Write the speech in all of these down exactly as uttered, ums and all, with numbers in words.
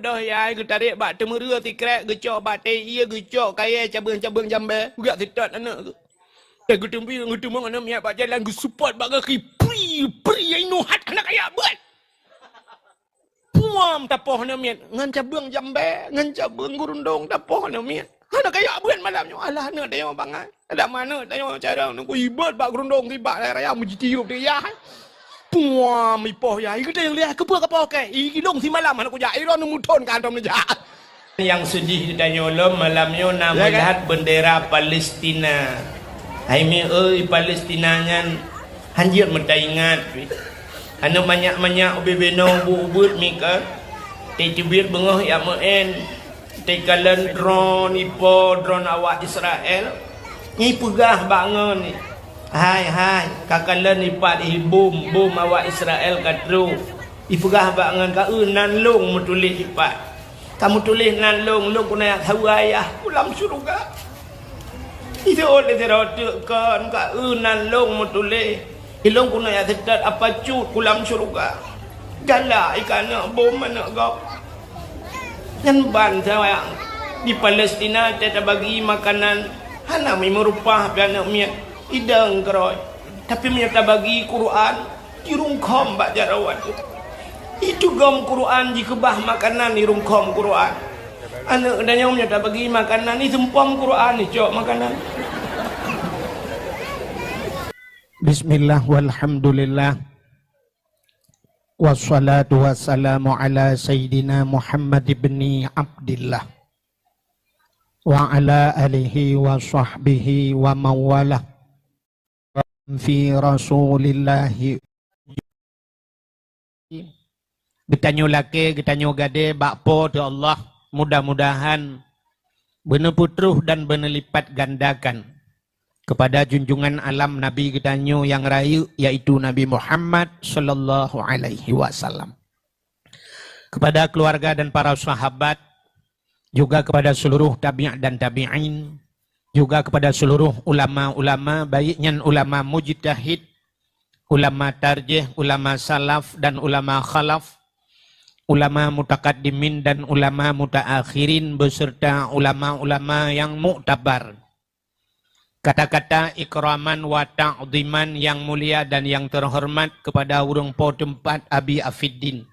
Toh yai geutarek bak teumeureu sikrek, geucok bak teh ié, geucok kayèe cabeueng-cabeueng jambé, geujak sitot aneuk geuh. Eh, geuteumbi, geuteumong aneuk miet bak jalan, geuseupôt bak gaki, pri, pri, ai nuhat hana kaya beuet. Puam tapoh aneuk miet, ngon cabeueng jambé, ngon cabeueng geurundong tapoh aneuk miet. Hana kaya beuet malam nyoe, alah aneuk tanyoe bangai. Adak ma aneuk tanyoe carông nunggu ibot bak geurundong sibak raya-raya meujitiup di yah. Puam ipoh yah, i geuteueng liah keupeue kapoh kèe, i gilong simalam hana kujak, i droeneuh muthon ka hantom neujak. Nyang seudeh geutanyoe lom malam nyoe na meulihat bendera Palestina. Hai mi oi, Palestina nyan hanjeuet meutaingat pih. Aneuk manyak-manyak ubé-ubé nyoe ubeuet-ubeuet mi ka. Teubiet beungoh jak meu'en. Teukalon droen ipo droen awak Israel. Ipeugah bak ngon, "Hai, hai, ka kalon ipat ih bom, bom awak Israel ka trok." Ipeugah bak ngon, "Ka eu nan lôn meutuléh ipat. Ka meutuléh nan lôn, lôn keuneuk jak saweue ayah ku lam syeuruga." Iseuôt lé sidroe teuk kon, "Ka eu nan lôn meutuléh. Ilôn keuneuk jak seutôt apa cut ku lam syeuruga." Galak i keuneuk bom aneuk gob. Nyan ban sawa di Palestina teutabagi makanan hana meurupa pih aneuk miet idong keurôi. Tapi meunyoe tabagi Quran, jirungkhom bak jaroe ateueh. Itugom Quran jikeubah makanan irungkhom Quran. Aneuk geutanyoe meunyoe tabagi makanan iseumpom Quran icok makanan. Bismillah walhamdulillah. Wassalatu wassalamu ala sayyidina Muhammad ibni Abdillah wa ala alihi wa sahbihi wa mawalah. Fi Rasulillahi. Geutanyoe lakèe, geutanyoe gadée bak Po teu Allah, mudah-mudahan beuneupeutroh dan beuneulipatgandakan kepada junjungan alam Nabi geutanyoe nyang rayeuk, yaitu Nabi Muhammad sallallahu alaihi wasallam. Kepada keluarga dan para sahabat, juga kepada seluruh tabi' dan tabi'in, juga kepada seluruh ulama-ulama, baik nyan ulama mujtahid, ulama tarjih, ulama salaf dan ulama khalaf, ulama mutakaddimin dan ulama mutaakhirin, beserta ulama-ulama yang muktabar. Kata-kata ikraman wa ta'ziman yang mulia dan yang terhormat kepada ureuëng po teumpat Abi Afiddin.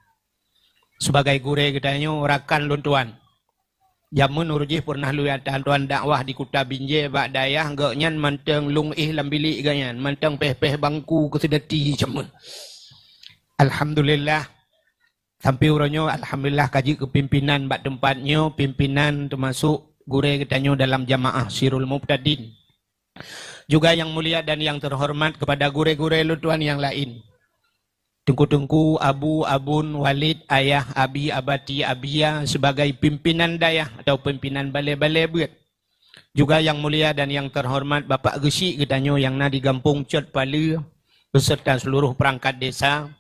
Sebagai gurée geutanyoe, rakan lôn tuan. Jameun uroe jih peureunah lôn tuan dakwah di Kuta Binjai bak dayah geuh nyan mantong lôn éh lam bilék geuh nyan, mantong péh-péh bangku keu seudeuti jameun. Alhamdulillah, sampoe uroe nyoe alhamdulillah ka jeuet keu pimpinan bak teumpat nyoe, pimpinan teumasok gurée geutanyoe dalam jamaah Sirul Mubtadin. Juga yang mulia dan yang terhormat kepada gurée-gurée lôn tuan nyang laén. Teungku-teungku, abu, abon, walid, ayah, abi, abati, abia sebagai pimpinan dayah atau pimpinan balée-balée beuet. Juga yang mulia dan yang terhormat Bapak Geuchik geutanyoe nyang na di gampông Cot Paleue beserta seluruh perangkat desa,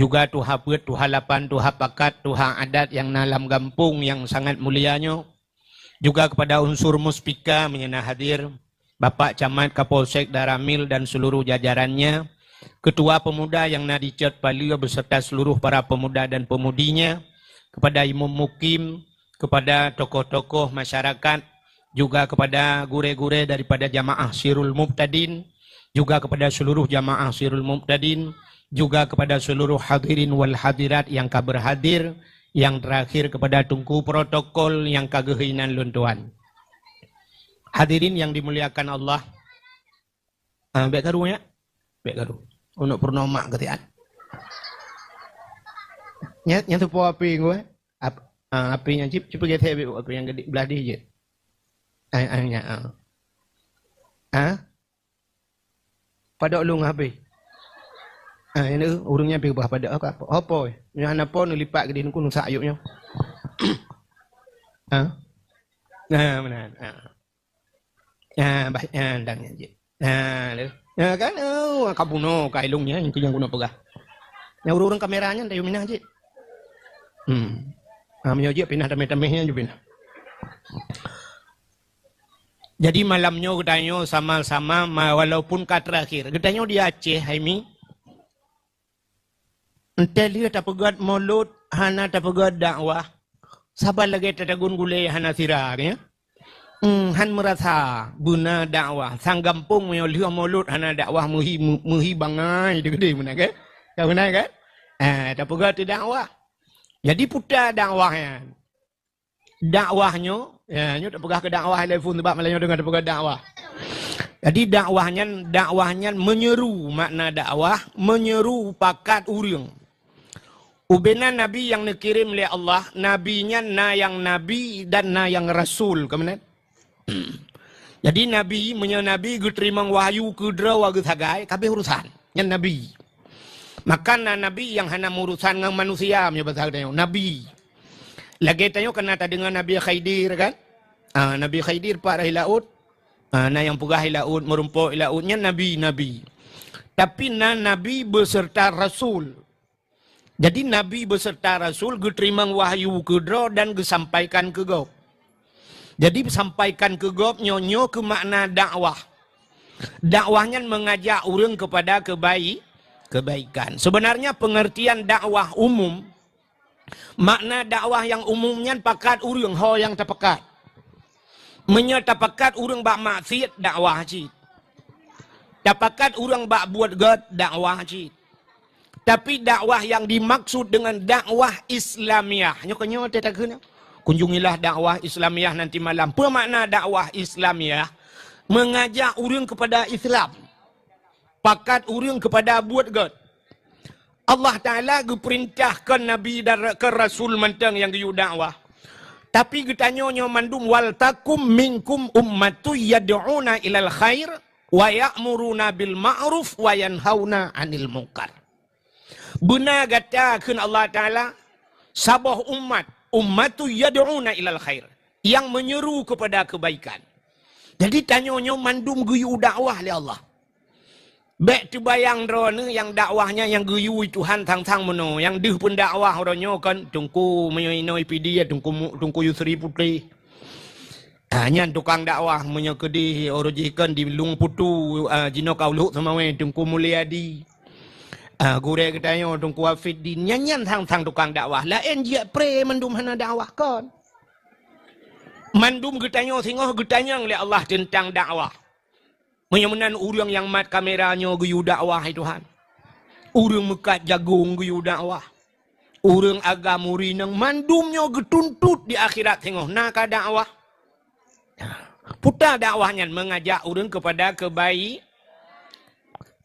juga tuha peuet, tuha lapan, tuha pakat, tuha adat nyang na lam gampông nyang sangat mulia nyoe, juga kepada unsur muspika meunyoe na hadir, Bapak Camat, Kapolsek, Danramil dan seluruh jajarannya, ketua pemuda nyang na di Cot Paleue beserta seluruh para pemuda dan pemudinya, kepada imum mukim, kepada tokoh-tokoh masyarakat, juga kepada gurée-gurée daripada jamaah Sirul Mubtadin, juga kepada seluruh jamaah Sirul Mubtadin, juga kepada seluruh hadirin wal hadirat nyang ka berhadir, yang terakhir kepada teungku protokol nyang ka geuhina lôn tuan. Hadirin yang dimuliakan Allah, ah, bék karu nyak, bék karu. Untuk purnomak ketian. Nyak, nyak tupo api ngui. Ap-, ah, api nyang cip, cip geuseh bék api nyang gede belah di je. Ah, ah, nyak, ah. Ah? Padok lôn habéh. Ah, ini ureuëng nyan pi bah padok apa? Apa? Nyan apa neulipat gede nungku nusak ayuk nyoe. Ah? Nah, meunan. Ah. Ah, bah, ah, dang nyan je. Ah, lé. Ya kan? Oh, ka bunoe ka ilong nyan, itu nyang guna peugah. Nyang ureuëng kamera nyan tayu minah je. Hmm. Ah, meunyoe je pinah tameh-tameh nyan je pinah. Jadi malam nyoe geutanyoe sama-sama ma-, walaupun ka terakhir. Geutanyoe di Aceh, hai mi. Enteh lheueh tapeugét mulod, hana tapeugét dakwah. Saban lagée tatagun gulée hana sira, ya. Hmm, han meurasa beuna dakwah. Sang gampông meunyoe lheueh mulod hana dakwah meuhi, meuhi bangai teukeudeh meunan, kan? Ka meunan, kan? Ah, tapeugah teu dakwah. Jadi puta dakwah nyan. Dakwah nyoe, ya, nyoe tapeugah keu dakwah, telepon sebab malam nyoe deungon tapeugah dakwah. Jadi dakwah nyan, dakwah nyan meunyeru makna dakwah, meunyeru pakat ureuëng. Ubena nabi nyang neukirém lé Allah, nabi nyan na nyang nabi dan na nyang rasul, ka meunan? Jadi nabi, meunyoe nabi geuteurimong wahyu keudroe geusagai, ka abéh urusan. Nyan nabi. Maka na nabi nyang hana meurusan ngon manusia, meunyoe basa geutanyoe, nabi. Lagée tanyoe kana tadeungoe Nabi Khidir, kan? Ah, Nabi Khidir pat rhah laôt. Ah, na nyang peugah i laôt, meurumpok i laôt, nyan nabi, nabi. Tapi na nabi beserta rasul. Jadi nabi beserta rasul geuteurimong wahyu keudroe dan geusampaikan keu gob. Jadi sampaikan keu gob nyoe, nyoe keuh makna dakwah. Dakwah nyan meungajak ureuëng keupada keubai-, kebaikan. Sebenarnya pengertian dakwah umum, makna dakwah nyang umum nyan pakat ureuëng ho nyang tapakat. Meunyoe tapakat ureuëng bak maksiat, dakwah cit. Tapakat ureuëng bak buet gét, dakwah cit. Tapi dakwah nyang dimaksud dengan dakwah Islamiah, nyoe keuh nyoe teuh takheun nyoe. Kunjungilah dakwah Islamiah nanti malam. Peue makna dakwah Islamiah? Meungajak ureuëng keupada Islam. Pakat ureuëng keupada buet gét. Allah Taala geupeurintah keu nabi dan ra-, keu rasul mantong nyang geuyue dakwah. Tapi geutanyoe nyoe mandum, "Wal takum minkum ummatun yad'una ilal khair wa ya'muruna bil ma'ruf wa yanhauna 'anil munkar." Beuna gata, kheun Allah Taala, saboh umat, "ummatun yad'una ilal khair", nyang meunyeru keupada keubaikan. Jadi tanyoe nyoe mandum geuyue dakwah lé Allah. Bék teubayang droeneuh nyang dakwah nyan nyang geuyue Tuhan sang-sang meunoe, nyang deuh peundakwah uroe nyoe kon Teungku meunyoe inoe Pidie, Teungku Mu-, Teungku Yusri Putéh. Ah, nyan tukang dakwah, meunyoe keudeh uroe jih kon di Lueng Putu, ah, jinoe ka u Lhok Seumawé, Teungku Mulyadi. Ah, gurée geutanyoe Teungku Afiddin, nyan, nyan sang-sang tukang dakwah. Laén jeuet pré mandum hana dakwah kon. Mandum geutanyoe singoh geutanyong lé Allah teuntang dakwah. Meunyoe meunan ureuëng nyang mat kamera nyoe geuyue dakwah, hai Tuhan. Ureuëng meukat jagong geuyue dakwah. Ureuëng agam ureuëng mandum nyoe geutuntot di akhirat singoh na ka dakwah. Puta dakwah nyan meungajak ureuëng keupada keubai-,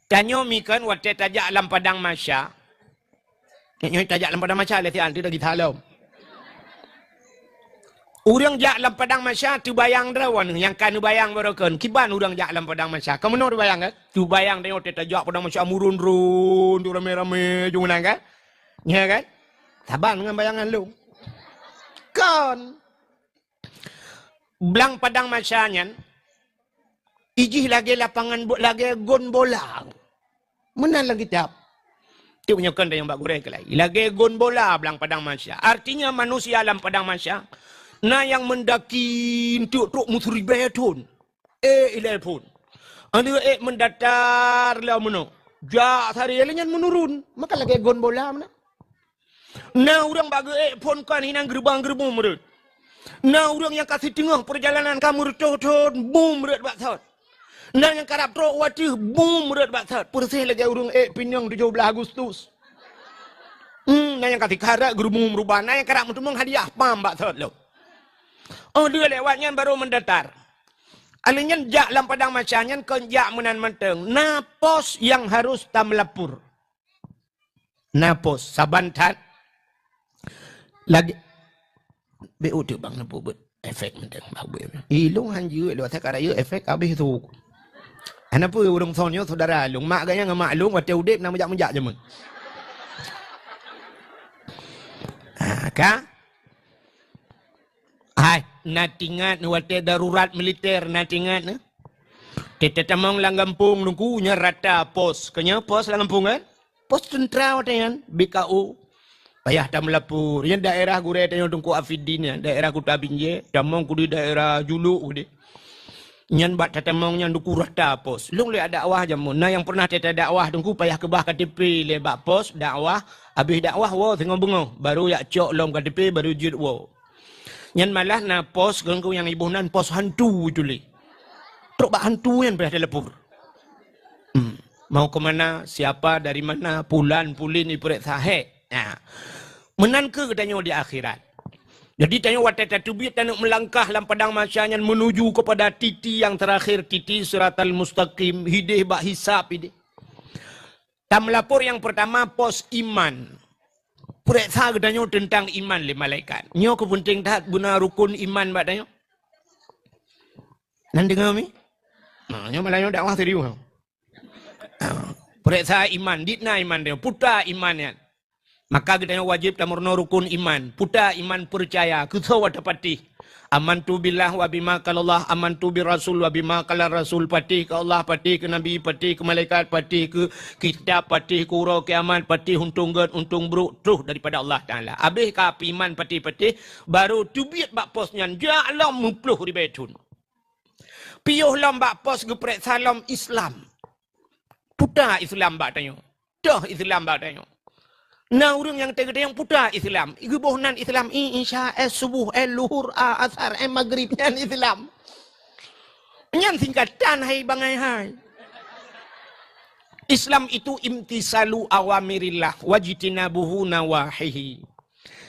tanyoe mikon watée tajak lam padang mahsya. Nyoe tajak lam padang mahsya lé sian tu lagi salom. Ureuëng jak lam padang mahsya teubayang droe nyoe nyang ka neubayang baroekon. Kiban ureuëng jak lam padang mahsya. Ka meunoe teubayang, kan? Teubayang tanyoe watée tajak padang mahsya meuron-ron tu ramé-ramé jong meunan, kan? Nya kan? Saban ngon bayangan lôn. Kon. Blang padang mahsya nyan, ijih lagée lapangan bo-, lagée gon bola. Meunan lam kitab. Tu nyoe kon nyang bak gurée keulai. Lagée gon bola blang padang mahsya. Artinya manusia lam padang mahsya na nyang meundaki eunteuk trok meuseuribée thon. Ék ilée phon. Aneuk ék meudatar lom meunoe. Jak sari lé nyan meunurun. Maka lagée gon bola meunan. Na ureuëng bak geuék phon kon hinan geureubang-geureubum rot. Na ureuëng nyang ka siteungoh peurjalanan ka meureutôh thon bum rot bak sot. Na nyang karab trok u ateueh bum rot bak sot. Peureséh lagée ureuëng ék pinyong tujoh blaih Agustus. Hmm, na nyang ka sikarat geureubum rubah, na nyang karab meuteumong hadiah pam bak sot lom. Oh, dua lewat nyan baru meudatar. Aleuh nyan jak lam padang mahsya nyan kon jak meunan mantong. Na pos nyang harus tameulapor. Na pos saban that lagée bék uteuk bang neupeubuet efek mantong bak buet. Ilong han jeuet lewat ka rayeuk efek habéh tu. Hana peue ureuëng son nyoe saudara lôn. Mak gaya ngon mak lôn watée udeb na meujak-meujak jameun. Ha, ka? Hai, na tingat watée darurat militer na tingat na. Teutamong lam gampông Teungku nyoe rata pos. Keu nyoe pos lam gampông kan? Pos teuntra watée nyan, B K O. Payah tameulapor. Nyan daerah gurée tanyoe Teungku Afiddin nyan, daerah Kuta Binjai, tamong kudeh daerah Juluk kudeh. Nyan bak tatamong nyan Teungku rata pos. Lôn lé dakwah jameun. Na nyang pernah teuta dakwah Teungku payah keubah K T P lé bak pos dakwah, habéh dakwah woe singoh beungoh, baru jak cok lom K T P baru jeuet woe. Nyan malah na pos geuh nyang iboh nan pos hantu itulah. Trok bak hantu nyan payah telepon. Hmm. Mau ke mana, siapa, dari mana, pulan, pulin, ipeuriksa, hek. Nah. Meunan keuh geutanyoe di akhirat. Jadi tanyoe watée tateubiet taneuk meulangkah lam padang mahsyar nyan menuju kepada titi yang terakhir, titi siratal mustaqim, hideh bak hisab ideh. Tameulapor nyang pertama pos iman. Peuriksa geutanyoe teuntang iman lé malaikat. Nyoe keuh peunteng that beuna rukun iman bak tanyoe. Nan deungoe mi? Nah, nyoe malah nyoe dakwah serius. Peuriksa iman, dikna iman tanyoe, puta iman nyan. Maka geutanyoe wajéb tameurunoe rukun iman, puta iman peucaya, keu soe tapatéh. Amantu billah wa bima qalallah, amantu bir rasul wa bima qalar rasul, patéh keu Allah, patéh keu Nabi, patéh keu malaikat, patéh keu kitab, patéh keu uroe kiamat, patéh untông gét, untông brôk, troh daripada Allah Taala. Abéh ka iman patéh-patéh, barô teubiet bak pos nyan, jak lom meuploh ribée thon. Piôh lom bak pos geupeuriksa lom Islam. Puta Islam bak tanyoe. Toh Islam bak tanyoe. Na ureuëng nyang teugeutanyong puta Islam. Geuboh nan Islam, i, Isya, eh, Suboh, eh, Luhur, a, Asar, eh, Maghrib, nyan Islam. Nyan singkatan hai bangai hai. Islam itu imtisalu awamirillah wajtinabuhu nawahihi.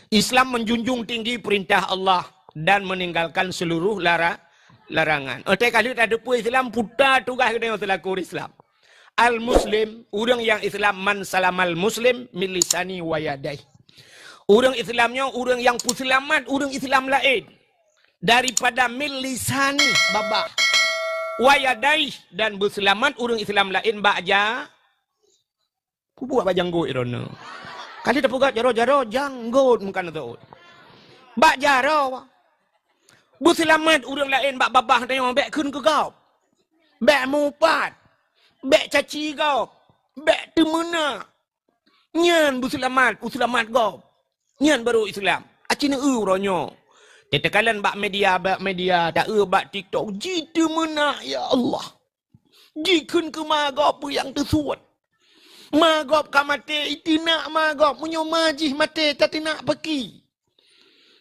Islam menjunjung tinggi perintah Allah dan meninggalkan seluruh lara-, larangan. Otai ka lheueh tateupeue Islam, puta tugaih geutanyoe seulaku ureuëng Islam. Al-Muslim, ureuëng nyang Islam, man salamal Muslim min lisani wa yadaih. Ureuëng Islam nyoe ureuëng nyang peuseulamat ureuëng Islam laén daripada min lisani, babah, wa yadaih, dan beuseulamat ureuëng Islam laén bak ja-, Kubuat bak janggot droeneuh. Kali tapeugah jaroe-jaroe janggot bukan teuôt. Bak jaroe. Beuseulamat ureuëng laén bak babah tanyoe bék kheun keu gob. Bék mupat. Bék caci gob. Bék teumeunak. Nyan beuseulamat, beuseulamat gob. Nyan barô Islam. Aci neu uroe nyoe. Teuteukalen bak media, bak media, ta-eu bak TikTok, jiteumeunak, ya Allah. Jikheun keu ma gob peue nyang teusuet. Ma gob ka maté, iteunak ma gob, meunyoe ma jih maté, tateunak paki.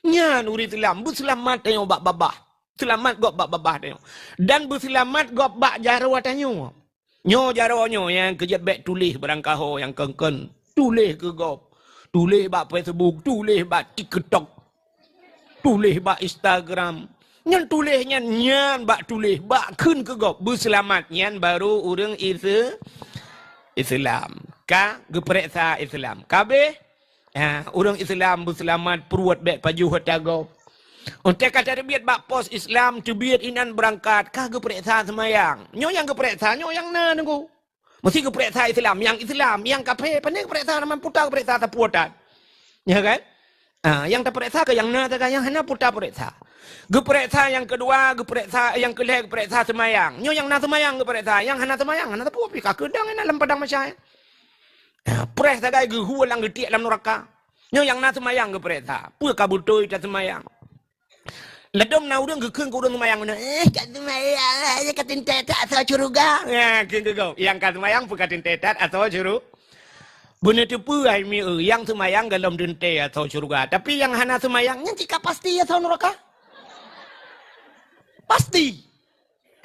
Nyan ureuëng Islam, beuseulamat tanyoe bak babah. Seulamat gob bak babah tanyoe. Dan beuseulamat gob bak jaroe tanyoe. Nyoe jaroe nyoe nyang keujeuet bék tuléh barangkaho nyang kon-kon. Tuléh keu gob. Tuléh bak Facebook, tuléh bak TikTok. Tuléh bak Instagram. Nyan tuléh nyan, nyan bak tuléh, bak kheun keu gob. Beuseulamat nyan barô ureuëng Ise-, Islam. Ka geupeuriksa Islam. Ka abéh, ha, ureuëng Islam beuseulamat pruet bék pajoh ata gob. Otai ka tateubiet bak pos Islam, teubiet inan beurangkat, ka geupeuriksa seumayang. Nyoe nyang geupeuriksa, nyoe nyang na teungku. Meusti geupeuriksa Islam, nyang Islam, nyang kafé, pane geupeuriksa, teuma puta geupeuriksa sapeue that. Ya kan? Ah, nyang tapeuriksa keu nyang na sagai, nyang hana puta peuriksa. Geupeuriksa nyang keudua, geupeuriksa nyang keulhée, geupeuriksa seumayang. Nyoe nyang na seumayang geupeuriksa, nyang hana seumayang hana sapeue pih ka keudang inan lam padang mahsyar. Ah, preh sagai geuhue lam geutiek lam nuraka. Nyoe nyang na seumayang geupeuriksa, peue ka beutôi taseumayang. Ladom na ureuëng geukheun keu ureuëng seumayang nyoe, "Eh, ka seumayang, eh, ka teuntée that asoe syeuruga." Nah, kheun keu gob, nyang ka seumayang peue ka teuntée that asoe syeuruga. Beuneuteupeu hai mi eu, nyang seumayang golom teuntée asoe syeuruga, tapi nyang hana seumayang nyan cit ka pasti asoe nuraka. Pasti.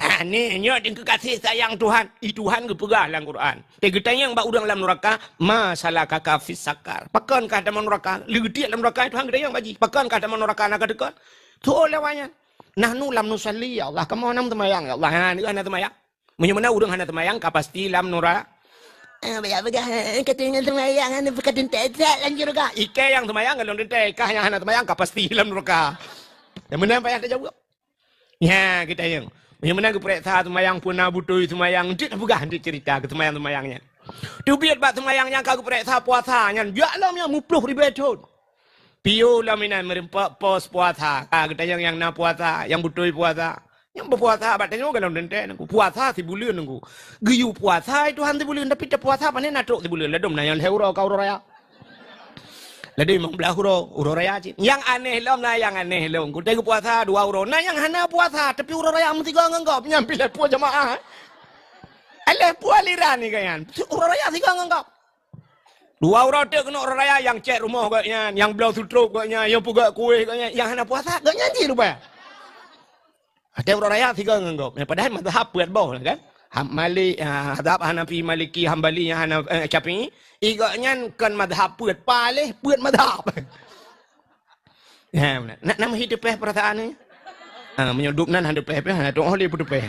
Ha, ni, nyoe dikeue kasih sayang Tuhan. I Tuhan geupeugah lam Quran. Teugeutanyong bak ureuëng lam nuraka, "Ma salakaka fis sakar?" Pakon kah tamong nuraka? Leugeutiek lam nuraka, Tuhan geutanyong bak jih. Pakon kah tamong nuraka na ka teuka? Soe lewat nyan? "Nahnu lam nusalli, ya Allah." Kamoe hana seumayang, ya Allah. Ha, nyoe hana seumayang. Meunyoe meunan ureuëng hana seumayang, ka pasti lam nura-, eh, baya peugah, eh, ka tinggai seumayang, hana peukatan teutap lam syeuruga. Ikei nyang seumayang golom teuntée, kah nyang hana seumayang, ka pasti lam nuraka. Nyang meunan payah tajaweueb. Nya, geutanyong. Meunyoe meunan geupeuriksa seumayang, peue na beutôi seumayang, jeuet peugah, jeuet ceurita keu seumayang-seumayang nyan. Teubiet bak seumayang nyang ka geupeuriksa puasa nyan, jak lom nyan meuploh ribée thon. Piôh lom inan meureumpok pos puasa. Ka geutanyong nyang na puasa, nyang beutôi puasa. Nyang beupuasa bak tanyoe golom teuntée teungku. Puasa sibuleuen teungku. Geuyue puasa Tuhan sibuleuen, tapi tapuasa pane na trok sibuleuen. Ladom na nyang lhée uroe ka uroe raya. Ladom limong blaih uroe, uroe raya cit. Nyang aneh lom na nyang aneh lom. Kutai geupuasa dua uroe. Na nyang hana puasa, tapi uroe raya meusigoe ngon gob. Nyan pih lhée ploh jamaah, eh. Lhée ploh aliran ni kan nyan. Uroe raya sigoe ngon gob. Dua uroe teuk keunoe uroe raya, nyang cèt rumoh gobnyan, nyang bloe sutrop gobnyan, nyang peugöt kueh gobnyan, nyang hana puasa gobnyan cit rupanya. Watèe uroe raya sigoe ngon gob. Nyang padahai mazhab peuet boh lah kan. Ham-, Malik, ah, mazhab Hanafi, Maliki, Hambali, nyang hana, eh, Syafi'i. I gobnyan kon mazhab peuet, paléh peuet mazhab. Ya, beuna. Nak, nak meuhi teupèh peurasaan nyoe? Ah, meunyoe dub nan han teupèh-pèh, hana tu'oh lé peuteupèh.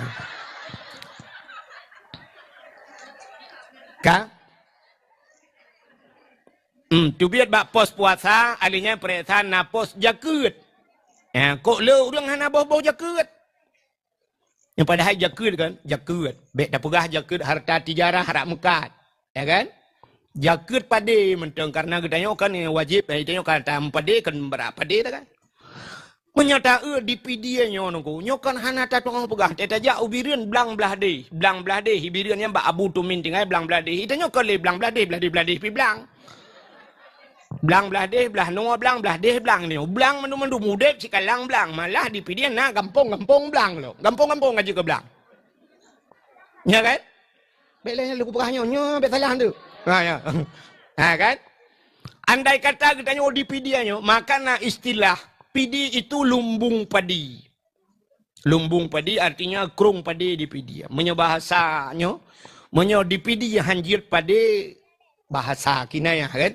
Ka? Hmm, teubiet bak pos puasa, ahli nyan peuriksa na pos jakeuet. Ya, kok le ureueng hana boh-boh jakeuet? Nyang padahai jakeuet kan, jakeuet. Bèk tapeugah jakeuet harta tijarah rab meukat. Ya kan? Jakeuet padé mantong, karena geutanyoe kan wajéb, eh, geutanyoe kan ta meupadé, kan brat padé dah kan. Meunyoe ta-eu di Pidie nyoe nungku, nyoe kan hana tatu'oh peugah, teuh tajak u Bireuen blang blah deh. Blang blah deh, i Bireuen nyan bak Abu Tumin tinggai blang blah deh. Geutanyoe kon lé blang blah deh, blah deh, blah deh pi blang. Blang blah deh, blah noe blang, blah deh blang nyoe. Blang mandum-mandum udép sikalang blang. Malah di Pidie na gampông-gampông blang lom. Gampông-gampông ka jeuet keu blang. Ya kan? Bèk lé lôn peugah nyoe, nyoe bèk salah tu. Ha, ya. Ha, kan? Andai kata geutanyoe di Pidie nyoe, maka na istilah Pidie itu lumbung padi. Lumbung padi artinya krông padé di Pidie. Meunyoe bahasa nyoe, meunyoe di Pidie han jeuet padé, bahasa kinayah kan?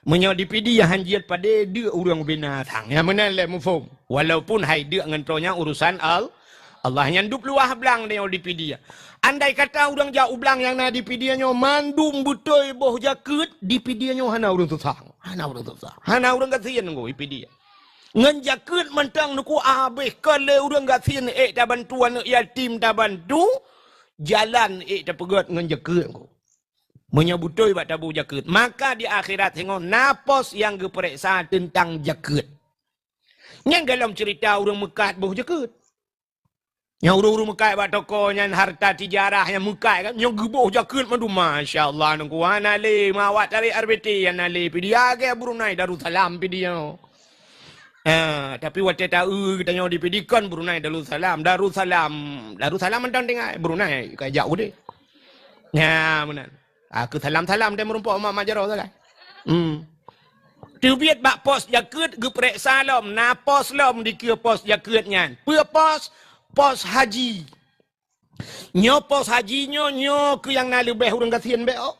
Meunyoe di Pidie han jeuet padé, deuk ureueng binatang. Nyang meunan lé muphom. Walaupun hai deuk ngon droe nyan urusan Al-, Allah, nyan dub luwah blang nyoe di Pidie. Andai kata ureueng jak u blang nyang na di Pidie nyoe mandum beutôi boh jakeuet, di Pidie nyoe hana ureueng susah. Hana ureueng susah. Hana ureueng gasien nunggu di Pidie. Ngon jakeuet mantong nunggu habéh, kon lé ureueng gasien ék tabantu, aneuk yatim tabantu, jalan ék tapeugöt ngon jakeuet nunggu. Meunyoe beutôi bak taboh jakeuet, maka di akhirat singoh na pos nyang geupareksa teuntang jakeuet. Nyan golom ceurita ureueng meukat boh jakeuet. Nyang ureueng-ureueng meukat bak toko nyan harta tijarah nyang meukat kan, nyoe geuboh jakeuet mandum, masya Allah, nungku hana lé, mawat tarek R B T hana lé, Pidie lagèe Brunei Darussalam Pidie nyoe. Ha, tapi watèe ta-eu geutanyoe di Pidie kon Brunei Darussalam, Darussalam, Darussalam mantong tinggai, Brunei ka jak udeh. Nya, meunan. Ah, keu salam-salam deh meurumpok mak-mak jaroe sagai. Hmm. Teubiet bak pos jakeuet geupareksa lom, na pos lom dikeue pos jakeuet nyan. Peue pos? Pos haji. Nyoe pos haji nyoe, nyoe keu nyang na leubeh ureueng gasien bèk, oh.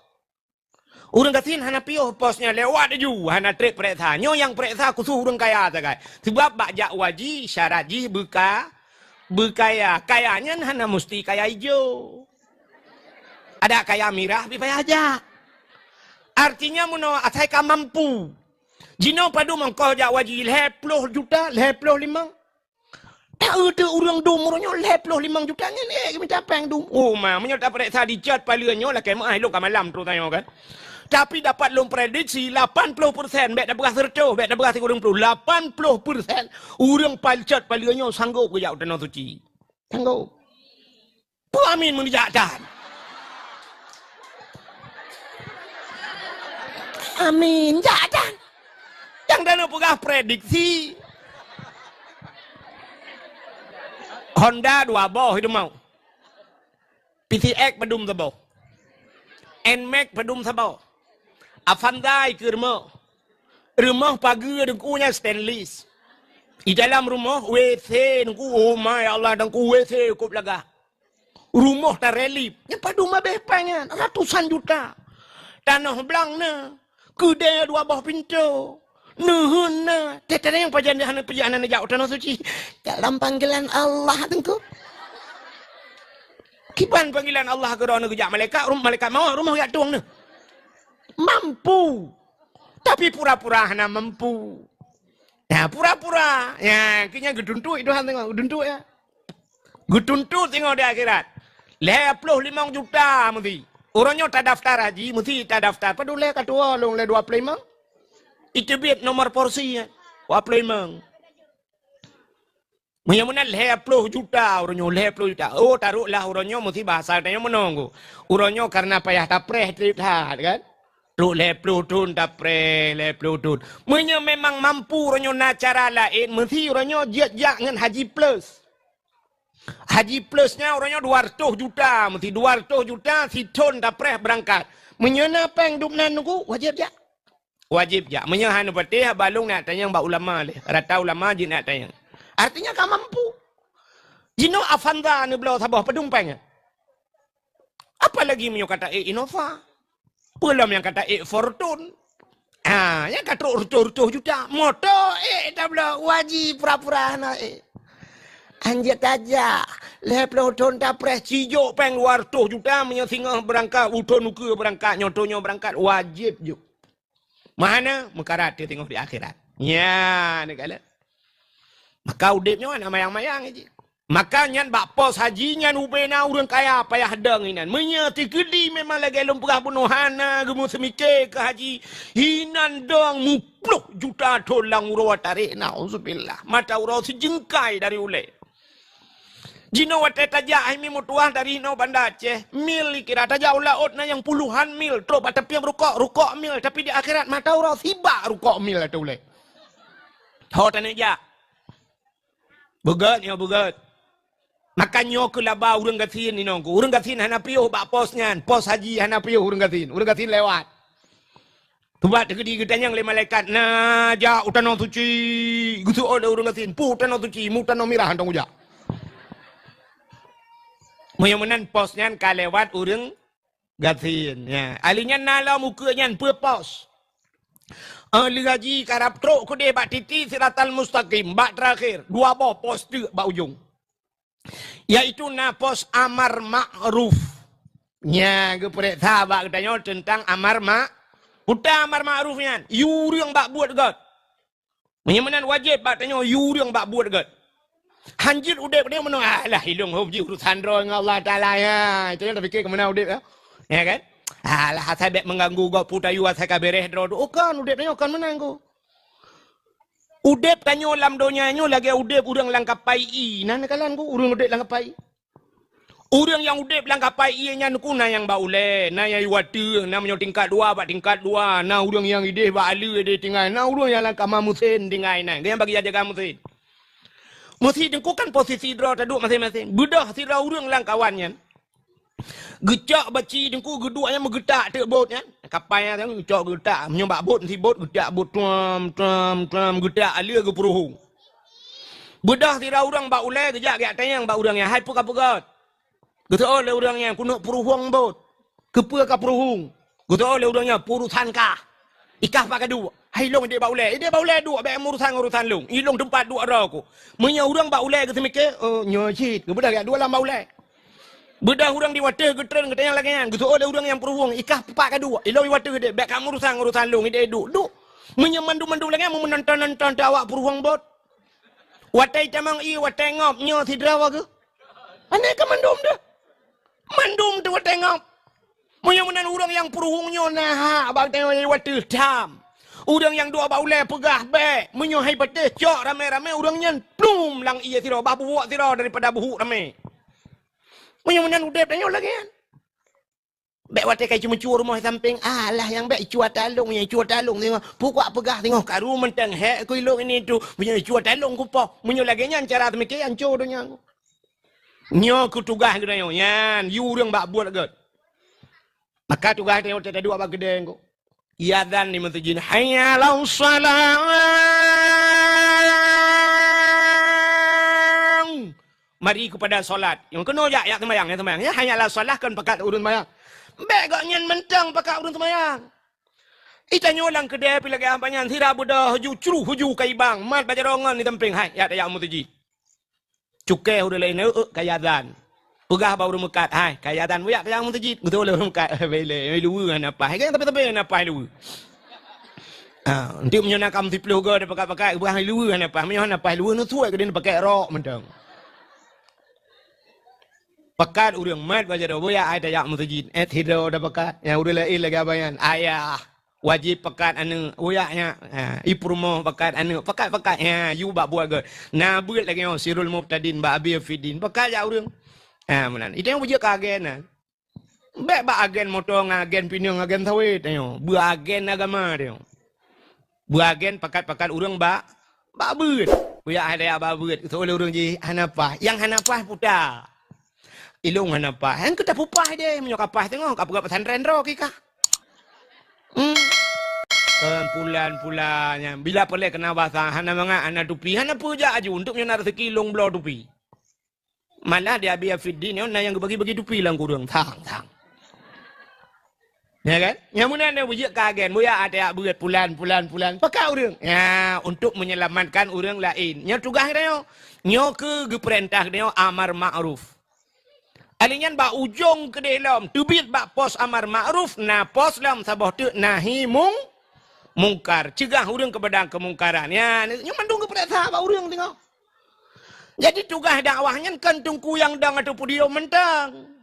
Ureueng gasien hana piôh pos nyan, lewat laju, hana trép pareksa. Nyoe nyang pareksa khusus ureueng kaya sagai. Sebab bak jak haji syarat jih beuka-, beukaya. Kaya nyan hana musti kaya ijo. Ada kaya mirah pih payah jak. Artinya meunoe asai ka mampu. Jinoe padum ongkoh jak haji, lhèe ploh juta, lhèe ploh limong. Ta-eu teuh ureueng dum uroe nyoe lhèe ploh limong juta nyan, eh, geumita péng dum. Oh ma, meunyoe tapareksa dicot paleue nyoe lakèe meu'ah lôn ka malam troh tanyoe kan. Tapi dapat lôn prediksi lapan ploh persen, bèk tapeugah seureutôh, bèk tapeugah sikureueng ploh, lapan ploh persen ureueng pacot paleue nyoe sanggôp geujak u Tanoh Suci. Sanggôp. Peue amin meunijak tan? Amin, jak tan. Nyang tanyoe peugah prediksi. Honda dua boh itu mau. P C X padum saboh. Nmax padum saboh. Avanza ikeue rumoh. Rumoh pageue teungku nyan stainless. Di dalam rumoh W C teungku, oh my Allah, teungku W C cukôp lagak. Rumoh tarelip, nyan padum abéh péng nyan, ratusan juta. Tanoh blang na, keudè dua boh pintoe, neuheun na. Teuh-teuh nyang pajan hana, pajan hana jak u Tanoh Suci. Dalam panggilan Allah teungku. Kiban panggilan Allah keu droeneuh geujak malaikat, rum-, malaikat mawöt rumoh jak tueng neuh. Mampu. Tapi pura-pura hana mampu. Nah, pura-pura. Ya, keu nyan geutuntot Tuhan teungoh, geutuntot ya. Geutuntot teungoh di akhirat. Lhèe ploh limong juta meusi. Uroe nyoe tadaftar haji, meusi tadaftar. Padum lé ka tuwoe lôn lé dua ploh limong. Iteubiet nomor porsi nyan. Dua ploh limong. Meunyoe meunan lhèe ploh juta uroe nyoe, lhèe ploh juta. Oh, taroklah uroe nyoe meusi bahasa tanyoe meunoe. Uroe nyoe karena payah tapreh trép that kan. Trok lhèe ploh thon tapreh, lhèe ploh thon. Meunyoe memang mampu uroe nyoe na cara laén, meusi uroe nyoe jeuet jak ngon Haji Plus. Haji Plus nyan uroe nyoe dua ratus juta, meusi dua ratus juta sithon tapreh beurangkat. Meunyoe na péng dub nan nunggu, wajéb jak. Wajéb jak. Meunyoe hana patéh, haba lôn neuk tanyong bak ulama lé. Rata ulama jeuet neuk tanyong. Artinya ka mampu. Jinoe Avanza neubloe saboh padum péng nyan. Apalagi meunyoe ka taék Innova. Peue lom nyang ka taék Fortuner. Ah, nyang ka trok reutôh-reutôh juta. Moto ék tabloe, wajéb pura-pura hana ék. Anjeut tajak, lhèe ploh thon tapreh, sijok péng dua reutôh juta, meunyoe singoh beurangkat, u thon ukeue beurangkat, nyoe thon nyoe beurangkat, wajéb jok. Meuhana, meukarat teuh singoh di akhirat. Nya, neukalon. Maka udép nyoe hana mayang-mayang jih. Maka nyan bak pos haji nyan ubé na ureuëng kaya payah dong inan. Meunyoe teukeudi memang lagée lôn peugah bunoe hana geumeuseumike keu haji, inan dong muploh juta thon lam uroe tarék, nauzubillah. Mata uroe sijeungkai dari ulée. Jinoe watée tajak hai mi meutuah dari inoe Banda Aceh, mil kira tajak u laôt na nyang puluhan mil, trok bak tapieng rukok, rukok mil, tapi di akhirat mata uroe sibak rukok mil ateueh ulée. Ho taneuk jak. Beugét nyoe beugét. Maka nyoe keu laba ureuëng gasien inong ku. Ureuëng gasien hana piôh bak pos nyan. Pos haji hana piôh ureuëng gasien. Ureuëng gasien lewat. Teubat teukeudi geutanyong lé malaikat, "Na jak u tanoh suci?" Geuseuôt lé ureuëng gasien, "Peue tanoh suci? Mu tanoh mirah hantom ujak." Meunyoe meunan pos nyan ka lewat ureuëng gasien. Ya, ahli nyan na lom ukeue nyan peue pos. Ahli haji karab trok keudeh bak titi siratal mustaqim, bak terakhir, dua boh pos teuk bak ujong. Yaitu na pos amar ma'ruf. Nya geupeuriksa bak geutanyoe teuntang amar ma-, peue amar ma'ruf nyan, yue ureuëng bak buet gét. Meunyoe meunan wajéb bak tanyoe yue ureuëng bak buet gét. Hanjeuet udép nyoe meunoe, "Alah, ilong hom jih urusan droe ngon Allah Taala ya." Itu yang terfikir ke mana udép ya. Ya kan? "Alah, asai bék mengganggu gob putayu asai ka bereh droe." Oh, kan udép nyoe kan menang ku. Udép tanyoe lam donya nyoe lagée udép ureuëng lam kapai ie. Na neukalon ku ureuëng udép lam kapai ie. Ureuëng nyang udép lam kapai ie nyan ku na nyang bak ulée, na nyang iwateueng, na meunyoe tingkat dua bak tingkat dua, na ureuëng nyang ideh bak aleue ideh tinggai, na ureuëng nyang lam kama meusén tinggai na, nyang bagi jaga meusén. Meusi teungku kan posisi droe taduek maséng-maséng. Beudôh sidroe ureuëng lam kawan nyan. Geucok baci teungku geuduek nyan meugeutak teuk bot nyan. Kapai nyan geucok geutak, meunyoe bak bot meusi bot geutak bot tuam, tuam, tuam geutak aleue geupeuruhueng. Beudôh sidroe ureuëng bak ulée geujak geujak tanyong bak ureuëng nyan, "Hai peue ka peugét?" Geuseuôt lé ureuëng nyan, "Keuneuk peuruhueng bot." "Keupeue ka peuruhueng?" Geuseuôt lé ureuëng nyan, "Peurusan kah. Ikah pat ka duek?" "Hai lôn ideh bak ulée." "Ideh bak ulée duek, bék meurusan ngon urusan lôn. Ilôn teumpat duek droe ku." Meunyoe ureuëng bak ulée geuseumike, "Oh, nyoe cit." Geubeudôh geujak duek lam bak ulée. Beudôh ureuëng di watée geutreun geutanyong lagée nyan, geuseuôt lé ureuëng nyang peuruhueng, "Ikah pat ka duek?" "Ilôn di watée ideh, bék ka meurusan ngon urusan lôn, ideh duek." Duek. Meunyoe mandum-mandum lagée nyan, meunonton-nonton teuh awak peuruhueng bot. Watée itamong ie, watée ngop, nyoe sidroe geuh. Aneh ka mandum deuh. Mandum teuh watée ngop. Meunyoe meunan ureuëng nyang peuruhueng nyoe na hak bak tanyoe watée tham. Ureuëng nyang duek bak ulée peugah bék. Meunyoe hai patéh cok ramé-ramé ureuëng nyan plum lam ie sidroe, bah buwok sidroe daripada buhuk ramé. Meunyoe meunan udép tanyoe lagée nyan. Bék watée ka iceumeucue rumoh sampéng, "Alah nyang bék icuat talong, nyang icuat talong singoh." Pukak peugah singoh karu mantong hék ku ilong ini tu. Meunyoe icuat talong kupoh. Meunyoe lagée nyan cara seumike anco donya. Nyoe keu tugaih geutanyoe nyan, yue ureuëng bak buet gét. Maka tugaih tanyoe teuduek bak keudée nyoe. Iazan di meuseujid, "Hayya 'alas shalah." Mari kepada salat. Nyang keunoe jak, jak seumayang, jak seumayang. Ya, hayya 'alas shalah kan pakat ureuëng seumayang. Bék gobnyan mantong pakat ureuëng seumayang. Itanyoe lam keudée pih lagée haba nyan, sira beudôh huju, cruh huju ka ibang, mat bak jaroe ngon di sampéng, "Hai, jak tajak meuseujid." Cukée ureuëng laén, "Euk, euk, ka iazan." Peugah bak ureuëng meukat, "Hai, ka iazan, bujak tajak meuseujid." Geutôi lé ureuëng meukat, "Bele, luweue hana paih." Kan tapi-tapi hana paih luweue. Ha, nanti meunyoe na kamoe siplôh goe tapakat-pakat, peugah luweue hana paih. Meunyoe hana paih luweue, neusuai keudeh neupakai rok mantong. Pakat ureuëng mat bak jaroe, "Bujak hai tajak meuseujid." Eh, sidroe tapakat. Nyang ureuëng laén lagée haba nyan, "Ayah." Wajéb pakat aneuëk, uyak nyak. Ha, i peurumoh pakat aneuëk, pakat-pakat. Ha, yue bak buet gét. Na beuet lagée nyoe, sirul mubtadin bak Abi Fiddin. Pakat jak ureuëng. Ha, meunan. Itu nyang beujeuet keu agen na. Bék bak agen moto ngon agen pineung, agen sawét nyoe. Beuagen agama nyoe. Beuagen pakat-pakat ureuëng bak, bak beuet. Uyak hai tajak bak beuet. Geuseuôt lé ureuëng jih, hana paih. Nyang hana paih puta. Ilong hana paih. Nyang keu tapeupaih deh, meunyoe ka paih teungoh, ka peugah pesantren droe kikah. Hmm. Kan pulan-pulan nyan. Bila peureulèe keunong basa, hana mangat, hana tupi, hana peue jak aju. Untuk nyoe na raseuki lôn bloe tupi. Malah di Abi Afiddin nyoe na nyang geubagi-bagi tupi lam kureueng. Thang, thang. Ya kan? Nyang meunan nyoe beujeuet ka agen. Buya ata jak beuet pulan, pulan, pulan. Pakat ureueng. Ya, untuk menyelamatkan ureueng laén. Nyoe tugaih geutanyoe. Nyoe keuh geupeurintah geutanyoe amar ma'ruf. Alèh nyan bak ujong keudeh lom, teubiet bak pos amar ma'ruf, na pos lom saboh teuk nahi mung-, mungkar. Ceugah ureueng keupada keumungkaran. Ya, nyoe mandum geupeurintah bak ureueng teungoh. Jadi tugaih dakwah nyan kon teungku nyang dong ateueh podium mantong.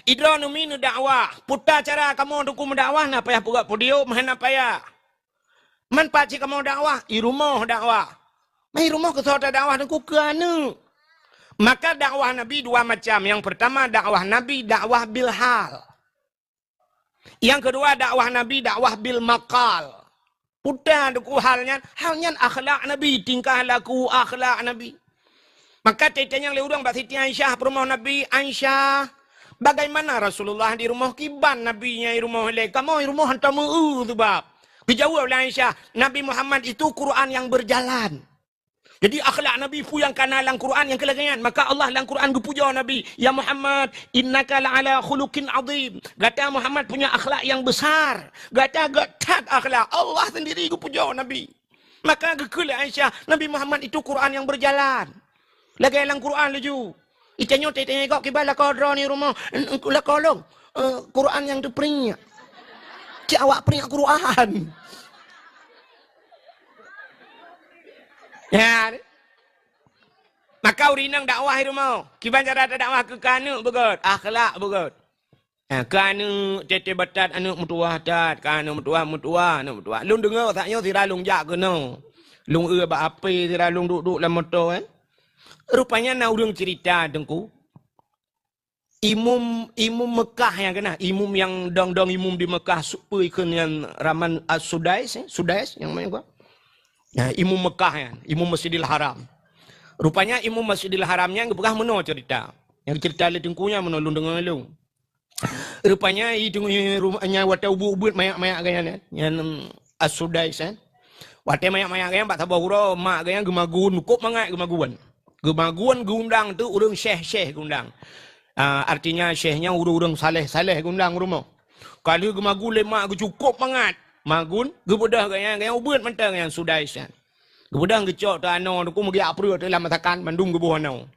Idroe neumi neudakwah, peue cara kamoe teungku meudakwah, na payah peugöt podium, hana payah. Man pat cit kamoe dakwah, i rumoh dakwah. Man i rumoh keusoe tadakwah teungku keu aneuk. Maka dakwah Nabi dua macam. Nyang peurtama dakwah Nabi, dakwah bil hal. Nyang keudua dakwah Nabi, dakwah bil maqal. Peue teungku hal nyan, hal nyan akhlak Nabi, tingkah laku akhlak Nabi. Maka teutanyong lé ureueng bak Siti Aisyah peurumoh Nabi, "Aisyah, bagaimana Rasulullah di rumoh, kiban Nabi nyan i rumoh ilèe? Kamoe i rumoh hantom meu-eu sabab." Geujaweueb lé Aisyah, "Nabi Muhammad itu Quran yang berjalan." Jadi akhlak Nabi peue nyang kana lam Quran nyang keu lagèe nyan. Maka Allah lam Quran geupujoe Nabi, "Ya Muhammad, innaka la'ala khuluqin azim." Gata Muhammad punya akhlak yang besar. Gata göt that akhlak. Allah sendiri geupujoe Nabi. Maka geukheun lé Aisyah, "Nabi Muhammad itu Quran yang berjalan." Lagèe lam Quran laju. Itanyoe teutanyoe gob kiban lakoe droeneuh i rumoh, "Lakoe lôn, eh, Quran nyang teupriek." Cit awak priek Quran. Ya. Maka ureueng inong dakwah i rumoh. Kiban cara tadakwah keu aneuk beugöt, akhlak beugöt. Ha, keu aneuk, teuh-teuh batat aneuk meutuwah that, keu aneuk meutuwah, meutuwah, aneuk meutuwah. Lôn deungö saát nyoe sira lôn jak keunoe. Lôn eu bak H P sira lôn duek-duek lam moto, eh. Rupanya na ureueng cerita, Teungku. Imum, imum Mekah nyang keunah, imum nyang dong-dong imum di Mekah, su-, peue ikheun nyan raman As-Sudais, eh, Sudais nyang meunan. Nah, imum Mekah nyan, imum Masjidil Haram. Rupanya imum Masjidil Haram nyan geupeugah meunoe cerita. Nyang cerita lé Teungku nyan meunoe lôn deungö lôn. Rupanya i teungoh ru-, nyan watèe ubeuet-ubeuet manyak-manyak geuh nyan, nyan, em, As-Sudais, eh. Watèe manyak-manyak geuh nyan bak saboh uroe mak geuh nyan geumagun, kôp mangat geumagun. Geumagun geuundang teuk ureueng syèh-syèh geuundang. Ah, artinya syèh nyan ureueng-ureueng saleh-saleh geuundang u rumoh. Ka lheueh geumagun lé mak geuh cukôp mangat. Magun, geubeudôh geuh nyan, geuh nyan ubeuet mantong nyan Sudais nyan. Geubeudôh geucok teuk anoe, Teungku, meugiak preuet teuk lam masakan, mandum geuboh anoe.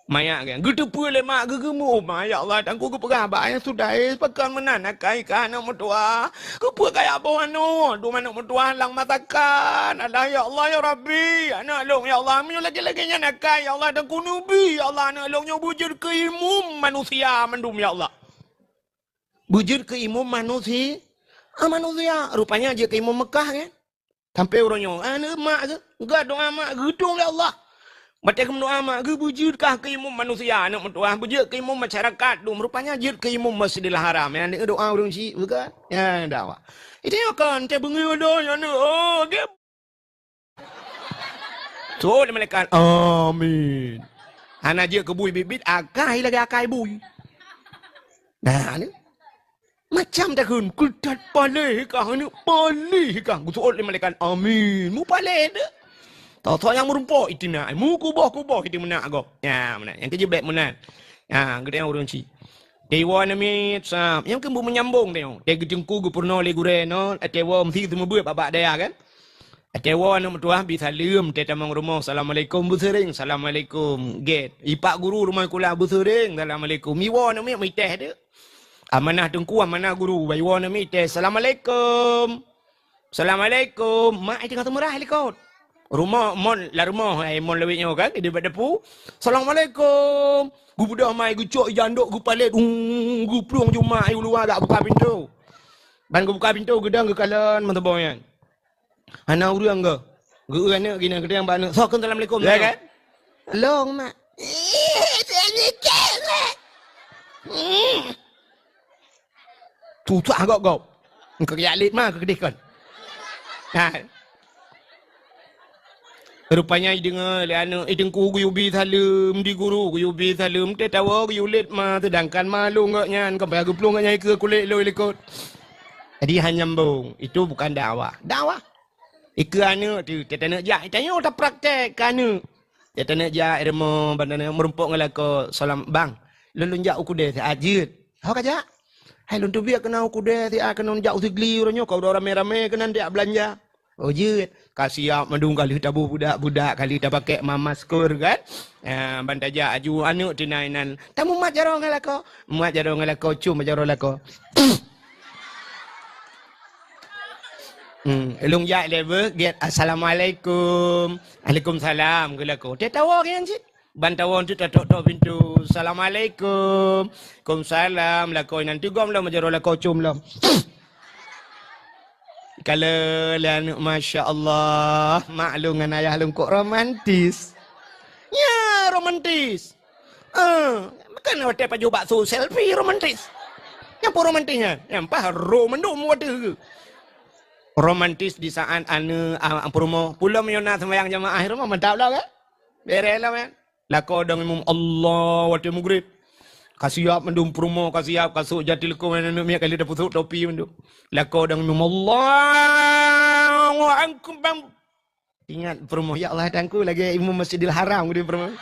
Manyak geuh nyan. Geuteupeue lé mak geuh geumeu'umat, "Ya Allah, Teungku geupeugah bak ayah Sudais, pakon meunan akai kah aneuk meutuwah? Keupeue kajak boh anoe? Dum aneuk meutuwah lam masakan. Alah, ya Allah, ya Rabbi, aneuk lôn, ya Allah, meunyoe lagèe-lagèe nyan akai, ya Allah, Teungku neubi, ya Allah, aneuk lôn nyoe beujeuet keu imum manusia mandum, ya Allah." Beujeuet keu imum manusi-, ah, manusia. Rupanya jeuet keu imum Mekah, kan? Sampai uroe nyoe, aneuk mak geuh, geuh doa mak geuh, "Tuhan, ya Allah." Watèe geumeudoa mak geuh, beujeuet kah keu imum manusia, aneuk meutuwah, beujeuet keu imum masyarakat dum, rupanya jeuet keu imum Masjidil Haram. Nyang doa ureueng syik, bukan? Nyan dakwah. Itu nyoe kan, teuh beungéh doa nyan, oh, geuh. Seuôt lé malaikat, "Amin." Hana jeuet keu bui biet-biet, akai lagèe akai bui. Nah, ni. Macam takheun, "Keu that paléh kah, aneuk paléh kah." Geuseuôt lé malaikat, "Amin." Mupalét deh. Tho-tho nyang meurumpok itina, mukuboh-kuboh itu meunak gob. Nya, meunak. Nyang keujeuet bèk meunan. Nya, geutanyoe ureueng syik. Teuwoe namiet sab. Nyang keuneuk menyambong tanyoe. Teuh geuteungku geupeurunoe lé gurèe nyoe, teuwoe meusi seumeubeuet bak-bak dayah kan. Teuwoe aneuk meutuwah bi saleuem, teuh tamong rumoh, "Assalamualaikum," beuseuring, "Assalamualaikum." Gèt. Ipak guru rumoh sikula beuseuring, "Assalamualaikum." Iwoe namiet meuitèh teuk. Amanah teungku, amanah guru, iwoe namiet itèh, "Assalamualaikum." "Assalamualaikum." Mak ai teungoh teumeurah likot. Rumoh mon, lam rumoh, ai mon lawét nyoe kan, di bak dapu. "Assalamualaikum." Geubeudôh mak ai geucok ija andok geupalét, ung, geuplueng ju mak ai u luwa jak buka pintoe. Ban geubuka pintoe geudong geukalon meuteubong nyan. Hana ureueng geuh. Geu-eu aneuk geuh nyan geudong bak aneuk. "Soe kheun assalamualaikum?" Ya kan? "Lôn, mak." Susah gob-gob. Engkau jak lét ma keu keudeh kon. Ha. Rupanya ideungoe lé aneuk, "Ih, teungku geuyue bi saleuem, di guru geuyue bi saleuem, teuh tawoe geuyue lét ma, seudangkan ma lôn gobnyan, kon payah geuplueng gobnyan ikeue kulét lôn likot." Jadi hana nyambung. Itu bukan dakwah. Dakwah. Ikeu aneuk tu, teutanyoe jak, tanyoe tapraktek keu aneuk. Teutanyoe jak, rumoh, ban tanyoe meurumpok ngon lakoe, "Salam, Bang. Lôn, lôn jak u keudè siat jeuet." "Ho ka jak?" "Hai, lôn teubiet keunan u keudè siat, keunan jak u Sigli uroe nyoe, ka uroe ramé-ramé keunan jak beulanja." "Oh, jeuet." Ka siap mandum, ka lheueh taboh budak-budak, ka lheueh tapakèk ma-, masker kan. Ah, ban tajak aju aneuk tu na inan. "Tamumat jaroe ngon lakoe." Mumat jaroe ngon lakoe, com jaroe lakoe. Hmm, lôn jak lé beuh, gèt, "Assalamualaikum." "Waalaikumsalam," keu lakoe. Teuh tawoe nyan cit. Ban tawoe tu tatok-tok pintoe. "Assalamualaikum." "Waalaikumsalam." Lakoe inan teugom lom, jaroe lakoe com lom. Kalon lé aneuk, masya Allah, mak lôn ngon ayah lôn kok romantis. Nya, romantis. Eh, kan watèe pajoh bakso selfie romantis. Nyan peue romantis nyan? Nyan paih ro mandum watèe. Romantis di saat aneuk, ah, peurumoh. Pulom meunyoe na seumayang jamaah rumoh, mantap lah kan? Bereh lah kan? Lakoe dong imum Allah watèe mugrib. Ka siap mandum peurumoh, ka siap, ka sôk jati leukoe ngon aneuk miet, ka lheueh tapeusôk topi mandum. Lakoe dong imum Allahu Akbar. Ingat peurumoh, "Ya Allah, Tuhanku, lagèe imum Masjidil Haram," gitu peurumoh.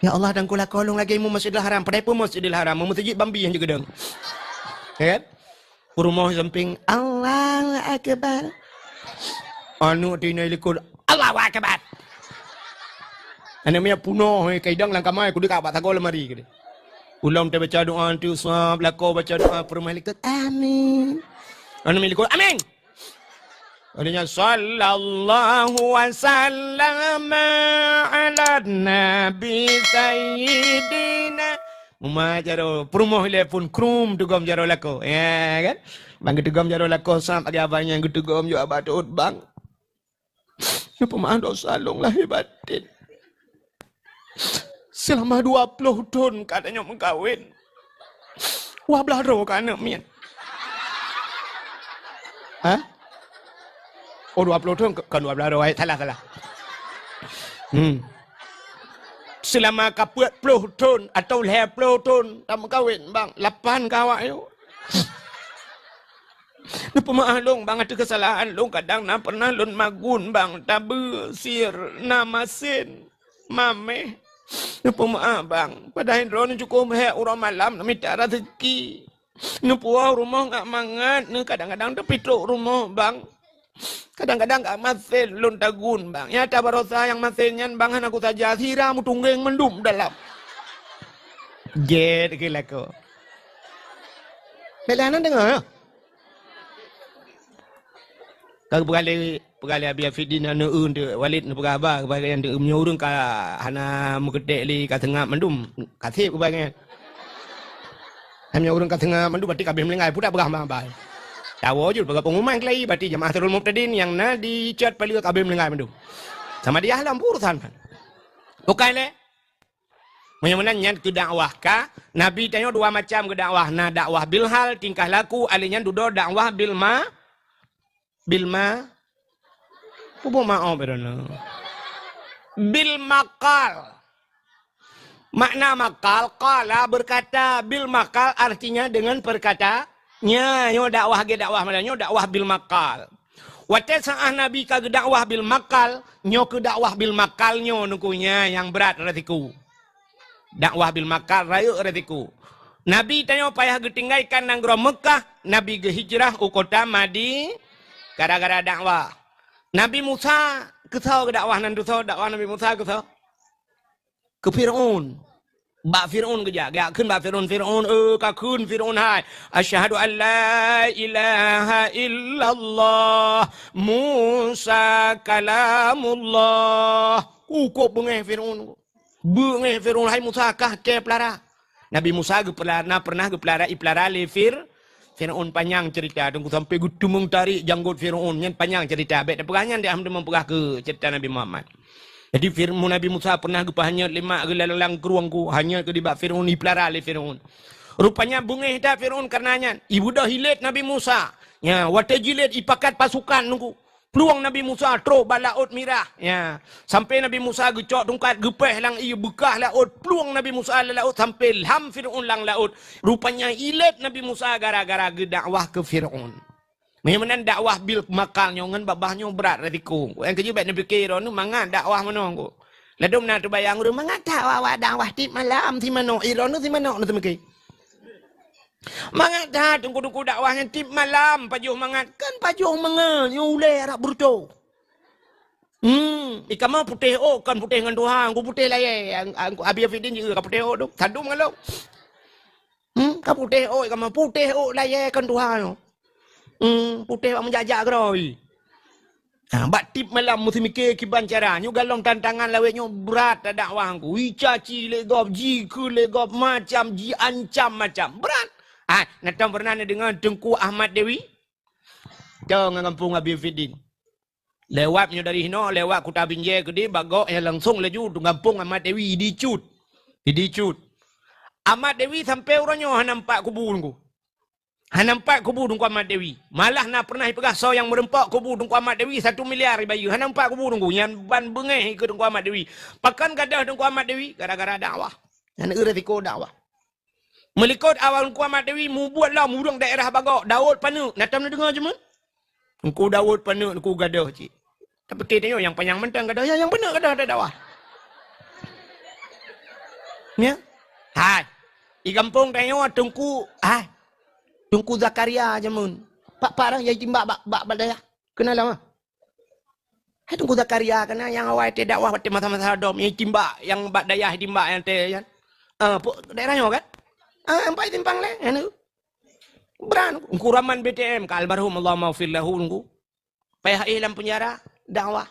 "Ya Allah, Tuhanku, lakoe lôn lagèe imum Masjidil Haram." Padahai peue Masjidil Haram, meuseujid Bambi nyang jeuet geudong. Ya kan? Peurumoh sampéng, "Allahu Akbar." Aneuk tu inan likot, "Allahu Akbar." Aneuk miet peunoh, eh, ka idong lam kama, kudék ka bak sagoe lemari kudék. Ulôn teubaca doa tu, sab lakoe baca doa, peurumoh likot, "Amin." Aneuk miet likot, "Amin." Akhirnya, "Sallallahu wa sallama ala nabi sayyidina." Mumat jaroe, peurumoh ilèe phôn krum teugom jaroe lakoe. Ya kan? Ban geuteugom jaroe lakoe, sab lagèe abang nyan geuteugom, "Yo, abang teuôt, Bang. Neupeumaah dosa lôn lahé batén. Seulama dua ploh thon ka tanyoe meukawen. Dua blaih droe ka aneuk miet." Hah? Oh, dua ploh thon, kon dua blaih droe, salah, salah. Hmm. "Seulama ka peuet ploh thon atau lhèe ploh thon tameukawen, Bang. Lapan ka awak nyoe. Neupeumaah lôn, Bang, ateueh keusalahan lôn. Kadang na pernah lôn magun, Bang, tabeue, sir, na masen, maméh. Neupeumaah, Bang. Padahai droeneuh cukôp hék uroe malam neumita raseuki. Neupuwoe rumoh ngat mangat, neuh kadang-kadang teupitrok rumoh, Bang. Kadang-kadang ka masen lôn tagun, Bang. Nyata barosa nyang masen nyan, Bang, hana kusaja, sira meutunggeng mandum dalam." Jeuet keu lakoe. Bèk lé hana deungö, ya? Ka geupeugah lé, peugah lé Abi Afiddin aneuk eu, Teuk Walid, neupeugah haba keupada nyan, meunyoe ureueng ka hana meukeutek lé, ka seungab mandum, ka sép keupada nyan. Meunyoe ureueng ka seungab mandum, berarti ka abéh meuninggai, peue tapeugah haba-haba. Tawoe jeuet peugah pengumuman keulayi, berarti jamaah Sirul Mubtadin nyang na di Cot Paleue ka abéh meuninggai mandum. Sama dia lom, peue urusan. Bukai lé. Meunyoe meunan nyan keu dakwah ka, Nabi tanyoe dua macam geudakwah, na dakwah bil hal, tingkah laku, alèh nyan dudoe dakwah bil ma-, bil ma-, peubuet maoh beureunoe. Bil maqal. Makna maqal, qala, berkata, bil maqal artinya dengan perkata-, nya, nyoe dakwah geudakwah, malah nyoe dakwah bil maqal. Watèe saat Nabi ka geudakwah bil maqal, nyoe keu dakwah bil maqal nyoe nungku nya nyang brat resiko. Dakwah bil maqal rayeuk resiko. Nabi tanyoe payah geutinggai kan nanggroe Meukah, Nabi geuhijrah u kota Madi-, gara-gara dakwah. Nabi Musa keusoe geudakwah nan tusoe dakwah Nabi Musa keusoe? Keu Fir'aun. Bak Fir'aun geujak, geujak kheun bak Fir'aun, "Fir'aun, eh, ka kheun Fir'aun hai, 'Asyhadu an la ilaha illallah, Musa kalamullah.'" Uh, kok beungéh Fir'aun. Beungéh Fir'aun, "Hai Musa, kah kée peulara." Nabi Musa geupeulara, pernah geupeulara, ipeulara lé Fir-, Fir'aun, panyang cerita teungku, sampai geuteumeung tarék janggot Fir'aun. Nyan panyang cerita. Bèk tapeugah nyan, dak hana meupeugah keu cerita Nabi Muhammad. Jadi Fir-, Nabi Musa pernah geupeuhanyot lé mak geulalang krueng ku, hanyot keu dibak Fir'aun, ipeulara lé Fir'aun. Rupanya beungéh that Fir'aun kareuna nyan. Ibeudôh ilét Nabi Musa. Nya, watèe jilét ipakat pasukan teungku. Plueng Nabi Musa troh bak Laôt Mirah. Ya. Sampai Nabi Musa geucok tungkat geupéh lam ié beukah laôt, plueng Nabi Musa lam laôt sampai lham Firaun lam laôt. Rupanya ilét Nabi Musa gara-gara geudakwah keu Firaun. Meunan dakwah bil maqal nyoe ngon babah nyoe brat risiko. Nyang keujeuet bèk neupike droeneuh mangat dakwah meunoe. Ladôm na teubayang ureueng mangat that awak-awak dakwah tiep malam si manok, droeneuh si manok na teumike. Mangat that teungku-teungku dakwah nyan tiep malam pajoh mangat, kan pajoh mangat nyoe ulèe rab beureutoh. Hmm, i kamoe putéh ôk kon putéh ngon tuha, ku putéh layèe, ang-, ang-, Abi Afidin jeuet ka putéh ôk tu, sadum ngon lôn. Hmm, ka putéh ôk i kamoe, putéh ôk layèe kon tuha nyoe. Hmm, putéh bak meujak-jak keudroe. Ha, bak tiep malam meusimike kiban cara. Nyoe galom tantangan lawét nyoe brat dakwah ku. Jicaci lé gob, jikheun lé gob, macam jiancam macam. Brat. Ha, na tom pernah neudeungoe Teungku Ahmad Dewi? Jauh ngon gampông Abi Fidin. Lewat nyoe dari hinoe, lewat Kuta Binjai keudeh, bagok nyang langsong laju gampông Ahmad Dewi, di Cut. Di Cut. Ahmad Dewi sampai uroe nyoe hana nampak kubu Teungku. Hana nampak kubu Teungku Ahmad Dewi. Malah na pernah ipeugah soe nyang meureumpok kubu Teungku Ahmad Dewi satu miliar ibayeue. Hana nampak kubu Teungku. Nyan ban beungéh keu Teungku Ahmad Dewi. Pakon gadôh Teungku Ahmad Dewi? Gara-gara dakwah. Nyan eu resiko dakwah. Meulikot awak Teungku Ahmad Dewi mubuet lom ureueng daerah bagok, Daud Paneuk. Na tom neudeungoe cuma? Teungku Daud Paneuk, Teungku gadôh cit. Tapi tanyoe nyang panyang mantong gadôh, nyang, nyang Paneuk gadôh dakwah. Ya? Hai. Di gampông tanyoe Teungku, hai. Teungku Zakaria jameun. Pak, pak nyang timbak bak, bak, bak dayah. Keunan lom ah. Hai Teungku Zakaria keunan nyang awai teudakwah watèe masa-masa dom, nyang timbak nyang bak dayah timbak nyang teu nyan. Ah, daerah nyoe kan? Ah, empat simpang lé, anu. Brat, Teungku Rahman B T M, ka almarhum, Allahumma ghfir lahu, Teungku. Payah éh lam penjara, dakwah.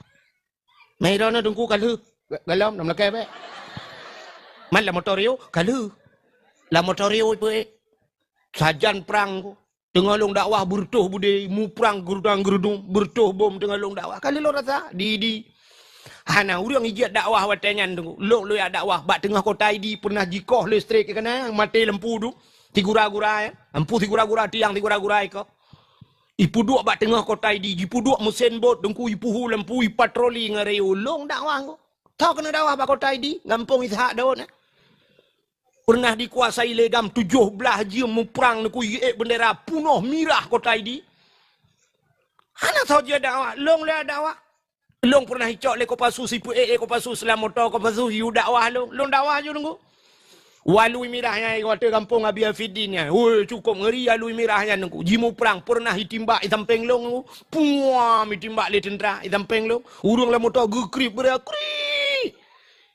Mai droeneuh Teungku ka lheueh, galom, lam lakèe bèk. Man lam motor yo, ka lheueh. Lam motor yo ipeue éh. Sajan prang ko. Teungoh lôn dakwah beureutoh budé, muprang geurudang-geurudum, beureutoh bom teungoh lôn dakwah. Ka lheueh lôn rasa, di, di. Hana ureueng ijak dakwah watèe nyan Teungku. Lôn, lôn jak dakwah bak teungoh kota Idi pernah jikoh listrik keunan, maté lampu tu. Sigura-gura ya. Lampu sigura-gura, tiang sigura-gura ikoh. Ipeuduek bak teungoh kota Idi, jipeuduek meusén bot Teungku, ipeuhu lampu, ipatroli ngon rayeuk. Lôn dakwah Teungku. Tho keuneuk dakwah bak kota Idi, gampông Ishak Daud nyan. Pernah dikuasai lé GAM tujoh blaih jeuem muprang Teungku, iék beundera punoh mirah kota Idi. Hana soe jeuet dakwah, lôn lé dakwah. Lôn pernah icok lé Kopassus, ipeuék lé Kopassus lam moto Kopassus, yue dakwah lôn. Lôn dakwah ju Teungku. Alui mirah nyan, watèe gampông Abi Afidin nyan. Woi, cukup ngeri alui mirah nyan Teungku. Jimuprang pernah itimbak i sampéng lôn Teungku. Puam, itimbak lé teuntra i sampéng lôn. Ureueng lam moto geukriek beureukrek.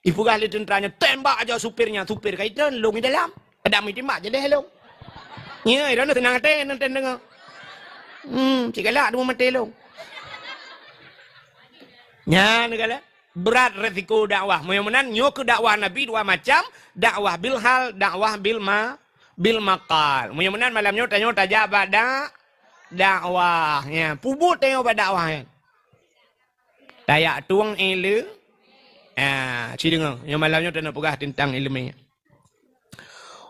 Ipeugah lé teuntra nyan, "Tembak aja supir nyan." Supir ka itreun, lôn i dalam. Kadang meuitimba jeudeh lôn. Nyoe, droeneuh seunang até nonton deungoe. Hmm, cit galak teuma maté lôn. Nyan galak. Brat resiko dakwah. Meunyoe meunan, nyoe keuh dakwah Nabi dua macam, dakwah bil hal, dakwah bil ma-, bil maqal. Meunyoe meunan malam nyoe tanyoe tajak bak da-, dakwah. Ya, peubuet tanyoe bak dakwah nyan. Tajak tueng ileumèe. Ah, ci deungoe, nyoe malam nyoe taneuk peugah teuntang ileumèe.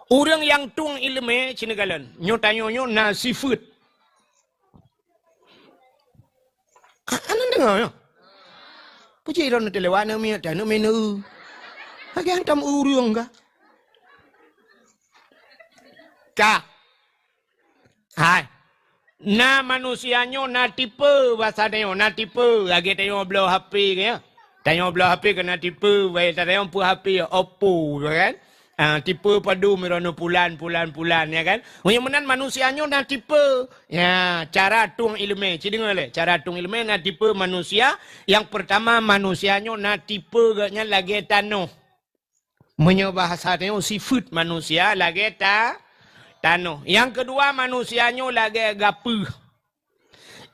Ureueng nyang tueng ileumèe ci neukalon, nyoe tanyoe nyoe na sifeuet. Ah, aneuk deungoe nyoe. Puji droeneuh teulewat aneuk miet, aneuk miet. Lagèe hantom ureueng kah? Ka. Hai. Na manusia nyoe na tipe, basa tanyoe na tipe, lagèe tanyoe bloe H P kan, ya. Tanyoe bloe H P kan na tipe, baik tanyoe peue H P, Oppo, ya kan? Ah, tipe padum droeneuh pulan, pulan, pulan, ya kan? Meunyoe meunan manusia nyoe na tipe. Ya, cara tueng ileumèe, ci deungoe lé. Cara tueng ileumèe na tipe manusia. Nyang peurtama manusia nyoe na tipe geuh nyan lagèe tanoh. Meunyoe bahasa tanyoe sifeuet manusia lagèe ta-, tanoh. Nyang keudua manusia nyoe lagèe gapeue.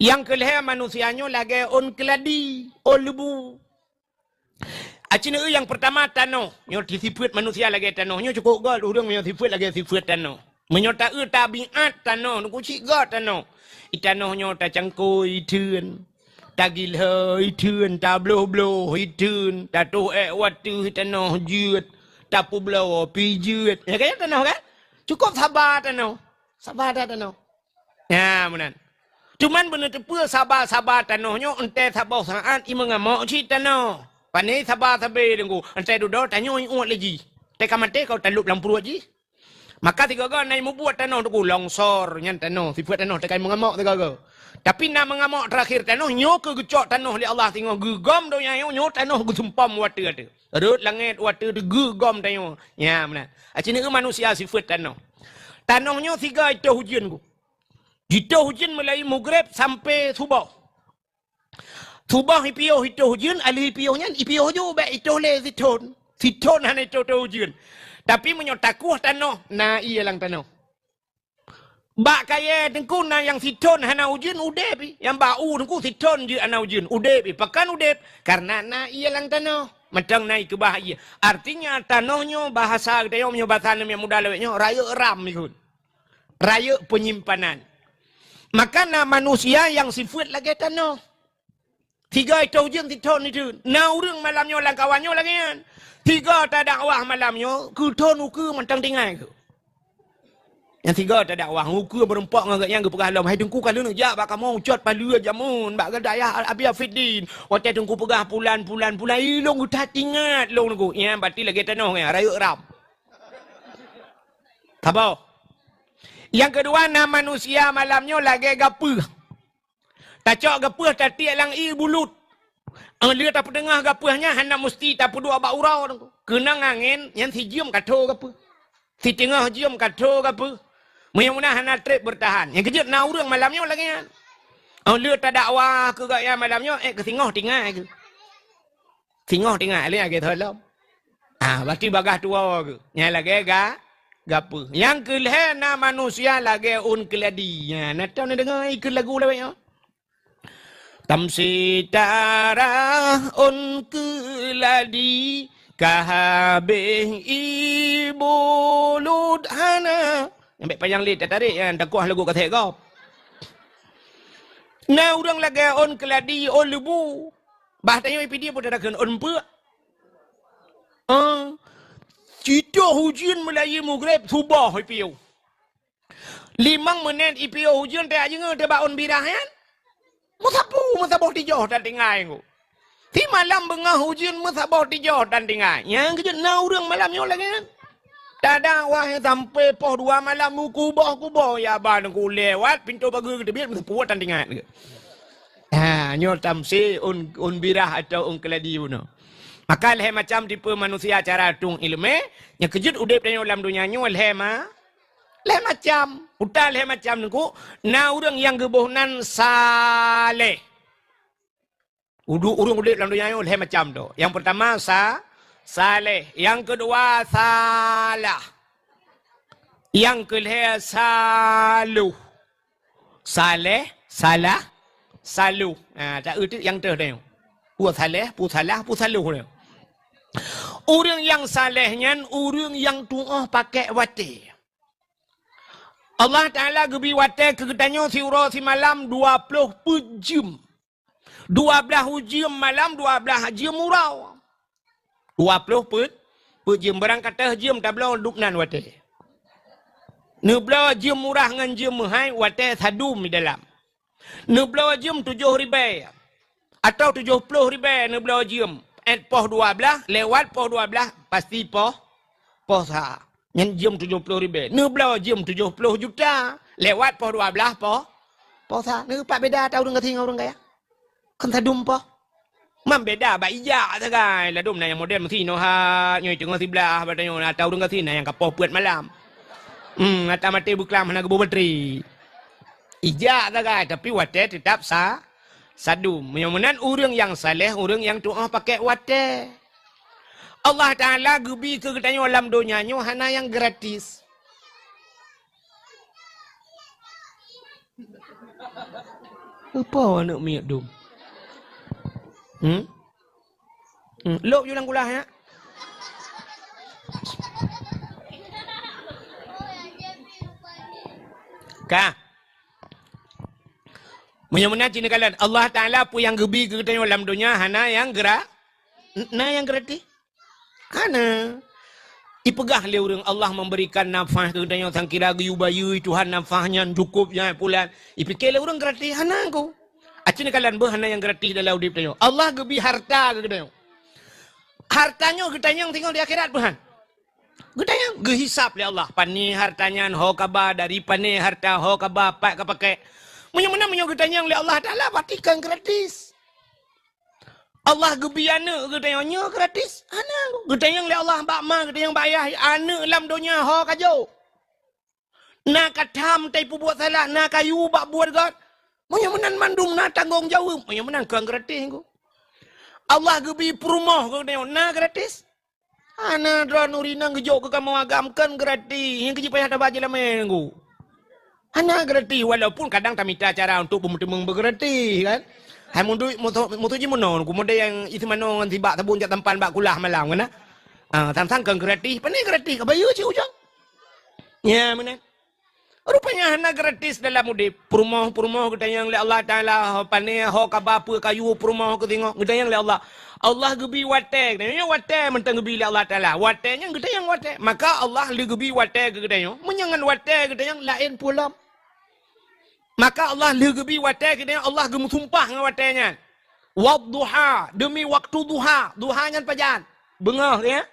Nyang keulhèe manusia nyoe lagèe ôn keuladi, ôn leubu. Aci neueu nyang peurtama tanoh. Nyoe sifeuet manusia lagèe tanoh. Nyoe cukôp göt ureueng meunyoe sifeuet lagèe sifeuet tanoh. Meunyoe taeu tabiat tanoh, nyoe cit göt tanoh. I tanoh nyoe tacangkôi itheun, tagilhö itheun, tabloh-bloh itheun, tatoh èk watèe tanoh jeuet, tapeubloe pih jeuet. Ya kan tanoh kan? Cukôp saba tanoh. Saba that tanoh. Ya, meunan. Cuman beuneuteupeu saba-saba tanoh nyoe, entée saboh saát i meungamok cit tanoh. Pane saba sabe deungon, entée dudoe tanyoe iuet lé jih. Tée ka maté kau talop lam pruet jih. Maka sigoe-goe na i mubuet tanoh teungku, longsor nyan tanoh, sifeuet tanoh teukai meungamok sigoe-goe. Tapi na meungamok teurakhir tanoh, nyoe keuh geucok tanoh lé Allah singoh geugom donya nyoe, nyoe tanoh geusumpom watée-watée. Rhot langét watée teuh geugom tanyoe. Nya meunan. Aci neu manusia sifeuet tanoh. Tanoh nyoe sigoe itoh ujeuen ku. Jitoh ujeuen mulai mugreb sampoe suboh. Suboh ipiôh itoh ujeuen, alheuh ipiôh nyan ipiôh ju bék itoh lé sithon. Sithon hana itoh-toh ujeuen. Tapi meunyoe takueh tanoh, na ié lam tanoh. Bak kayée teungku na nyang sithon hana ujeuen, udeb i. Nyang bak u teungku sithon jeuet hana ujeuen, udeb i. Pakon udeb? Kareuna na ié lam tanoh. Mantong na ikeubah ié. Artinya tanoh nyoe bahasa geutanyoe, meunyoe bahasa aneuk muda lawét nyoe, rayeuk ram ikot. Rayeuk peunyimpanan. Maka na manusia nyang sifeuet lagée tanoh. Sigoe itoh ujeuen sithon iteun. Na ureuëng malam nyoe lam kawan nyoe lagée nyan. Sigoe tadakwah malam nyoe, keu thon ukeue mantong tinggai keu. Nyang sigoe tadakwah, ukeue meurumpok ngon gobnyan geupeugah lom, "Hai Teungku, ka lheueh jak bak kamoe ucot paleue jameun bak dayah Al-Abia Fiddin." Watée Teungku peugah pulan, pulan, pulan, ilong geutat ingat lôn Teungku. Nyan berarti lagée tanoh nyan, rayeuk ram. Saboh. Nyang keudua, na manusia malam nyoe lagée gapeuh. Tacok gapeuh tatiek lam ié bulut. Óh lheueh tapeuteungoh gapeuh nyan hana musti tapeuduek bak uroe. Keunong angén nyan sijeuem ka tho gapeuh. Siteungoh jeuem ka tho gapeuh. Meunyoe meunan hana treb beurtahan. Nyang keujeuet na ureuëng malam nyoe lagée nyan. Óh lheueh tadakwah keu gobnyan malam nyoe, ék keu singoh tinggai keu. Singoh tinggai lé lagée tho lom. Ah, berarti bagaih tuwoe geuh. Nyan lagée ga, gapeuh. Nyang keu lhée na manusia lagée ôn keuladi. Nyan, na teuh na deungoe ikeu lagu lawét nyoe. Tamsi tarah ôn keuladi, ka habéh ié bulut hana. Nyang bék panyang lé tatarék nyan, takuah lagu kasét gob. Na ureuëng lagée ôn keuladi, ôn leubu. Bah tanyoe ipidie peue takheun ôn peue. Ah, citoh ujeuen meulayeue mugreb suboh ipiôh. Limong meunét ipiôh ujeuen teuak jingoe teuh bak ôn birah nyan. Meusapeue meusaboh tijoh tan tinggai ngon. Simalam beungoh ujeuen meusaboh tijoh tan tinggai. Nyang keujeuet na ureuëng malam nyoe lagée nyan. Tadakwah sampoe poh dua malam, meukuboh-kuboh ya ban ku lewat pintoe pageue geuteubiet meusapeue tan tinggai. Ha, nyoe tamsi ôn, ôn birah atawa ôn keuladi bunoe. Maka lhée macam tipe manusia cara tueng iéleumé, nyang keujeuet udeb tanyoe lam donya nyoe lhée ma-, lhée macam. Uta lhée macam niko, na ureuëng nyang geuboh nan saleh. Udu ureuëng udeb lam donya nyoe lhée macam tu. Nyang peurtama sa-, saleh, nyang keudua salah. Nyang keulhée saloh. Saleh, salah, saloh. Ha, ta eu teuk nyang teuh tanyoe. Peue saleh, peue salah, peue saloh nyoe. Ureuëng nyang saleh nyan ureuëng nyang tuoh pakék watée. Allah Taala geubi watée keu geutanyoe siuroe simalam dua ploh peuet jeuem. Dua blaih jeuem malam, dua blaih jeuem uroe. Dua ploh peuet, peuet jeuem, barang ka teuh jeuem tabloe dub nan watée. Neubloe jeuem murah ngon jeuem meuhai watée sadum di dalam. Neubloe jeuem tujoh ribée atawa tujoh ploh ribée neubloe jeuem. Ét poh dua blaih, lewat poh dua blaih, pasti poh, poh sa. Nyan jeuem tujoh ploh ribée. Neubloe jeuem tujoh ploh juta. Lewat poh dua blaih poh, poh sa. Neupat beda ata ureuëng gasien ngon ureuëng kaya? Kan sadum poh. Mam beda bak ijak sagai. Ladom na nyang model meusi nohat, nyoe teungoh siblaih, bak tanyoe na ata ureuëng gasien na nyang ka poh peuet malam. Hmm, ata maté beuklam hana geuboh batri. Ijak sagai, tapi watée teutap sa, sadum. Meunyoe meunan ureuëng nyang saleh, ureuëng nyang tuoh pakék watée. Allah Taala geubi keu geutanyoe lam donya nyoe hana nyang gratis. Apa aneuk miet dum? Hmm? Hmm, lok ju lam kulah ya. Ka. Meunyoe meunan cit neukalon, Allah Taala peue nyang geubi keu geutanyoe lam donya hana nyang gra-, na nyang gratis? Hana. Ipeugah lé ureuëng, "Allah memberikan nafah keu geutanyoe, sangkira geuyue bayeue Tuhan nafah nyan cukôp nyan pulan." Ipike lé ureuëng gratis, hana ko. Aci neukalon beuh hana nyang gratis dalam udeb tanyoe. Allah geubi harta keu geutanyoe. Harta nyoe geutanyong singoh di akhirat beuhan. Geutanyong, geuhisab lé Allah. Pané harta nyan, ho kaba, dari pané harta, ho kaba, pat ka pakai. Meunyoe meunan, meunyoe geutanyong lé Allah Taala, berarti kan gratis. Allah geubi aneuëk geutanyoe, nyoe gratis? Hana. Geutanyong lé Allah bak ma, geutanyong bak ayah, aneuëk lam donya ho ka jok. Na ka tham tai peubuet salah, na ka yue bak buet gét. Meunyoe meunan mandum na tanggong jaweueb, meunyoe meunan kon gratis ko. Allah geubi peurumoh geutanyoe, na gratis? Hana. Droeneuh ureuëng inong geujok keu kamoe agam kon gratis. Nyang keuji payah taba jeulamé nunggu. Hana gratis, walaupun kadang tamita cara untuk beumeuteumong beugratis kan. Hai mundu mutu mutu jih meunoe nunggu model nyang isi manoe ngon sibak sabon jak tampan bak kulah malam kan. Ah, sang-sang kon gratis, pané gratis ka bayeue cit ujong. Ya, meunan. Rupanya hana gratis dalam udeb. Peurumoh-peurumoh geutanyong lé Allah Taala, ho pané, ho kaba, peue ka yue peurumoh keu singoh, geutanyong lé Allah. Allah geubi watée geutanyoe, watée mantong geubi lé Allah Taala. Watée nyan geutanyong watée. Maka Allah lé geubi watée keu geutanyoe. Meunyoe ngon watée geutanyong laén peue lom. Maka Allah lé geubi watée keu geutanyoe, Allah geumeusumpah ngon watée nyan. Wadduha, demi waktu duha. Duha nyan pajan? Beungoh, ya?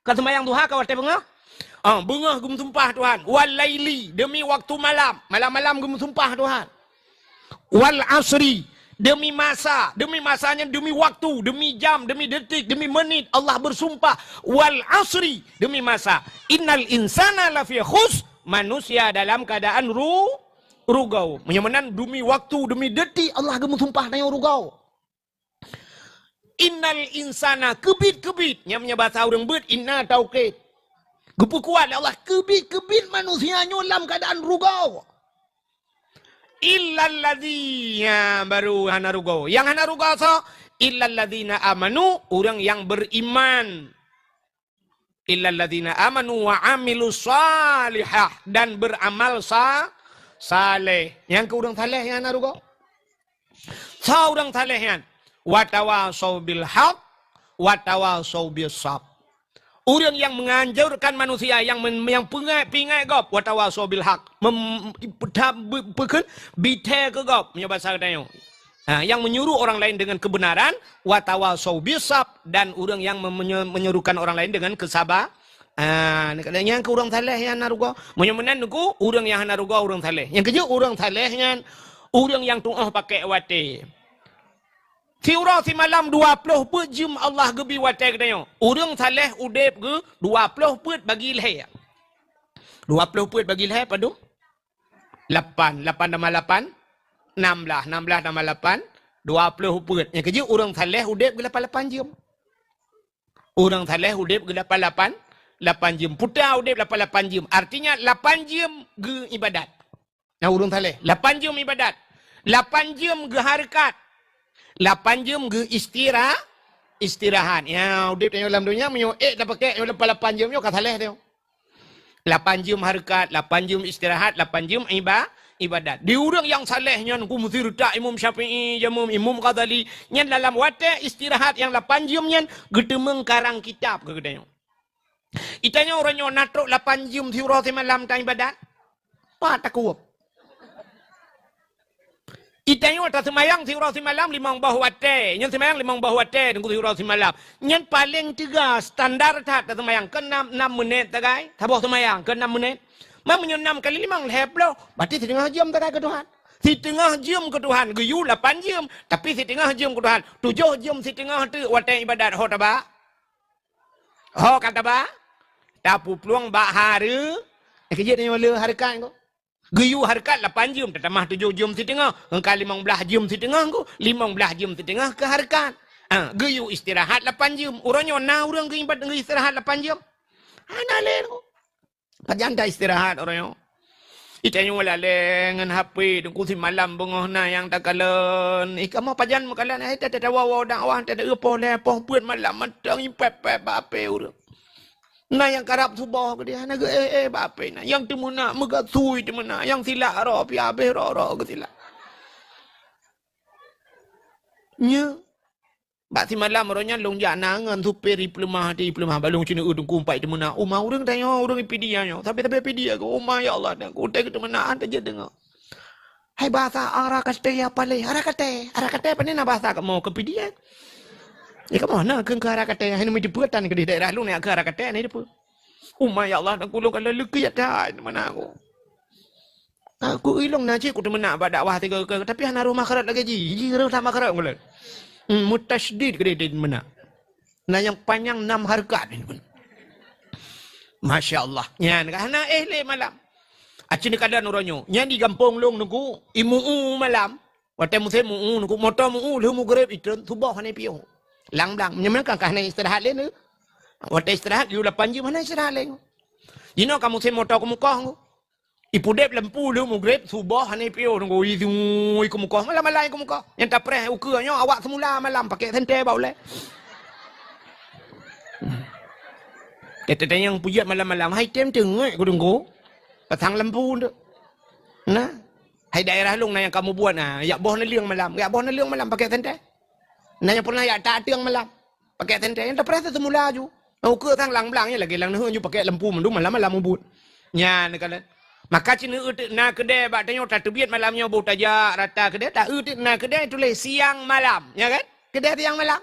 Ka seumayang duha ka watée beungoh? Ah, beungoh geumeusumpah Tuhan. Wal laili, demi waktu malam. Malam-malam geumeusumpah Tuhan. Wal asri, demi masa. Demi masa nyan, demi waktu, demi jam, demi detik, demi menit. Allah bersumpah. Wal asri, demi masa. Innal insana lafi khus, manusia dalam keadaan ru-, rugau. Meunyoe meunan, demi waktu, demi detik, Allah geumeusumpah tanyoe rugau. Innal insana, keubiet-keubiet. Nyang meunyoe basa ureuëng beuet, inna taukid. Geupeukuat lé Allah, keubiet-keubiet manusia nyoe lam keadaan rugau. Illal ladzi, ya, baru hana rugau. Nyang hana rugau soe? Illal ladzina amanu, ureuëng nyang beriman. Illal ladzina amanu wa amilus salihah, dan beramal sa-, saleh. Nyang keu ureuëng saleh nyang hana rugau. Soe ureuëng saleh nyan? Watawasau bil haq, watawasau bis sab. Ureuëng nyang menganjurkan manusia, nyang men-, nyang peungai, peuingat gob, watawasau bil haq. Mem-, pe-, ta-, be-, peukheun, bithée keu gob, meunyoe basa geutanyoe. Ha, nyang menyuruh orang lain dengan kebenaran, watawasau bis sab, dan ureuëng nyang me-, menye-, menyuruhkan orang lain dengan kesaba-, ah, nyang keu ureuëng saleh nyang hana rugau. Meunyoe meunan nunggu, ureuëng nyang hana rugau ureuëng saleh. Nyang keujeuet ureuëng saleh nyan, ureuëng nyang tuoh pakai watée. Siuroe simalam dua ploh peuet jeuem Allah geubi watée geutanyoe. Ureuëng saleh udeb geu dua ploh peuet bagi lhée. Dua ploh peuet bagi lhée padum? Lapan. Lapan tambah lapan, enam belas. Enam belas tambah lapan, dua ploh peuet. Nyang keujeuet ureuëng saleh udeb geu lapan-lapan jeuem. Ureuëng saleh udeb geu lapan-lapan, lapan jeuem. Puta udeb lapan-lapan jeuem. Artinya lapan jeuem geu ibadat. Nah, ureuëng saleh, lapan jeuem ibadat. Lapan jeuem geu hareukat. Lapan jeuem geu istira-, istirahat. Ya, udeb tanyoe lam donya, meunyoe ék tapakai nyoe lapan-lapan jeuem nyoe ka saleh tanyoe. Lapan jeuem hareukat, lapan jeuem istirahat, lapan jeuem iba-, ibadat. Di ureuëng nyang saleh nyan, ku meusiretak Imam Syafi'i, jamum Imam Ghazali, nyan dalam watée istirahat nyang lapan jeuem nyan, geuteumeung karang kitab keu geutanyoe. Itanyoe uroe nyoe na trok lapan jeuem siuroe simalam ta ibadat? Pat takueb. Itanyoe taseumayang siuroe simalam limong boh watée. Nyan seumayang limong boh watée teungku siuroe simalam. Nyan paleng teuga standar that taseumayang keu enam, enam menit sagai. Saboh seumayang keu enam menit. Ma meunyoe enam kali limong lhée ploh, berarti siteungoh jeuem sagai keu Tuhan. Siteungoh jeuem keu Tuhan, geuyue lapan jeuem, tapi siteungoh jeuem keu Tuhan, tujoh jeuem siteungoh teuk watée ibadat ho taba. Ho ka taba, tapeuplueng bak hareu-, eh, keujeuet nyoe le hareukat ko. Geuyue hareukat lapan jeuem, tatamah tujoh jeuem siteungoh, engka limong blaih jeuem siteungoh ko, limong blaih jeuem siteungoh keu hareukat. Ah, geuyue istirahat lapan jeuem. Uroe nyoe na ureuëng geuibat-, geuistirahat lapan jeuem? Hana lé ko. Pajan ta istirahat uroe nyoe? Itanyoe lalée ngon H P, teungku simalam beungoh na nyang takalon. Ih, kamoe pajan meukalon, eh, ta-, ta-, tawoe-woe dakwah, ta-, ta-, poh lhée, poh peuet malam, mantong ipép-pép bak H P ureuëng. Na nyang karab suboh keudeh, hana geu-, eh, eh, bak H P na. Nyang teumeunak, meugasui teumeunak. Nyang silak roh, pih habéh roh-roh geusilak. Nyoe. Bak simalam uroe nyan lôn jak na ngon supir ipeuleumah, ipeuleumah. Bak lôn ceuneuk eu teungku empat teumeunak. Uma ureuëng tanyoe, ureuëng ipidi nyoe. Sabe-sabe pidi aku. Uma ya Allah, dan kutai keu teumeunak, hana jeuet deungoe. Hai bahasa ara kate ya pale, ara kate, ara kate pane na bahasa kamoe keu pidi. Ya kamoe na keu ara kate, hai nami dipeue tan keu di daerah lôn ya keu ara kate ni dipeue. Uma ya Allah, dan kulung kalau leuki ya dah, mana aku. Aku ilong na cit ku teumeunak bak dakwah tiga ke, tapi hana roh makharat lagi ji. Ji roh tak makharat ngulai. Hmm, mutasydid ke dia, dia meunak. Nah, yang panjang enam harkat. Masya Allah. Nyan kan hana eh lé malam. Acin kadang uroe nyoe. Nyan di gampông lôn nunggu imu malam. Watèe musém mu'u nunggu moto mu'u lheuh mugreb itreun suboh hana piôh. Lang blang. Nyan kan ka hana istirahat lé neu. Watèe istirahat jam lapan jeuem hana istirahat lé. Jinoe ka musém moto keumukoh nunggu. Ipudeb lampu lheuh mugreb suboh hana piôh nunggu izui keumukoh malam-malam keumukoh. Nyang tapreh ukeue nyoe awak semula malam pakai senter bak ulèe. Kata nyang pujat malam-malam hai tem teungoe ku dengko. Pasang lampu tu. Nah, hai daerah lôn na nyang kamu buat na, yak boh neuleueng malam, yak boh neuleueng malam pakai senter. Na nyang pernah yak tak ateueng malam. Pakai senter nyang tapreh semula ju. Nah, ukeue sang lang blang lagi lang neuheun ju pakai lampu mandum malam-malam ubut. Nyan kan. Maka cina uteuk na keudè bak tanyoe tateubiet malam nyoe boh tajak rata keudè ta uteuk na keudè tuléh siang malam, ya kan? Keudè siang malam.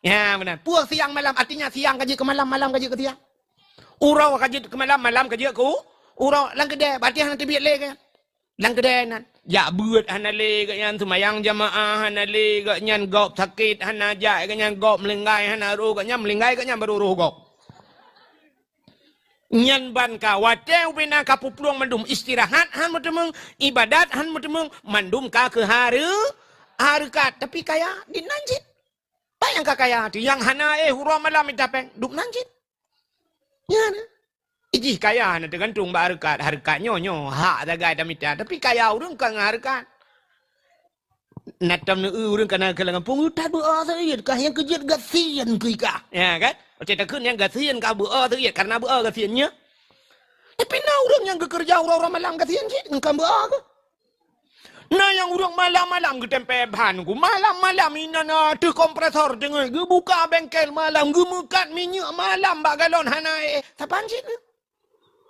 Ya benar. Puas siang malam artinya siang ka jeuet keu malam, malam ka jeuet keu siang. Uroe ka jeuet keu malam, malam ka jeuet keu uroe. Lang keudè berarti hana teubiet lé kan? Lam keudè nan. Jak beuet hana lé gobnyan, seumayang jamaah hana lé gobnyan, gob sakét hana jak gobnyan, gob meulinggai hana roh gobnyan, meulinggai gobnyan baru roh gob. Nyan ban ka watèe ubena ka peuplueng mandum, istirahat han meuteumeung, ibadat han meuteumeung, mandum ka keu hareu-, hareukat. Tapi kaya di nan cit. Bak nyang ka kaya tu, nyang hana éh uroe malam mita péng, dub nan cit. Nyan. Ijih kaya na teugantung bak hareukat. Hareukat nyoe, nyoe hak sagai tamita. Tapi kaya ureueng ka ngon hareukat. Na tom neu ureueng kana keu lam gampông, "Ui, that beu-o seuiet kah nyang keujeuet gasien keu ikah." Ya kan? Oke takheun nyang gasien kah beu-o seuiet karena beu-o gasien nyoe. Tapi na ureueng nyang geukeureuja uroe-uroe malam gasien cit, ngon beu-o keuh. Na nyang ureueng malam-malam geutempé ban ku. Malam-malam inan ateueh kompresor deungon geubuka bengkel malam, geumeukat minyeuk malam bak galon hana éh. Saban cit?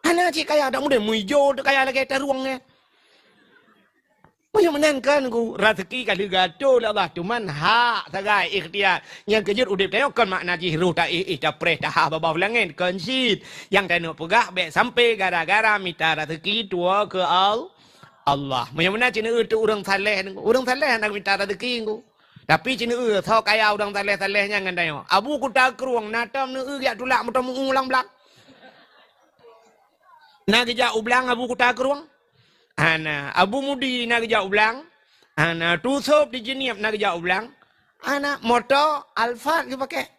Hana cit kaya dak mudeh muijo teu kaya lagèe tarueng nyan. Meunyoe meunan kan ku, raseuki ka lheueh geuatoe lé Allah, cuman hak sagai ikhtiar. Nyang keujeuet udeb tanyoe kon makna jih roh taéh-éh tapreh taha babah langét, kon cit. Nyang taneuk peugah bèk sampai gara-gara mita raseuki tuwoe keu Al-, Allah. Meunyoe meunan cit neu ureueng saleh, ureueng saleh hana mita raseuki ku. Tapi cit neu soe kaya ureueng saleh-saleh nyan ngon tanyoe. Abu Kuta Krueng na tom neu jak tulak moto meu-u lam blang. Na geujak u blang Abu Kuta Krueng? Hana. Abu Mudi na geujak u blang? Hana. Tusop di Jeunieb na geujak u blang? Hana. Moto Alphard geupakai.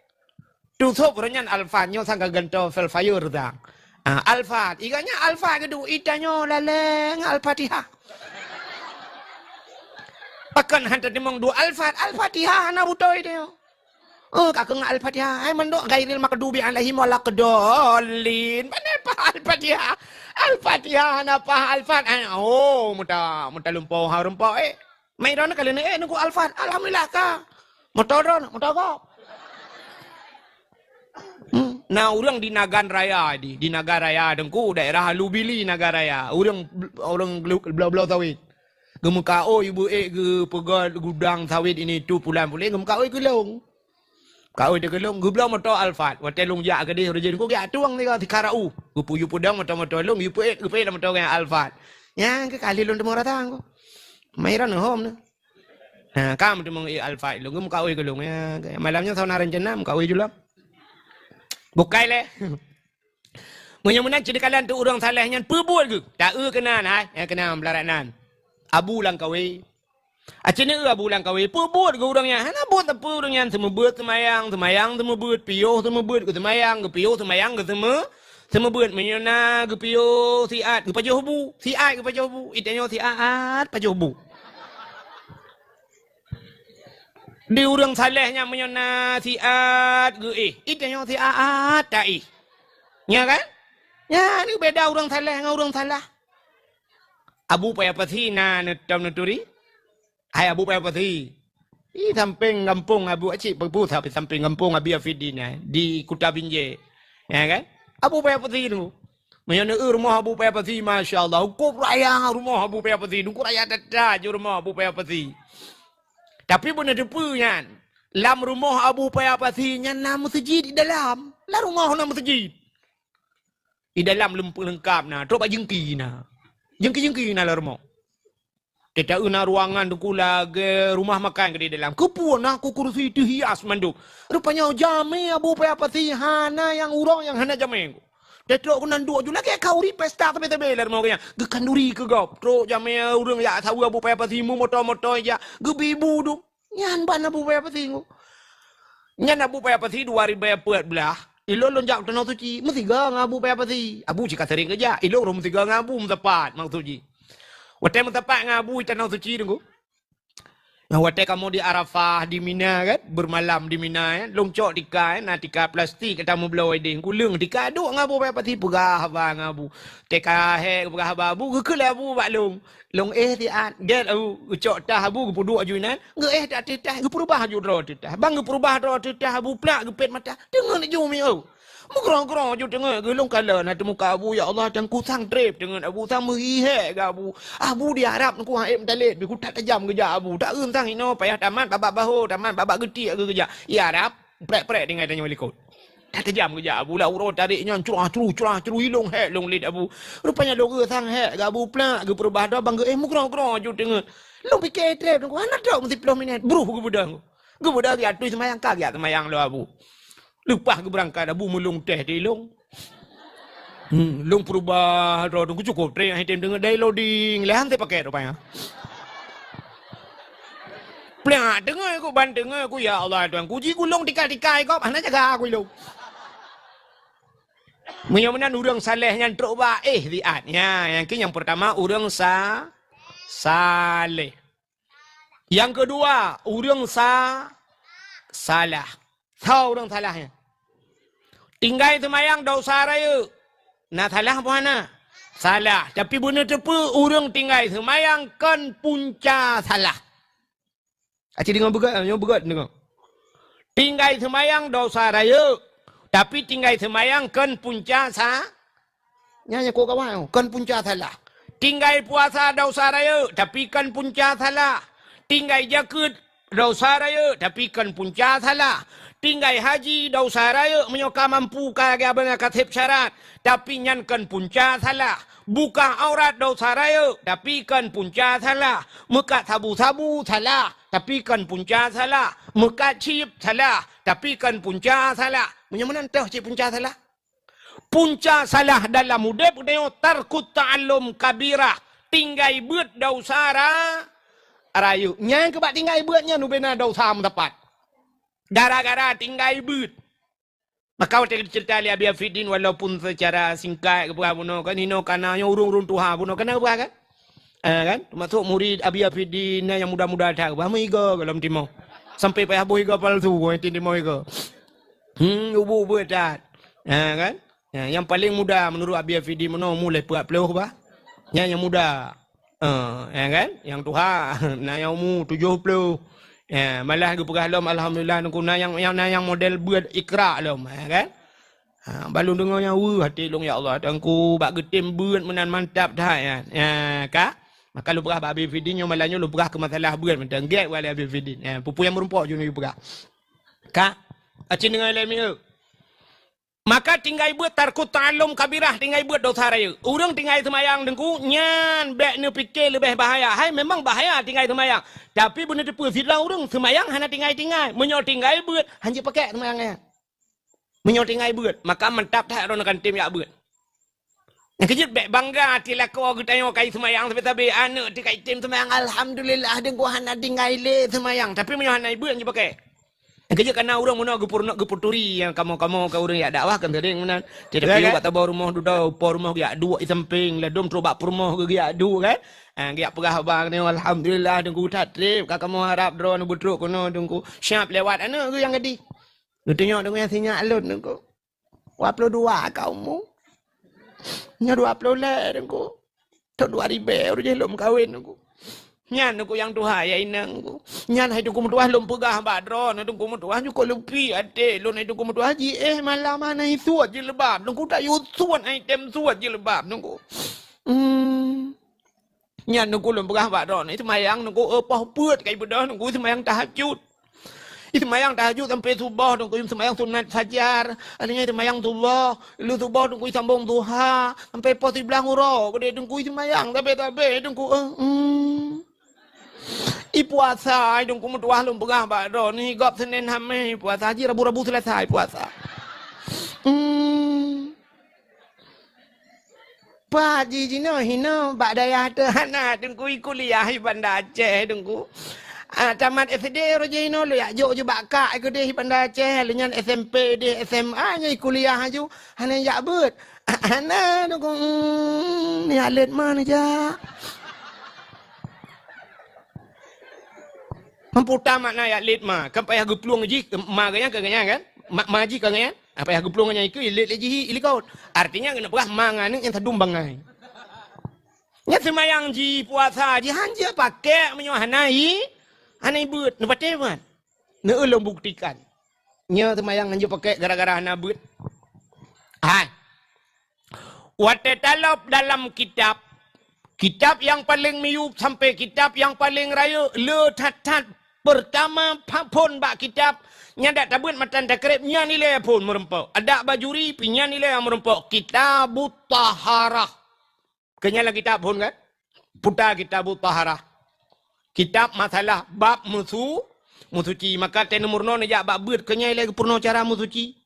Tusop uroe nyan Alphard nyoe sang ka gantoe Velfire sang. Ah, Alphard. Iga nyan Alphard geuduek, itanyoe laleng Al-Fatihah. Pakon han teurimong duek Alphard? Al-Fatihah hana beutôi tanyoe. Oh, ka keu Al-Fatihah. Hai mandok ghairil maghdubi alaihim waladdallin. Mana pah Al-Fatihah? Al-Fatihah hana pah Alphard. Hai, oh, muta, muta lumpoe ha rumpok eh. Mai droeneuh ka leuneuk eh nunggu Alphard. Alhamdulillah ka. Moto droeneuh, moto gob. Hmm. Nah, ureueng di Nagan Raya di, di Nagan Raya Teungku, daerah Alubili Nagan Raya. Ureueng, ureueng gelu-, bloe-bloe sawit. Geumeukaôi ibu ék geupeugah gudang sawit ini tu pulan puléh geumeukaôi keu lôn. Kaôi teuh keu lôn geubloe moto Alphard. Watèe lôn jak keudeh reujeuen ku geujak tueng tiga sikarau. Geupeu-, geupeu dong moto-moto lôn, geupeu ék, geupeu ék lam moto gaya Alphard. Nyang keu kali lôn teumeu rasa ku. Mai ran hom neu. Ha, kam teumeu ék Alphard lôn geumeukaôi keu lôn. Ya, malam nyoe sauna rencana meukaôi julom. Bukai lé. Meunyoe meunan cit dikalan tu ureueng saleh nyan peubuet geuh. Ta eu keunan hai, nyang keunan beularat nan. Abu Langkawi. Acit neu abu Langkawi peubuet geuh ureueng nyan. Hana buet sapeue ureueng nyan seumeubeuet seumayang, seumayang seumeubeuet, piôh seumeubeuet geuh seumayang, geupiôh seumayang geuh seumeu-, seumeubeuet. Meunyoe na geupiôh siat geupajoh bu, siat geupajoh bu. Itanyoe siat pajoh bu. Di ureueng saleh nyan meunyoe na siat geuéh, itanyoe siat taéh. Nya kan? Nyan beda ureueng saleh ngon ureueng salah. Abu Paya Pasi na neutom neuturi. Hai Abu Paya Pasi. Di sampéng gampông Abu Acik, peue sampéng gampông Abi Afidin, eh, di Kuta Binjai. Ya kan? Abu Paya Pasi tu. Meunyoe neueu rumoh Abu Paya Pasi, masya Allah, cukôp raya rumoh Abu Paya Pasi. Cukôp raya that-that ju rumoh Abu Paya Pasi. Tapi beuneuteupeu nyan, lam rumoh Abu Paya Pasi nyan na meuseujid di dalam. Lam rumoh na meuseujid. Di dalam leungkap na, trok bak jeungki na. Jeungki-jeungki na lam rumoh. Teuta na ruangan teungku lagée rumah makan keudéh dalam. Keupeue na ku kursi teuhias mandum. Rupanya jamé Abu Paya Pasi hana nyang uroe nyang hana jamé ku. Teutrok keunan duek ju lagée khanduri pesta sabe-sabe lam rumoh geuh nyan. Geukhanduri keu gob. Trok jamé ureuëng jak saweue Abu Paya Pasi meumoto-moto jak. Geubi bu dum. Nyan ban Abu Paya Pasi ku. Nyan Abu Paya Pasi dua ribée peuet blah. Ilôn lôn jak u Tanoh Suci, meusigoe ngon Abu Paya Pasi. Abu cit ka sering geujak, ilôn rôh meusigoe ngon Abu meusapat maksud jih. Watée meusapat ngon Abu i Tanoh Suci teungku. Nah, watée kamoe di Arafah, di Mina kan, bermalam di Mina kan, lôn cok tika kan, na tika plastik ka tameubloe deh, kuleueng tika duek ngon Abu Paya Pasi peugah haba ngon Abu. Teuka hék geupeugah haba Abu, geukheun lé Abu bak lôn. Lôn éh siat, gét Abu, geucok tah Abu geupeuduek aju inan, geuéh ateueh tah, geupeurubah aju droe ateueh tah. Ban geupeurubah droe ateueh tah Abu plak geupét mata, teungeut ju miôh. Meugrong-grong ju teungeut, geulôn kalon ateueh muka Abu, ya Allah, teungku sang treb teungeut Abu, sang meuhi hék geuh Abu. Abu di Arab teungku han ék meutalét, beu kutat tajam geujak Abu. Taeun sang inoe payah tamat babak bahô, tamat babak geutiek geuh geujak. Di Arab, prek-prek tinggai tanyoe likot. That tajam geujak Abu, lam uroe tarék nyan curah-curu, curah-curu, ilôn hék lôn lét Abu. Rupanya lôn geuh sang hék geuh Abu plak, geupeurubah droe ban geuéh meugrong-grong ju teungeut. Lôn pike treb teungku, hana trok meusiplôh minét, bruh geubeudôh. Geubeudôh geuatui seumayang ka geujak seumayang lom Abu. Leupah geubeurangkat Abu meulông teh di lôn. Hmm, lôn peurubah droe teungku cukôp treb, han item deungoe dai loading, lé han teupaket rupanya. Plak teungeut ku, ban teungeut ku, ya Allah Tuhanku, ji gulong tika-tika gob, hana jaga ku ilôn. Meunyoe meunan ureuëng saleh nyan trok bak éh siat. Nya, nyang keu nyang peurtama ureuëng sa-, saleh. Nyang keudua, ureuëng sa-, salah. Soe ureuëng salah nyan? Tinggai seumayang desya rayeuk. Na salah apa hana? Salah. Tapi beuneuteupeu ureuëng tinggai seumayang kon punca salah. Aci deungoe beugét, nyoe beugét deungoe. Tinggai seumayang desya rayeuk, tapi tinggai seumayang kon punca sa-, Nyan nyang kok kawan, kon punca salah. Tinggai puasa desya rayeuk, tapi kon punca salah. Tinggai jakeuet desya rayeuk, tapi kon punca salah. Tinggai haji desya rayeuk meunyoe ka mampu ka lagée abang ka sép syarat, tapi nyan kon punca salah. Buka aurat desya rayeuk, tapi kon punca salah. Meukat sabu-sabu salah, tapi kon punca salah. Meukat chip salah, tapi kon punca salah. Meunyoe meunan toh cit punca salah. Punca salah dalam udeb geutanyoe tarkut ta'allum kabirah, tinggai beuet desya ra-, rayeuk. Nyang keubah tinggai beuet nyan ubena desya meusapat. Gara-gara tinggai beuet. Maka watée geuceurita lé Abi Afidin, walaupun secara singkat geupeugah bunoe kan, hinoe kana nyoe ureuëng-ureuëng tuha bunoe kana geupeugah kan? Eh, kan? Teumasok murid Abi Afidin na nyang muda-muda that, bah meuiga gohlom timoh. Sampai payah boh iga palsu, eh, timoh iga. Hmm, ubu-ubu that. Eh, kan? Ya, nyang paling muda menurut Abi Afidin meunoe umur lhée peuet ploh bah. Nyan nyang muda. Eh, ya kan? Nyang tuha na nyang umur tujoh ploh. Ya, malah geupeugah lom alhamdulillah teungku na nyang, nyang na nyang model beuet ikra lom, ya kan? Ha, ban lôn deungoe nyan weueh até lôn, ya Allah, teungku bak geutem beuet meunan mantap that nyan. Ya, ka? Maka lôn peugah bak Abi Fidin nyoe malam nyoe lôn peugah keu masalah beuet mantong gét walai Abi Fidin. Ya, peue-peue nyang meurumpok jinoe peugah. Ka? Acin deungoe lé mieu. Maka tinggai beuet tarkut ta'allum kabirah, tinggai beuet desya rayeuk. Ureuëng tinggai seumayang teungku nyan bék neupike leubeh bahaya. Hai memang bahaya tinggai seumayang. Tapi beuneuteupeu sidroe ureuëng seumayang hana tinggai-tinggai. Meunyoe tinggai beuet, hanjeuet pakek seumayang nyan. Meunyoe tinggai beuet, maka mantap that droeneuh kan tem jak beuet. Nyang keujeuet bék bangga até lakoe geutanyoe kai seumayang sabe-sabe, aneuëk teuh kai tem seumayang, alhamdulillah, deungon hana tinggai lé seumayang. Tapi meunyoe hana ibeuet, hanjeuet pakek. Nyang keujeuet kana ureuëng meunoe geupeurunoe geupeuturi nyang kamoe-kamoe ka ureuëng jak dakwah kan sering meunan. Tidak piu bak tabah rumoh dudoe, po rumoh geujak duek di samping, ladom trok bak peurumoh geuh geujak duek kan. Ah, geujak peugah haba nyoe, alhamdulillah, teungku that treb ka kamoe harab droeneuh beutrok keunoe teungku. Siap lewat aneuëk geuh nyang gadi. Geutunyok deungon sinyak lôn teungku. Dua ploh dua ka umu. Nyoe dua ploh lhée teungku. Thon dua ribée ureuëng jih lôn meukawen teungku. Nyan Teungku nyang tuha, ya inong Teungku. Nyan hai Teungku meutuah lôn peugah bak droeneuh, Teungku meutuah jukuk leupi até lôn, hai Teungku meutuah jiéh malam hana isuet jilbab. Teungku tayue suet, hai tem suet jilbab Teungku. Hmm. Nyan Teungku lôn peugah bak droeneuh, seumayang Teungku, eh, poh peuet kai beudôh Teungku seumayang tahajud. Seumayang tahajud sampai suboh Teungku, seumayang sunat fajar. Akhirnya seumayang suboh, lheuh suboh Teungku sambong duha sampai poh siblaih uroe. Keudeh Teungku seumayang sabe-sabe Teungku, eh, hmm. I puasa, ai Teungku meutuah lôn peugah bak droeneuh, gob Senin Hamis i puasa, ji Rabu-Rabu Selasa i puasa. Hmm. Pat ji jinoe hinoe bak dayah teuh hana Teungku, i kuliah i Banda Aceh Teungku. Ah, tamat S D roh jinoe lôn jak jok ju bak kak i keudeh i Banda Aceh, lheuh nyan S M P deh, S M A nyoe i kuliah aju hana jak beuet. Hana Teungku, hmm, jak lét ma neujak. Meuputa makna jak lét ma, kan payah geuplueng jih ma geuhnyan keu geuhnyan kan? Ma, ma jih keu geuhnyan. Ah, payah geuplueng nyan ikeue, lét lé jih i likot. Artinya keuneuk peugah ma ngon aneuk nyang sadum bangai. Nyan seumayang jih, puasa jih, hanjeuet pakék meunyoe hana i, hana i beuet. Neupatéh beuet? Neu lôn buktikan. Nyoe seumayang hanjeuet pakék gara-gara hana beuet. Hai. Watée talob dalam kitab, kitab nyang paleng miyueb sampai kitab nyang paleng rayeuk, le that-that peurtama pha-, phon bak kitab, nyan dak tabeuet matan takreb, nyan ilée phon meurumpok. Adak Bajuri pih nyan ilée meurumpok. Kitabut Taharah. Keu nyan lam kitab phon kan? Puta Kitabut Taharah. Kitab masalah bab meusu-, meusuci. Maka teuh neumeurunoe neujak bak beuet, keu nyan ilée geupeurunoe cara meusuci.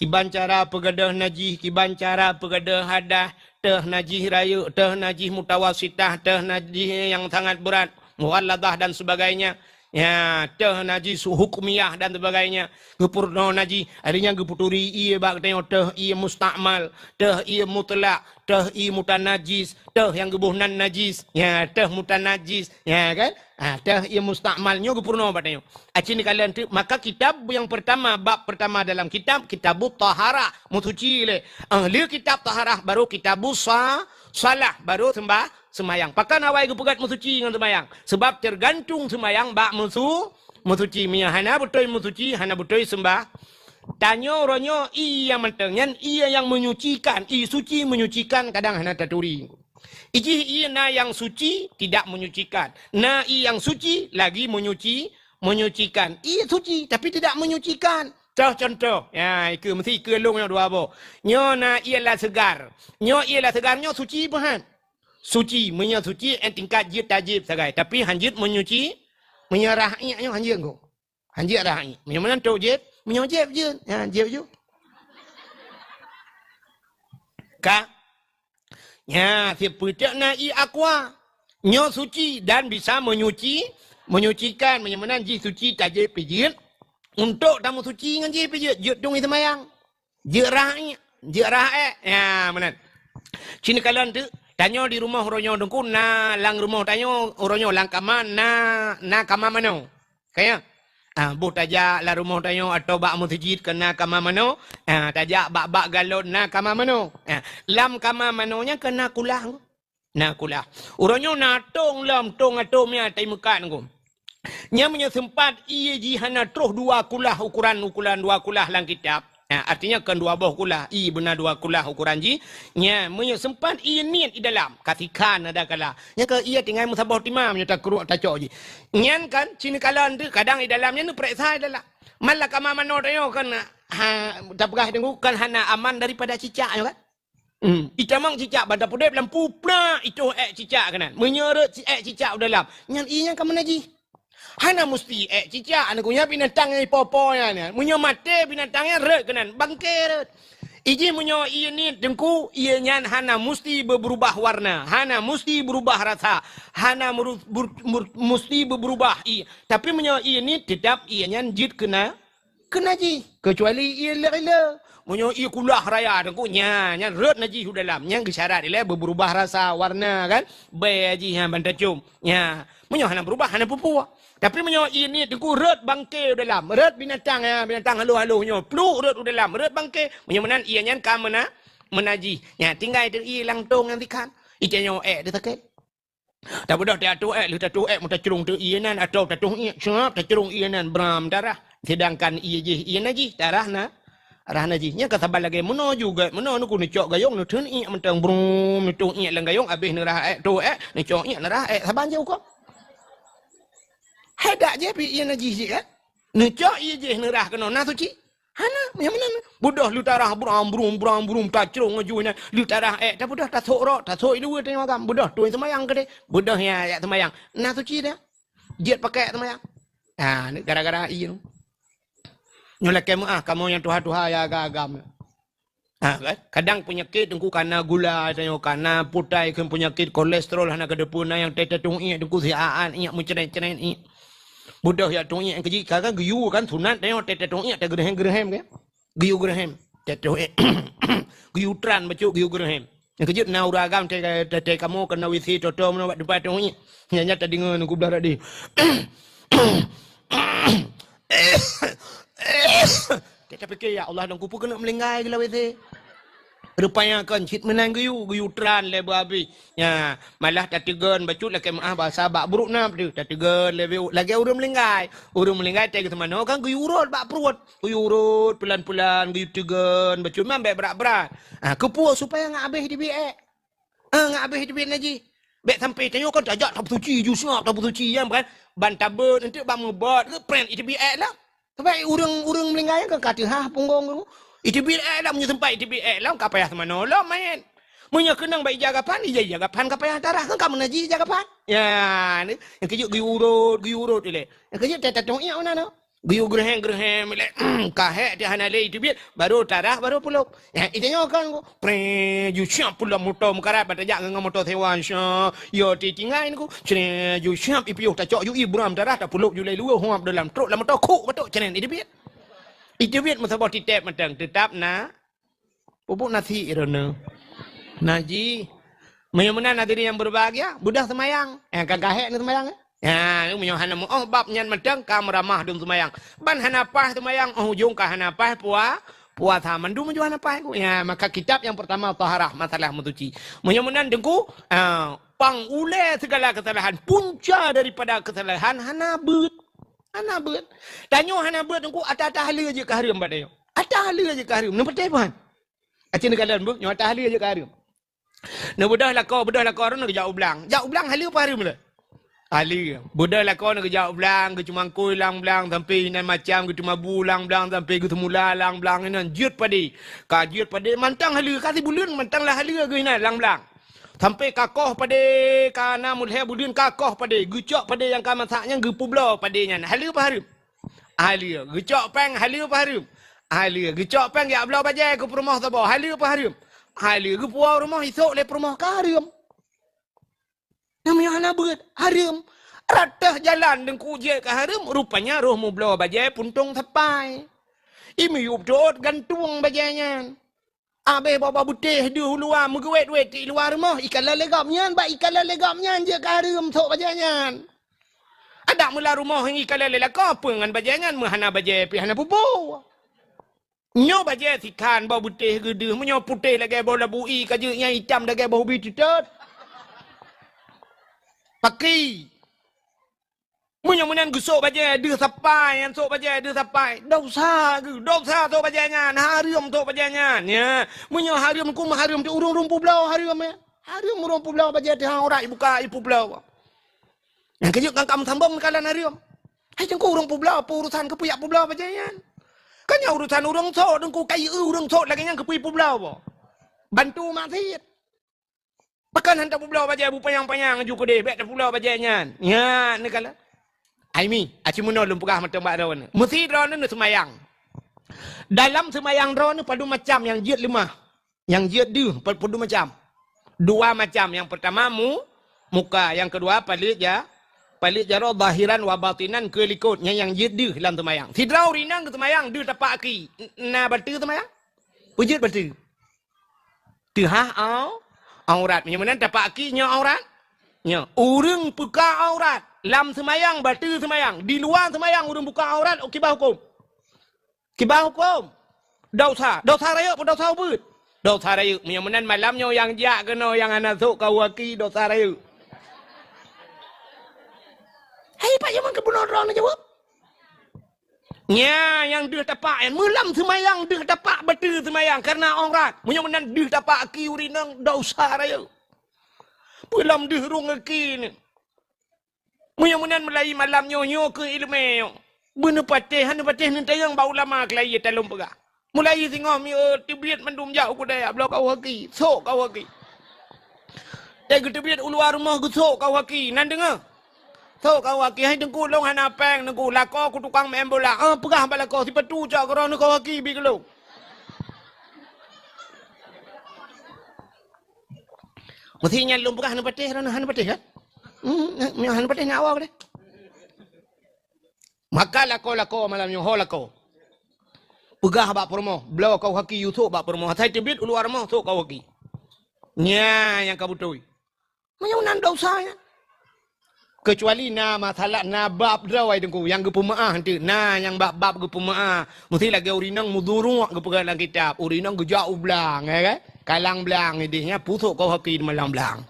Kiban cara peugadôh najih, kiban cara peugadôh hadah, teuh najih rayeuk, teuh najih mutawasitah, teuh najih nyang sangat beurat, mughalladah dan sebagainya. Ya, teuh najih su-, hukmiyah dan sebagainya. Geupeurunoe najih, akhirnya geuputuri ié bak geutanyoe, teuh ié mustakmal, teuh ié mutlak, teuh ié mutanajis, teuh nyang geuboh nan najis. Ya, teuh mutanajis, ya kan? Ah, teuh ié mustakmal nyoe geupeurunoe bak tanyoe. Aci neukalon teuk, maka kitab nyang peurtama, bab peurtama dalam kitab, Kitabut Taharah, meusuci lé. Ah, lheuh kitab taharah, baru Kitabus sa-, salah, baru seumbah-, seumayang. Pakon awai geupeugét meusuci ngon seumayang? Seubab teugantung seumayang bak meusu-, meusuci. Meunyoe hana beutôi meusuci, hana beutôi seumbah-, tanyoe uroe nyoe ié nyang mantong nyan, ié nyang menyucikan, ié suci menyucikan kadang hana taturi. Ijih ié na nyang suci, tidak menyucikan. Na ié nyang suci, lagi menyuci-, menyucikan. Ié suci, tapi tidak menyucikan. Toh contoh. Ya, ikeue, meusti ikeue lôn nyoe dua boh. Nyoe na ié lam seugar. Nyoe ié lam seugar nyoe suci peuhan? Suci. Meunyoe suci, eh, tingkat jeuet tajéb sagai. Tapi hanjeuet menyuci, meunyoe rah iék nyoe hanjeuet ngon. Hanjeuet rah iék. Meunyoe meunan trok jéb, meunyoe jéb jeuet. Ya, jéb ju. Ka? Nya, sipeue teuk na ié aqua. Nyoe suci dan bisa menyuci, menyucikan. Meunyoe meunan jih suci tajéb pih jeuet. Untuk tameusuci ngon jih pih jeuet, jeuet tueng seumayang. Jeuet rah iék, jeuet rah ék. Ya, meunan. Ci neukalon teuk, tanyoe di rumoh uroe nyoe Teungku, na lam rumoh tanyoe uroe nyoe lam kama na, na kama manoe. Ka ya? Ah, boh tajak lam rumoh tanyoe atawa bak meuseujid keu na kama manoe, ah, tajak bak-bak galon na kama manoe. Ah, lam kama manoe nyan keu na kulah. Na kulah. Uroe nyoe na tong lom, tong atô mia tai meukat ngon. Nyan meunyoe seumpat ié jih hana troh dua kulah ukuran, ukuran dua kulah lam kitab. Ha, artinya kon dua boh kulah, ié beuna dua kulah ukuran jih. Nyan meunyoe seumpat ié niet i dalam, ka sikhan ada kala. Nyan keu ié tinggai meusaboh timah meunyoe takruek tacok jih. Nyan kan, ci neukalon teuk kadang i dalam nyan neupareksa i dalam. Man lam kama manoe tanyoe kan, ha, tapeugah Teungku kan hana aman daripada cicak nyoe kan. Hmm. Itamong cicak ban tapeudeb lam pu plak itoh ék cicak keunan. Meunyoe rhot ci-, ék cicak u dalam, nyan ié nyan ka meunajih. Hana musti ék cicak, aneuk nyan binatang nyang ipo-po nyan, nyan. Meunyoe maté binatang nyan rhot keunan, bangke rhot. Ijih meunyoe ié niet Teungku, ié nyan hana musti beubeurubah warna, hana musti beurubah rasa, hana meuru-, beur-, beur-, musti beubeurubah ié. Tapi meunyoe ié niet, teutap ié nyan jeuet keu na-, keu najih, keucuali ié lé-lé. Meunyoe ié kulah raya Teungku, nya, nyan rhot najih u dalam. Nyan geusyarat ilée beubeurubah rasa, warna kan. Bèe jih nyan ban tacôm. Nya, meunyoe hana beurubah, hana peue-peue. Tapi meunyoe ié niet Teungku rhot bangke u dalam, rhot binatang, ya, binatang halôh-halôh nyoe, pluek rhot u dalam, rhot bangke. Meunyoe meunan ié nyan ka meuna-, meunajih. Nya, tinggai teuk ié lam tong nyan sikhan. Ié nyoe ék teuh sakét. Tabeudôh teuatoe ék, lheueh tatoe ék meutacrông teu ié nan, atawa tatoh ié, siap tacrông ié nan bram darah. Seudangkan ié jih ié najih, darah na, darah najih. Nyan ka saban lagée meunoe juga, meunoe neuku neucok gayông, neutheun ié mantong brum, neutoh ié lam gayông, abéh neurah ék, toh ék, neucok ié neurah ék, saban jih ukoe. Hai dak jih pih ié najih jih ék. Neucok ié jih neurah keunoe na suci. Hana, nyang meunan. Beudôh lheueh tarah bram brum bram brum tacrông aju nyan. Lheueh tarah ék, tabeudôh tasok rot, tasok iluwa tanyoe agam. Beudôh tueng seumayang keudeh. Beudôh ya, ya seumayang. Na suci dah. Jeuet pakai seumayang. Ha, ni gara-gara ié tu. Nyoe lakée meuah kamoe nyang tuha-tuha ya agam-agam. Ha, kan? Kadang peunyakét teungku kana gula, tanyoe kana putai, kheun peunyakét kolesterol hana keudeupeue, na nyang teuh-teuh tueng ié teungku siat-at ié meucret-cret ié. Beudôh ya tueng ié keujih, ka, kan geuyue kan sunat tanyoe teuh-teuh tueng ié teuh geureuhem-geureuhem kan? Geuyue geureuhem. Teuh-teuh tueng ié. Geuyue tran bacut geuyue geureuhem. Nyang keujeuet na ureuëng agam teuh, teuh, teuh kamoe keunoe W C toto meunoe bak teumpat tueng ié. Nyan, nyan tadeungoe nungku blah tadi. Teuh tapike, "Ya Allah, dong kupeue keuneuk meulinggai geulah W C." Rupanya kon cit meunan geuyue, geuyue tran lé beuabéh. Nya, malah tateugon bacut lakée meuah basa bak brok na teuh. Tateugon lé beu-, lagée ureuëng meulinggai. Ureuëng meulinggai teuh geuseumanoe kan geuyue urot bak pruet. Geuyue urot peulan-peulan, geuyue teugon bacut man bék brat-brat. Ha, keupeue supaya ngat abéh teubiet ék. Ah, ngat abéh teubiet najih. Bék sampai tanyoe kon tajak tapeusuci, ju siap tapeusuci, ya kan? Ban tabeuet, enteuk ban meubeuet, geupreh iteubiet ék lom. Sabab ureuëng, ureuëng meulinggai nyan kan ka teuhah punggong geuh. Iteubiet ék lom, meunyoe sempat iteubiet ék lom, ka payah seumanoe lom manyét. Meunyoe keunong bak ija gapan, ija, ija gapan ka payah tarah, kan ka meunajih ija gapan. Ya, ni, nyang keujeuet geuyue urot, geuyue urot ilée. Nyang keujeuet teuh tatoh ié meunan. Geuyue geureuhem-geureuhem ilée, ka hék teuh hana lé iteubiet, barô tarah, barô peulop. Ya, itanyoe kan, preh, ju siap peulam moto meukarat, bak tajak ngon moto sewa, sya, yo ti tinggai niku, cre, ju siap ipiôh tacok ju i bram darah, tapeulop ju lé luwa, huap dalam trok lam moto, khok batok, cre, iteubiet. Iteubiet meusaboh titép mantong, teutap na, pupuk nasi droeneuh. Najih. Meunyoe meunan hadirin yang berbahagia, beudôh seumayang. Eh, ka gahek ni seumayang, eh? Ya, meunyoe hana meuoh bab nyan mantong ka meuramah dum seumayang. Ban hana paih seumayang, oh ujong ka hana paih pua-, puasa. Mandum meunyoe hana paih ku. Ya, maka kitab yang pertama taharah, masalah meusuci. Meunyoe meunan teungku, ah, pang ulée segala kesalahan, punca daripada kesalahan hana beuet. Hana beuet. Tanyoe hana beuet teungku, ata-ata haleue jeuet keu hareuem bak tanyoe. Ata haleue jeuet keu hareuem. Neupeuteh ban. Aceh neukalon beuh, nyoe ata haleue jeuet keu hareuem. Neubeudôh lakoe, beudôh lakoe droeneuh geujak u blang. Jak u blang haleue peue hareuem lé? Haleue. Beudôh lakoe neuh geujak u blang, geucumangkôi lam blang sampoe inan macam, geuteumabu lam blang sampoe geuseumula lam blang inan jeuet padé. Ka jeuet padé mantong haleue, ka sibuleuen mantong lah haleue geuh inan lam blang. Sampoe ka koh padé, ka na meulhèe buleuen ka koh padé, geucok padé nyang ka masak nyan geupeubloe padé nyan. Haleue peue hareuem? Haleue. Geucok péng, haleue peue hareuem? Haleue. Geucok péng jak bloe bajèe keu peurumoh saboh, haleue peue hareuem? Haleue. Geupuwoe rumoh isok lé peurumoh ka hareuem. Nyan meunyoe hana beuet, hareuem. Rot teuh jalan teungku jeuet ka hareuem, rupanya roh meubloe bajèe puntông sapai. Imiyueb teuôt gantueng bajèe nyan. Abéh boh-boh beutéh deuh u luwa meugeuwét-wét di luwa rumoh, ikalon lé gobnyan, bak ikalon lé gobnyan jeuet ka hareuem sôk bajèe nyan. Adak meulah rumoh nyang ikalon lé lakoe peue ngon bajèe nyan, meuhana bajèe pih hana peue-peue. Nyoe bajèe sikhan boh beutéh geudeuh, meunyoe putéh lagèe boh labu ie ka jeuet, nyang itam lagèe boh ubi teutot. Paki. Meunyoe meunan geusôk bajèe deuh sapai, nyan sôk bajèe deuh sapai. Desya geuh, desya sôk bajèe nyan, hareuem sôk bajèe nyan. Ya. Meunyoe hareuem ku meuhareuem teuh ureueng-ureueng peubloe hareuem, ya. Hareuem ureueng peubloe bajèe teuh aurat ibuka ipeubloe. Nyang keujeuet kan ka meusambong neukalon hareuem. Hai teungku ureueng peubloe, peue urusan keupeue jak peubloe bajèe nyan? Kan nyan urusan ureueng sôk, teungku kayée ureueng sôk lagèe nyan keupeue ipeubloe boh? Bantu maksiet. Pakon han tapeubloe bajèe bupanyang-panyang aju keudeh, bèk tapeubloe bajèe nyan. Nyan neukalon. Ai mi, aci meunoe lôn peugah mantong bak droeneuh. Meusi droeneuh neuseumayang. Dalam seumayang droeneuh padum macam nyang jeuet leumah. Nyang jeuet deuh pa-, padum macam. Dua macam. Nyang peurtama mu-, muka. Nyang keudua paleuet ja-, paleuet jaroe zahiran wa batinan keu likot. Nyan nyang jeuet deuh lam seumayang. Sidroe ureueng inong geuseumayang deuh tapak aki. N-, na bateue seumayang? Peue jeuet bateue? Teuhah au-, aurat. Meunyoe meunan tapak aki nyoe aurat? Nyoe. Ureueng buka aurat lam seumayang, bateue seumayang. Di luwa seumayang ureueng buka aurat, kiban hukôm? Kiban hukôm? Desya. Desya rayeuk peue desya ubeut? Desya rayeuk. Meunyoe meunan malam nyoe nyang jak keunoe nyang hana sôk keu aki, desya rayeuk. Hai, pat jameun keubunoe droeneuh jaweueb? Nyan nyang deuh tapak nyan. Meulam seumayang deuh tapak bateue seumayang kareuna aurat. Meunyoe meunan deuh tapak aki ureueng inong, dosa rayeuk. Peulom deuh rhueng aki nyan. Meunyoe meunan meulayeue malam nyoe, nyoe keuh iéleumé nyoe. Beuneupatéh, hana patéh neutanyong bak ulama keulayi talom peugah. Meulayeue singoh mi, eh, teubiet mandum jak u keudè, bloe kawo aki, sôk kawo aki. Watèe geuteubiet u luwa rumoh geusôk kawo aki, nan deungö? Sôk kawo aki, hai Teungku, lôn hana pèng Teungku, lakoe keu tukang meu'èn bola. Ah, peugah bak lakoe, sipatu cok keudroe neuh kawo aki bi keu lôn. Meusti nyan lôn peugah hana patéh, hana patéh kan? Hmm, nyan hana patéh nyan awai deh. Maka lakoe-lakoe malam nyoe, ho lakoe. Peugah bak peurumoh, bloe kawo aki yue sôk bak peurumoh. Asai teubiet u luwa rumoh sôk kawo aki. Nyan nyang ka beutôi. Meunyoe nan dosa nyan. Keucuali na masalah, na bab droe Teungku nyang geupeumeu'ah teuk. Na nyang bab-bab geupeumeu'ah. Meusti lagèe ureueng inong meuduruek geupeugah lam kitab. Ureueng inong geujak u blang, ya kan? Kalang blang idéh nyan, pusok kawo aki di malang blang.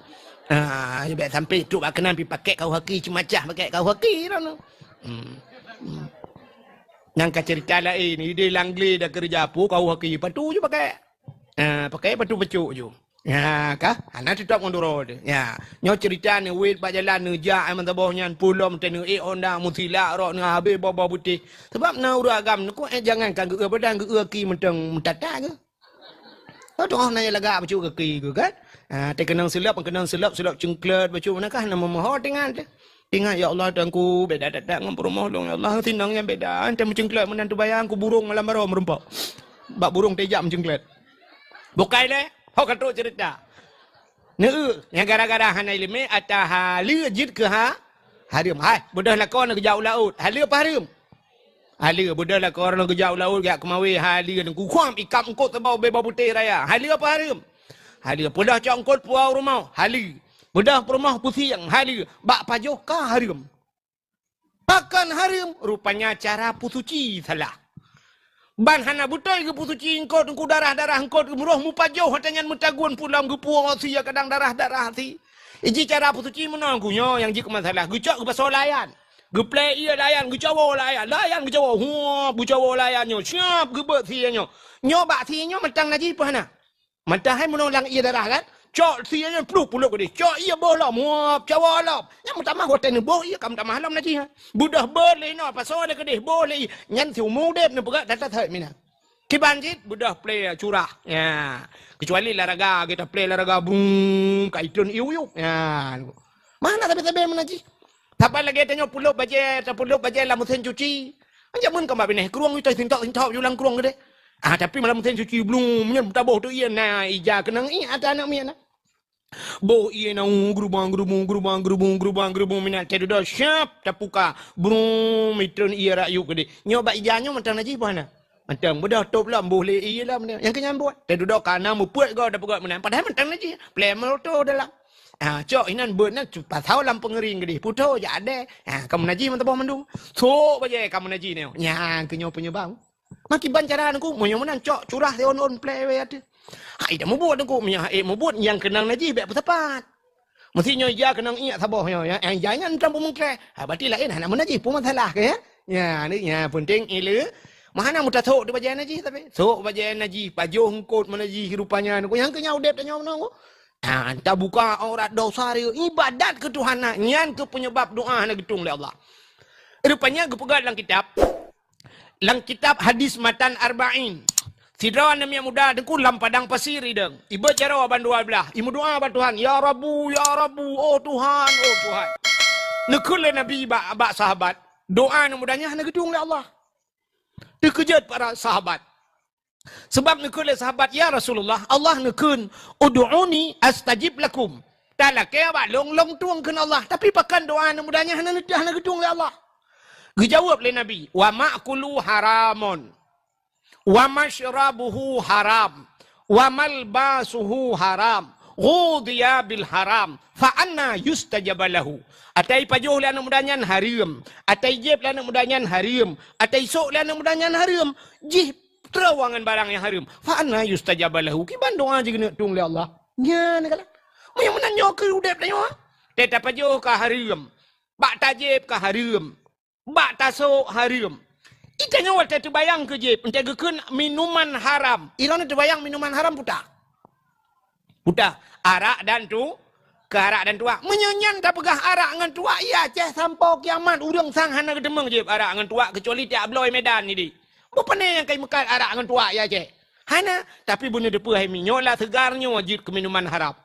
Ah, bèk sampé trok bak keunan pi pakèk kawo aki, ceumacah pakèk kawo aki droeneuh. Hmm. Hmm. Nyang ka ceurita laén, idéh lam glé da keureuja, pu kawo aki, patu ju pakèk. Ah, pakèk patu peucok ju. Ya, ka? Hana teutap ngon duroe teuh. Ya. Nyoe ceurita neuwet bak jalan, neujak ai meusaboh nyan, pulom teuh neuék honda, meusilak rot neuh habéh boh-boh putéh. Sabab na ureueng agam neuh, kok, eh, jangankan geu-, badan geu-, aki mantong meutata geuh. Oh, teungoh na lagak bacut gaki geuh kan? Ha, teukeunong seulop, keunong seulop, seulop cengklet bacut, meunan kah na meumoho teuingat teuh. Ingat, "Ya Allah, Tuhanku, beda that-that ngon peurumoh lôn, ya Allah, sinong nyang beda. Ante meucengklet meunan teubayang, ku burong malam baroe meurumpok." Bak burong teuh jak meucengklet. Bukai lé, ho ka trok ceurita. Neu, nyang gara-gara hana iéleumé, ata haleue jeuet keu ha-, hareuem. Hai, beudôh lakoe neuh geujak u laôt. Haleue apa hareuem? Haleue, beudôh lakoe droeneuh geujak u laôt, geujak keumawé, haleue ngon kukham ikab eungkôt saboh bèe boh putéh raya. Haleue apa hareuem? Haleue, peudôh cok eungkôt puwoe u rumoh, haleue. Beudôh peurumoh pusieng, haleue. Bak pajoh ka hareuem. Pakon hareuem? Rupanya cara peusuci salah. Ban hana beutôi geupeusuci eungkôt, eungkôt darah-darah eungkôt, geumeuroh meupajoh, ata nyan meutagun pulam geupuwoe sie kadang darah-darah sie. Iji cara peusuci meunoe, geuh nyoe nyang jeuet keu masalah. Geucok geupasoe layan. Geuplè ié layan, geucawoe layan. Layan geucawoe. Huap, geucawoe layan nyoe. Siap geubeuet sie nyoe. Nyoe bak sie nyoe mantong najih peue hana? Mantong hai meunoe lam ié darah kan? Cok sie nyan plup pulop keudéh. Cok ié boh lom. Huap, cawoe lom. Nyan meutamah watèe neuboh ié ka meutamah lom najih, ha. Beudôh beuet lé inoe, pasoe lé keudéh, boh lé ié. Nyan siumu udép neupeugah that-that meunan. Kiban cit beudôh plè curah. Ya. Keucuali laraga, kita plè laraga, brum, ka itreun iup-iup. Ya. Mana sabe-sabe meunan jih? Saban lagèe tanyoe pulop bajèe, tapulop bajèe lam meusén cuci. Jameun ka bak binéh krueng, ita sintok-sintok ju lam krueng keudéh. Ah, tapi malam meusén cuci blum, nyan taboh tu ié na ija keunong ié ata aneuk miet na. Boh ié na, u, geurubang-geurubung, geurubang-geurubung, geurubang-geurubung, minat teududoe, syap, tapuka. Brum, itreun ié rak yup keudéh. Nyoe bak ija nyoe mantong najih peue hana? Mantong, beudôh tôp lom, boh lé ié lom, nyang keu nyan buet. Teududoe ka na meupeuet goe, tapeugöt meunan. Padahai mantong najih, plè meuloto dalam. Ha, cok inan beuet nyan, pasoe lam peungeuring keudéh. Putôh jak adèe. Ha, ka meunajih meusaboh mandum. Sôk bajèe ka meunajih nyoe. Nyan keu nyoe peunyeubab. Makiban cara Teungku, meunyoe meunan cok curah siôn-ôn plè wèe ateueh. Hai dak mubuet Teungku, meunyoe hai mubuet nyang keunong najih bèk peusapat. Meusti nyoe ija keunong ié saboh nyoe, ya, eh, ija nyan tang peumeuklèe. Ha, berarti laén hana meunajih, peue masalah keu, ya? Ya, ni, ya, penting ileue. Meuhana meutasok di bajèe najih tapi. Sok bajèe najih, pajoh eungkôt meunajih rupanya. Nyang keu nyan udép tanyoe meunoe. Ha, tabuka aurat dosa dia, ibadat keu Tuhan na, nyan keuh peunyeubab doa hana geutueng lé Allah. Rupanya geupeugah lam kitab, Lam kitab hadis matan Arba'in, sidroe aneuk miet muda Teungku lam padang pasir idong. Ibeuet jaroe ban dua blaih, imeudoa bak Tuhan, "Ya Rabbu, ya Rabbu, oh Tuhan, oh Tuhan." Neukheun lé Nabi bak, bak sahabat, doa aneuk muda nyan hana geutueng lé Allah. Teukeujot para sahabat. Sabab neukheun lé sahabat, "Ya Rasulullah, Allah neukheun, 'Ud'uni astajib lakum.' Talakèe bak lôn, lôn tueng kheun Allah. Tapi pakon doa aneuk muda nyan hana, hana geutueng lé Allah?" Geujaweueb lé Nabi, "Wa ma'kuluhu haramun, wa masyrabuhu haram, wa malbasuhu haram, ghudhiya bil haram, fa anna yustajabu lahu?" Ata ipajoh lé aneuk muda nyan hareuem, ata ijép lé aneuk muda nyan hareuem, ata isok lé aneuk muda nyan hareuem. Jih Troh ngon barang nyang hareuem. Fa anna yustajabu lahu. Kiban doa jih keuneuk tueng lé Allah. Nyan kalon. Meunyoe meunan nyoe keu udép tanyoe. Teutab pajoh ka hareuem. Bak tajéb ka hareuem. Bak tasôk hareuem. Ita nyoe watée teubayang keu jép, eunteuk geukheun minuman haram. Ilôn teubayang minuman haram puta. Puta. Arak dan tu, keu arak dan tuak. Meunyoe nyan tapeugah arak ngon tuak, iya Aceh sampoe kiamat ureuëng sang hana geuteumeung jép arak ngon tuak keucuali tiak bloe Medan nidi. Bukon nyang kai meukat arak ngon tuak iya Aceh. Hana, tapi beuneuteupeu hai mi nyoe lah seugar nyoe jeuet keu minuman haram.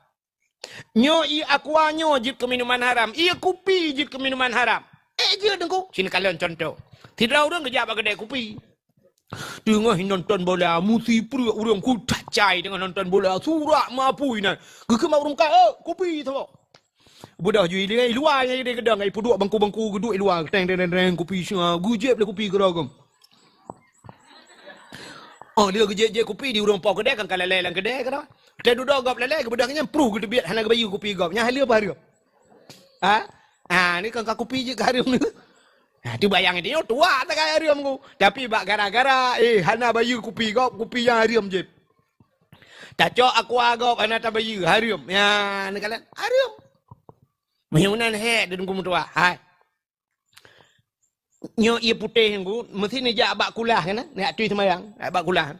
Nyoe ié aqua nyoe jeuet keu minuman haram, ié kupi jeuet keu minuman haram. Eh, jeuet Teungku. Sinoe kalon contoh. Sidroe ureuëng geujak bak keudè kupi. Teungoh nonton bola, musi pruet ureuëng ku that cai teungoh nonton bola, surak mapui nan. Geukheun bak ureuëng ka, "Eh, kupi saboh." Beudôh ju i luwa nyang di keudong, ipeuduek bangku-bangku geuduek i luwa, teng, teng, teng, teng, kupi sia, geujép lé kupi keudroe gom. Oh, lheueh geujép-jép kupi di ureuëng po keudè kan ka lalai lam keudè keudroe. Teududoe gob lalai, geubeudôh nyan pruh geuteubiet hana geubayeue kupi gob. Nyan haleue apa hareuem? Ha? Ha, ni kan ka kupi jeuet ka hareuem ni. Ha, teubayang di nyoe tuak takai hareuem ku. Tapi bak gara-gara, eh, hana bayeue kupi gob, kupi nyang hareuem jép. Tacok aqua gob hana tabayeue, hareuem. Ya, ni kalon hareuem. Meunyoe meunan hék di Teungku meutuah. Hai. Nyoe ié putéh Teungku, meusti neujak bak kulah kan, neujak tui seumayang, jak bak kulah.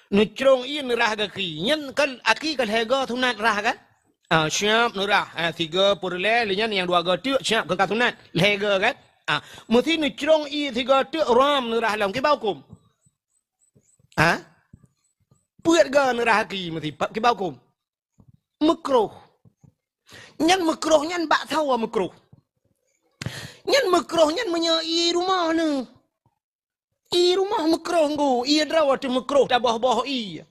Neucrông ié neurah gaki. Nyan kan aki ka lhèe goe sunat rah kan? Ah, siap neurah. Ah, sigoe peureulèe, lheueh nyan nyang dua goe teuk siap keu ka sunat. Lhèe goe kan? Ah, meusti neucrông ié sigoe teuk ram neurah lom. Kiban hukôm? Ha? Peuet goe neurah aki meusti pa-, kiban hukôm? Meukruh. Nyan meukruh nyan bak sawa meukruh. Nyan meukruh nyan meunyoe ié rumoh neuh. Ié rumoh meukruh Teungku, ié droe teuh meukruh taboh-boh ié.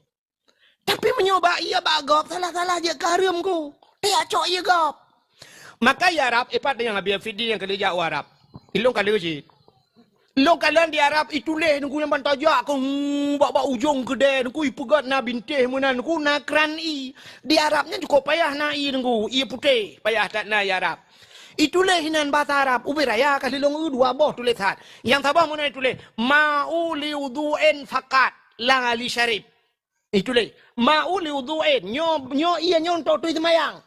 Tapi meunyoe bak ié bak gob salah-salah jeuet ka hareuem Teungku. Tajak cok ié gob. Maka ya Rab, ipat nyang Abi Fidi nyang keuneuk jak u Arab. Ilôn ka lheueh cit. Lôn kalon di Arab ituléh Teungku nyang ban tajak keu, hmm, bak, bak ujong keudè Teungku ipeugöt na bintéh meunan Teungku na kran ié. Di Arab nyan cukôp payah na ié Teungku, ié putéh, payah that na ié Arab. Ituléh inan basa Arab, ubé raya ka lheueh lôn eu dua boh tulésan. Nyang saboh meunan ituléh, "Ma'u li wudhu'in faqat, la li syarib." Ituléh, "Ma'u li wudhu'in." Nyoe, nyoe ié nyoe untuk tui seumayang.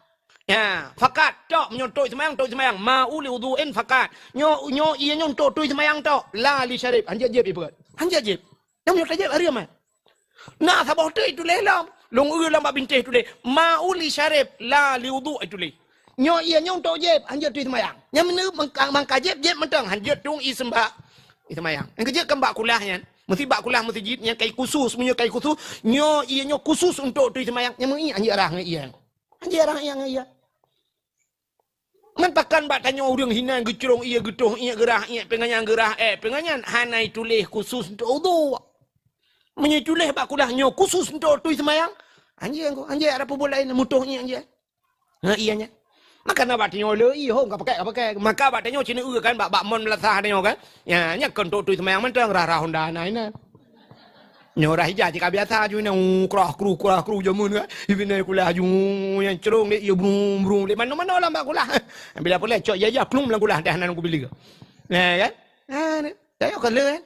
Ya, faqat, tok, meunyoe untuk tui seumayang, untuk tui seumayang. "Ma'u li wudhu'in faqat." Nyoe, nyoe ié nyoe untuk tui seumayang tok. La li syarib. Hanjeuet jép ipeugöt. Hanjeuet jép. Nyoe meunyoe tajép hareuem, eh. Na saboh teuk ituléh lom. Lôn eu lom bak bintéh tuléh, "Ma'u li syarib, la li wudhu'," ituléh. Nyoe ié nyoe untuk jép, hanjeuet tui seumayang. Nyang meuneuk mangka, mangka jép, jép mantong, hanjeuet tueng ié seumbah, ié seumayang. Nyang keujeuet kan bak kulah nyan. Meusti bak kulah meuseujid nyang kai khusus, meunyoe kai khusus, nyoe ié nyoe khusus untuk tui seumayang. Nyang meuié hanjeuet rah ngon ié. Hanjeuet rah ié ngon ié. Man pakon bak tanyoe ureuëng hinan geucrông ié, geutoh ié, geurah ié, peungon nyan geurah, eh, peungon nyan hana ituléh khusus untuk udhu. Meunyoe ituléh bak kulah nyoe khusus untuk tui seumayang, hanjeuet Teungku, hanjeuet ada peubuet laén, mutoh ié hanjeuet. Ha, ié nyan. Maka na bak tanyoe le ié hom ka pakai, ka pakai. Maka bak tanyoe cina eu kan bak, bak mon beulasah tanyoe kan. Ya, nyan kon untuk tui seumayang mantong, rah-rah honda na inan. Nyoe rah ija cit ka biasa aju nyan, uh, krah kru, krah kru jameun kan. Ibi nai kulah aju, nyang crong dek, ya brung, brung dek, mano-mano lam bak kulah. Bila pulai cok ija-ija, plung lam kulah, dah nan kubilik. Nah, kan? Ha, ni. Dah yok kala, kan?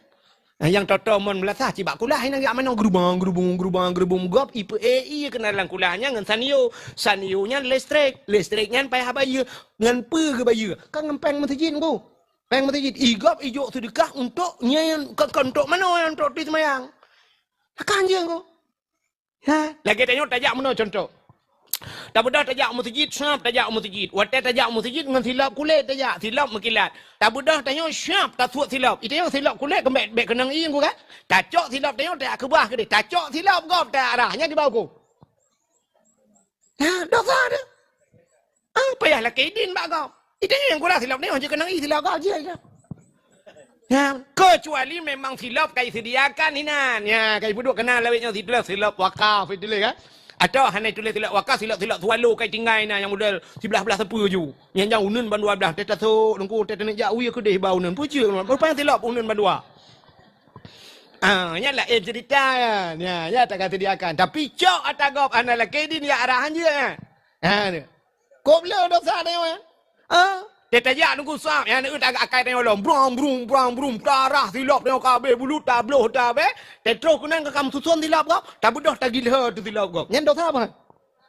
Nah, nyang toto mon beulasah, cit bak kulah, inan jak mano, gerubang, gerubung, gerubang, gerubung, gob, ipe, eh, iya kena lam kulah, nyan ngon sanyo. Sanyo nyan listrik. Listrik nyan payah bayeue. Ngon peue geubayeue? Kan ngon péng meuseujid, Teungku. Péng meuseujid, i gob ijok seudeukah untuk nyan, kon, kon untuk manoe, untuk tui seumayang. Akan je ko. Ha, lagèe tanyoe tajak meunoe contoh. Tabeudôh tajak meuseujid, sab tajak meuseujid. Watèe tajak meuseujid ngon silop kulét tajak, silop meukilat. Tabeudôh tanyoe sab tasuet silop. Itanyoe silop kulét keumbèk, bèk keunong ié ko kan? Tacok silop tanyoe tajak keubah keudeh. Tacok silop gob tajak rah, nyan dibawa ko. Ha, dosa tu. Ah, payah lakèe idin bak gob. Idin nyang kurang silop ni, hana keunong ié silop gob, jih, jih. Ya, kecuali memang silop ka disediakan inan. Ya, ka ipeuduek keunan lawét nyoe silop, silop wakaf itu lé kan. Atau hana itu lé silop wakaf, silop-silop swallow ka tinggai na nyang model siblah-blah sapeue ju. Nyang jang uneun ban dua blah, teuh tasok, Teungku, teuh teuneuk jak wie keudeh ba uneun. Puji, rupanya silop uneun ban dua. Ah, nyan laén cerita nyan. Ya, ya, tak ka sediakan. Tapi cok ata gob hana lakèe idin ya arahan je. Ha, ni. Kop le dosa tanyoe. Ha? Teuh tajak Teungku sab, ya, ni, akai tanyoe lom. Brong, brong, brong, brong. Tarah silop tanyoe ka abéh, bulu tabloh tabéh. Teuh troh keunan ka kam susun silop gob. Tabeudôh tagilha tu silop gob. Nyan dosa apa?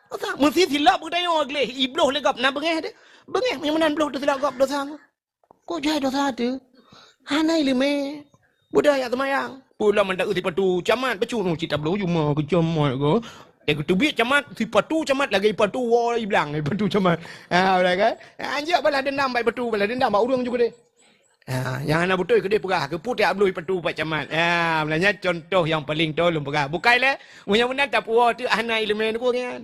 Dosa. Meusti silop geutanyoe gleh, ibloh lé gob. Na beungéh deh. Beungéh, meunyoe meunan bloh tu silop gob dosa. Kok jai dosa teuh? Hana ileumèe. Beudôh jak seumayang. Pulang mantong sipatu camat, bacut nyoe cit tabloe juma keu camat ko. Eh, geuteubiet camat, sipatu camat lagèe sipatu woe iblang, sipatu camat. Ha, udah kan? Ha, anjak balas dendam bak sipatu, balas dendam bak ureueng ju keudeh. Ha, nyang hana beutôi keudeh peugah, keupeue tiap bloe sipatu bak camat. Ha, meunyoe contoh nyang paleng toe lôn peugah. Bukai lé, meunyoe meunan tapuwoe teuh hana ileumèe nyan.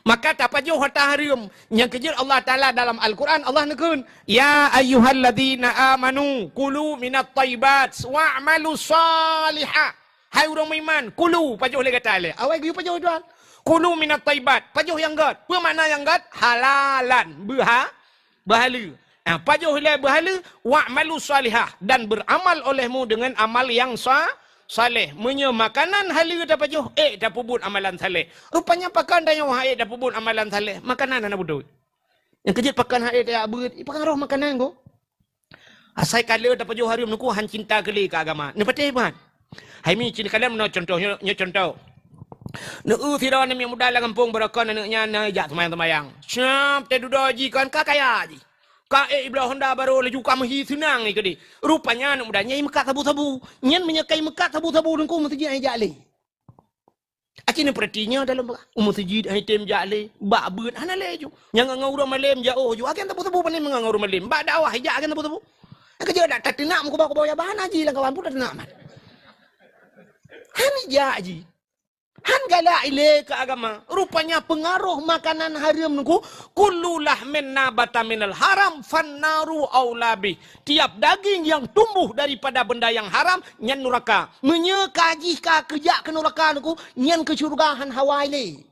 Maka tapajoh hareuem. Nyang keujeuet Allah Taala dalam Al-Quran, Allah neukheun, "Ya ayyuhalladzina amanu kulu minat thayyibat wa'malu shalihah." Hai ureueng meuiman, kulu, pajoh lé gata lé. Awai geuyue pajoh Tuhan. Kulu minat thayyibat, pajoh nyang gèt. Peue makna nyang gèt? Halalan, beuha, beuhaleue. Ah, pajoh ilèe beuhaleue, "wa'malu shalihah," dan beramal olehmu dengan amal yang sa-, saleh. Meunyoe makanan haleue tapajoh, ék tapeubuet amalan saleh. Rupanya pakon tanyoe han ék tapeubuet amalan saleh, makanan hana beutôi. Nyang keujeuet pakon han ék tajak beuet, ipeungaroh makanan ko. Asai ka lheueh tapajoh hareuem nyoe ko han cinta keu lé keu agama. Neupatéh ban. Hai mi cit kalon meunoe contoh, nyoe, nyoe contoh. Neu-eu sidroe aneuk miet muda lam gampông barokon aneuk nyan na jak seumayang-seumayang. Siap teududoe jih kon ka kaya jih. Ka ék ibloe honda barô laju ka meuhi seunang jih keudeh. Rupanya aneuk muda nyan imeukat sabu-sabu. Nyan meunyoe ka imeukat sabu-sabu teungku meuseujid han ijak lé. Aci neupeurati nyoe dalam peugah. U meuseujid han item jak lé, bak beuet hana lé ju. Nyang ngon ureueng malem jak oh ju. Agen sabu-sabu pane meungon ureueng malem. Bak dakwah ijak agen sabu-sabu. Keujeuet dak tateunak meukuba-kuba ya bahan haji lam kawan pun tateunak man. Han ijak jih. Han galak ilé keu agama. Rupanya peungaroh makanan hareuem nyoe ko, "Kullu lahmin nabata minal haram fannaru aula bih." Tiap daging yang tumbuh daripada benda yang haram, nyan nuraka. Meunyoe ka jih ka keujak keu nuraka nyoe ko, nyan keu syeuruga han hawa ilé.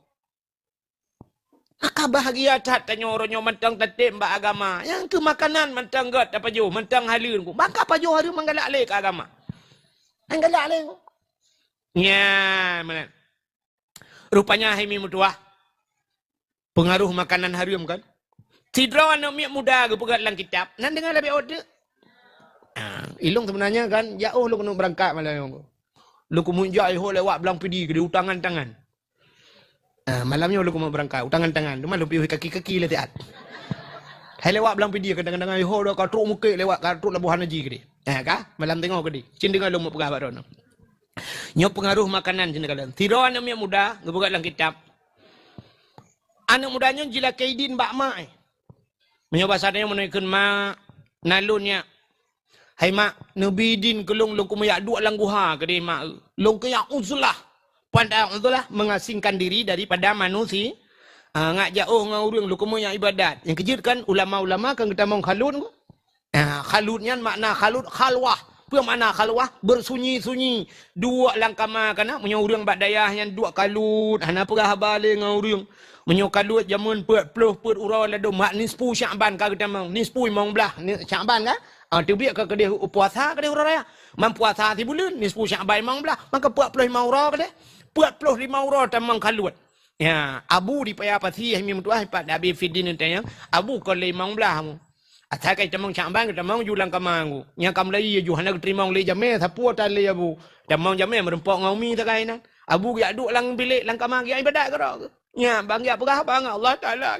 Maka bahagia that tanyoe uroe nyoe mantong tatem bak agama. Nyang keu makanan mantong gèt tapajoh, mantong haleue nyoe ko. Maka pajoh hareuem han galak lé keu agama. Han galak lé nyoe ko. Nyan meunan. Rupanya hai mi meutuah. Peungaroh makanan hareuem kan. Sidroe aneuk miet muda geupeugah lam kitab, nan deungoe leubeh ôt teuk. Ah, ilong sebenarnya kan, jak oh lôn keuneuk beurangkat malam nyoe. Lôn keumeung jak iho lewat Blang Pidie keudeh utangan-tangan. Ah, malam nyoe lôn keumeung beurangkat utangan-tangan. Teuma lôn piôh kaki-kaki lé siat. Hai lewat Blang Pidie keu tangan-tangan iho dah ka trok Mukek lewat ka trok Labuhan Haji keudeh. Ah, ka? Malam teungoh keudeh. Cit deungoe lôn meupeugah bak droeneuh. Nyoe peungaroh makanan cit kalon. Sidroe aneuk miet muda geupeugah lam kitab. Aneuk muda nyoe jilakèe idin bak mak, eh. Meunyoe basa tanyoe meunoe kheun mak, na lôn nyak. Hai mak, neubi idin keu lôn, lôn keumeung jak duek lam guha keudeh mak. Lôn keuyak uzlah. Peue uzlah, mengasingkan diri daripada manusia. Ah, ngat jak oh ngon ureueng, lôn keumeung jak ibadat. Nyang keujeuet kan ulama-ulama kan geutamong khalut. Ah, khalut nyan makna khalut khalwah. Peue makna khalwah? Beursunyi-sunyi. Duek lam kama kana, meunyoe ureueng bak dayah nyan duek kalut, hana peugah haba lé ngon ureueng. Meunyoe kalut jameun peuet ploh peuet uroe ladôm mak nisfu Syakban ka geutamong, nisfu limong blaih ni-, Syakban ka? Ah, teubiet ka keudeh puasa keudeh uroe raya. Man puasa sibuleuen, nisfu Syakban limong blaih, maka peuet ploh limong uroe keudeh. Peuet ploh limong uroe tamong kalut. Ya, abu di Paya Pasi hai mi meutuah pat Abi Fidin tanyong, abu kon lé limong blaih abu. Asai ka tamong Syakban, tamong ju lam kama ngu. Nyang ka meulayi ju hana geuteurimong lé jamé, sapeue tan lé abu. Tamong jamé meurumpok ngon umi sagai nan. Abu geujak duek lam bilék lam kama geujak ibadat keudroe. Nya, bang geujak peugah haba ngon Allah Taala.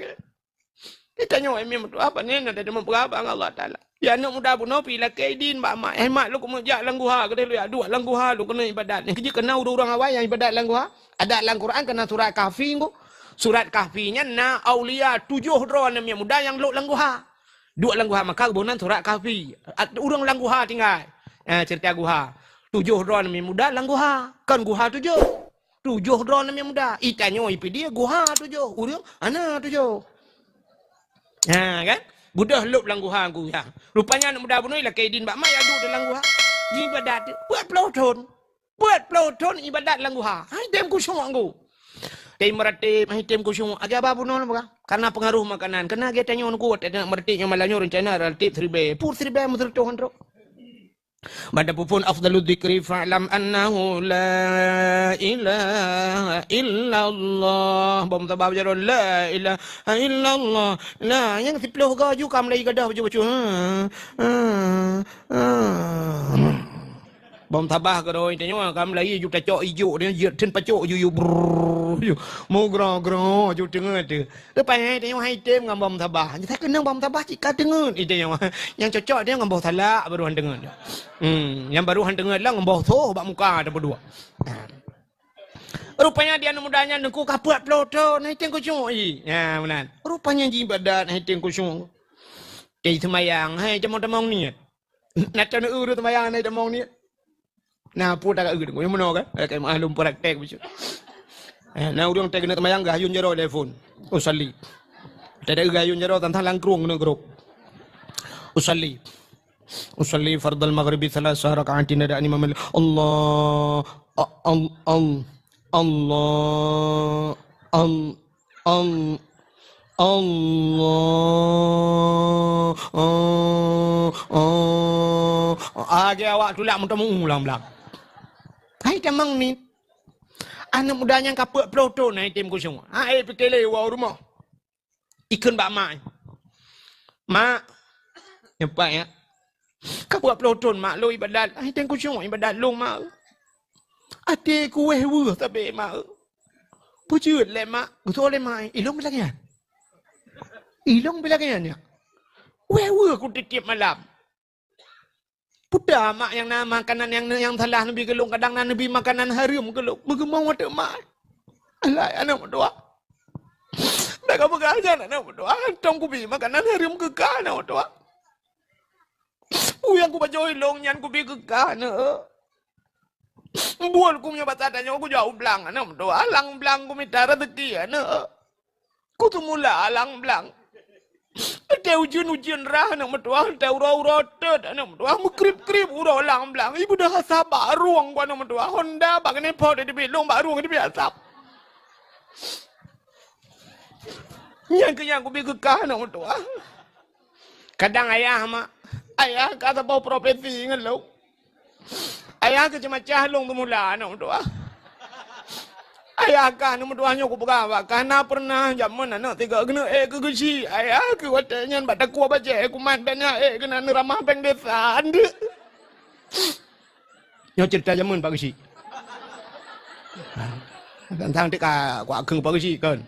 Geutanyoe hai mi meutuah, pane na tadeungoe peugah haba ngon Allah Taala. Ya aneuk muda bunoe pi lakèe idin bak mak. Eh mak, lôn keumeung jak lam guha keudeh, lôn jak duek lam guha, lôn keuneuk ibadat. Nyang keujeuet keu na ureueng-ureueng awai nyang ibadat lam guha. Adak lam Quran keu na surat Kahfi ngu. Surat Kahfi nyan na aulia tujoh droe aneuk miet muda nyang lhok lam guha. Duek lam guha maka geuboh nan surat Kahfi. At-, ureueng lam guha tinggai. Eh, cerita guha. Tujoh droe aneuk miet muda lam guha. Kon guha tujoh. Tujoh droe aneuk miet muda. Itanyoe ipidie guha tujoh. Ureueng hana tujoh. Ha, kan? Beudôh lhok lam guha ngu ya. Rupanya aneuk muda bunoe ilakèe idin bak mak jak duek lam guha. Jibadat peuet ploh thon. Peuet ploh thon ibadat lam guha. Hai tem khusyuk ngu. Tem meuratéb, hai tem khusyuk. Agai haba bunoe peugah. Karena pengaruh makanan. Karena geutanyoe nyoe kuat, meuratéb nyang malam nyoe rencana reulatif siribèe. Pur siribèe meuseureutoh trok. Bak tapeuphon afdalu dzikri fa'lam annahu la ilaha illallah. Bom tabah jaroe la ilaha illallah. Nah, nyang siploh goe ju ka mulai gadoh bacut-bacut. Ha, ha, ha. Bom tabah keudroe tanyoe ka meulayi ju tacok ijok, tanyoe jeuet theun pacok ju, ju brrrr, ju mugroe-groe ju teungeut teuh. Rupanya tanyoe hai tem ngon bom tabah. Nyata keunong bom tabah cit ka teungeut i tanyoe. Nyang cocok tanyoe ngon boh salak baru han teungeut. Hmm, nyang baru han teungeut lah ngon boh soh bak muka tapeuduek. Ha. Rupanya di aneuk muda nyan teungku ka peuet ploh thon hai tem khusyuk i. Ha, meunan. Rupanya jibadat hai tem khusyuk. Teuh seumayang hai tamong-tamong niet. Na cok neu ureueng seumayang na tamong niet. Na peue taga ureueng nyang meunoe kan? Eh, kai meuah lôn praktek bisu. Eh, na ureueng teuh keuneuk seumayang geuhayun jaroe lé phon. Usalli. Teuh geuhayun jaroe tantang langkrueng keuneuk grob. Usalli. Usalli fardal maghribi tsalasa raka'atin ada imam. Allah. A-, al-, al-, Allah. Al-, Al-, Allah, ah, ah, ah. Lagèe awak tulak meuteumeu lam blang. Hai tamong niet. Aneuk muda nyang ka peuet ploh thon hai tem khusyuk. Hai pike lé woe u rumoh. Ikheun bak mak. Mak. Nyoe pat ya. Ka peuet ploh thon mak lôn ibadat. Hai tem khusyuk ibadat lôn mak. Até ku wéh weueh sabe mak. Peue jeuet lé mak, geusoe lé mak, ilong beulagian. Ilong beulagian ya. Wéh weueh ku tiep-tiep malam. Peue ta mak nyang na makanan nyang, nyang salah neubi keu lôn, kadang na neubi makanan hareuem keu lôn. Meugeumong watèe mak. Alai aneuk meutuah. Bèk kapeugah nyan aneuk meutuah, hantom kubi makanan hareuem keu kah aneuk meutuah. Peue nyang kupajoh ilong nyan kubi keu kah aneuk. Buet ku meunyoe basa tanyoe kujak u blang aneuk meutuah, lam blang kumita raseuki aneuk. Kuteumula lam blang. Watèe ujeuen-ujeuen rhah aneuk meutuah, watèe uroe-uroe teut aneuk meutuah, meukrib-krib uroe lam blang. Ibeudôh asap bak rueng ku aneuk meutuah, honda bak keuneuk po teubiet lôn bak rueng teubiet asap. Nyan keuh nyang kubi keu kah aneuk meutuah. Kadang ayah mak, ayah ka saboh profesi ngon lôn. Ayah keuh ceumacah lôn teumula aneuk meutuah. Ayah kah aneuk meutuah nyoe kupeugah bak kah na peureunah jameun aneuk tiga keuneuk ék keu geuchik. Ayah keuh watèe nyan bak takue bajèe kumat dan nyan ék keunan neuramah péng desa andeuk. Nyoe ceurita jameun Pak Geuchik. Tantang tika kuakheun Pak Geuchik kon.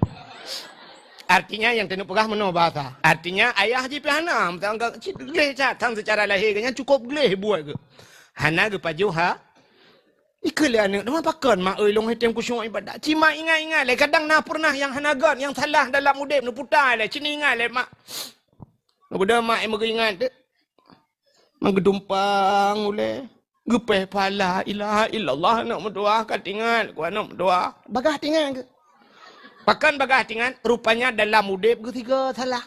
Artinya nyang taneuk peugah meunoe bahasa. Artinya ayah jih pih hana, meutanggong cit gleh that, tan seucara lahé geuh nyan cukôp gleh buet geuh. Hana geupajoh ha. Ikheun lé aneuk, "Teuma pakon mak oi lôn hai tem khusyuk ibadat?" Cit mak ingat-ingat lé, kadang na peureunah nyang hana göt, nyang salah dalam udép neuputa lé, cit ingat lé mak. Neubeudôh mak nyang meugeuingat teuh. Meugeudumpeung ulèe, geupéh pahala, la ilaha illallah, aneuk meutuah ka teuingat ku aneuk meutuah. Bagaih teuingat keuh. Pakon bagaih teuingat? Rupanya dalam udép geuh sigoe salah.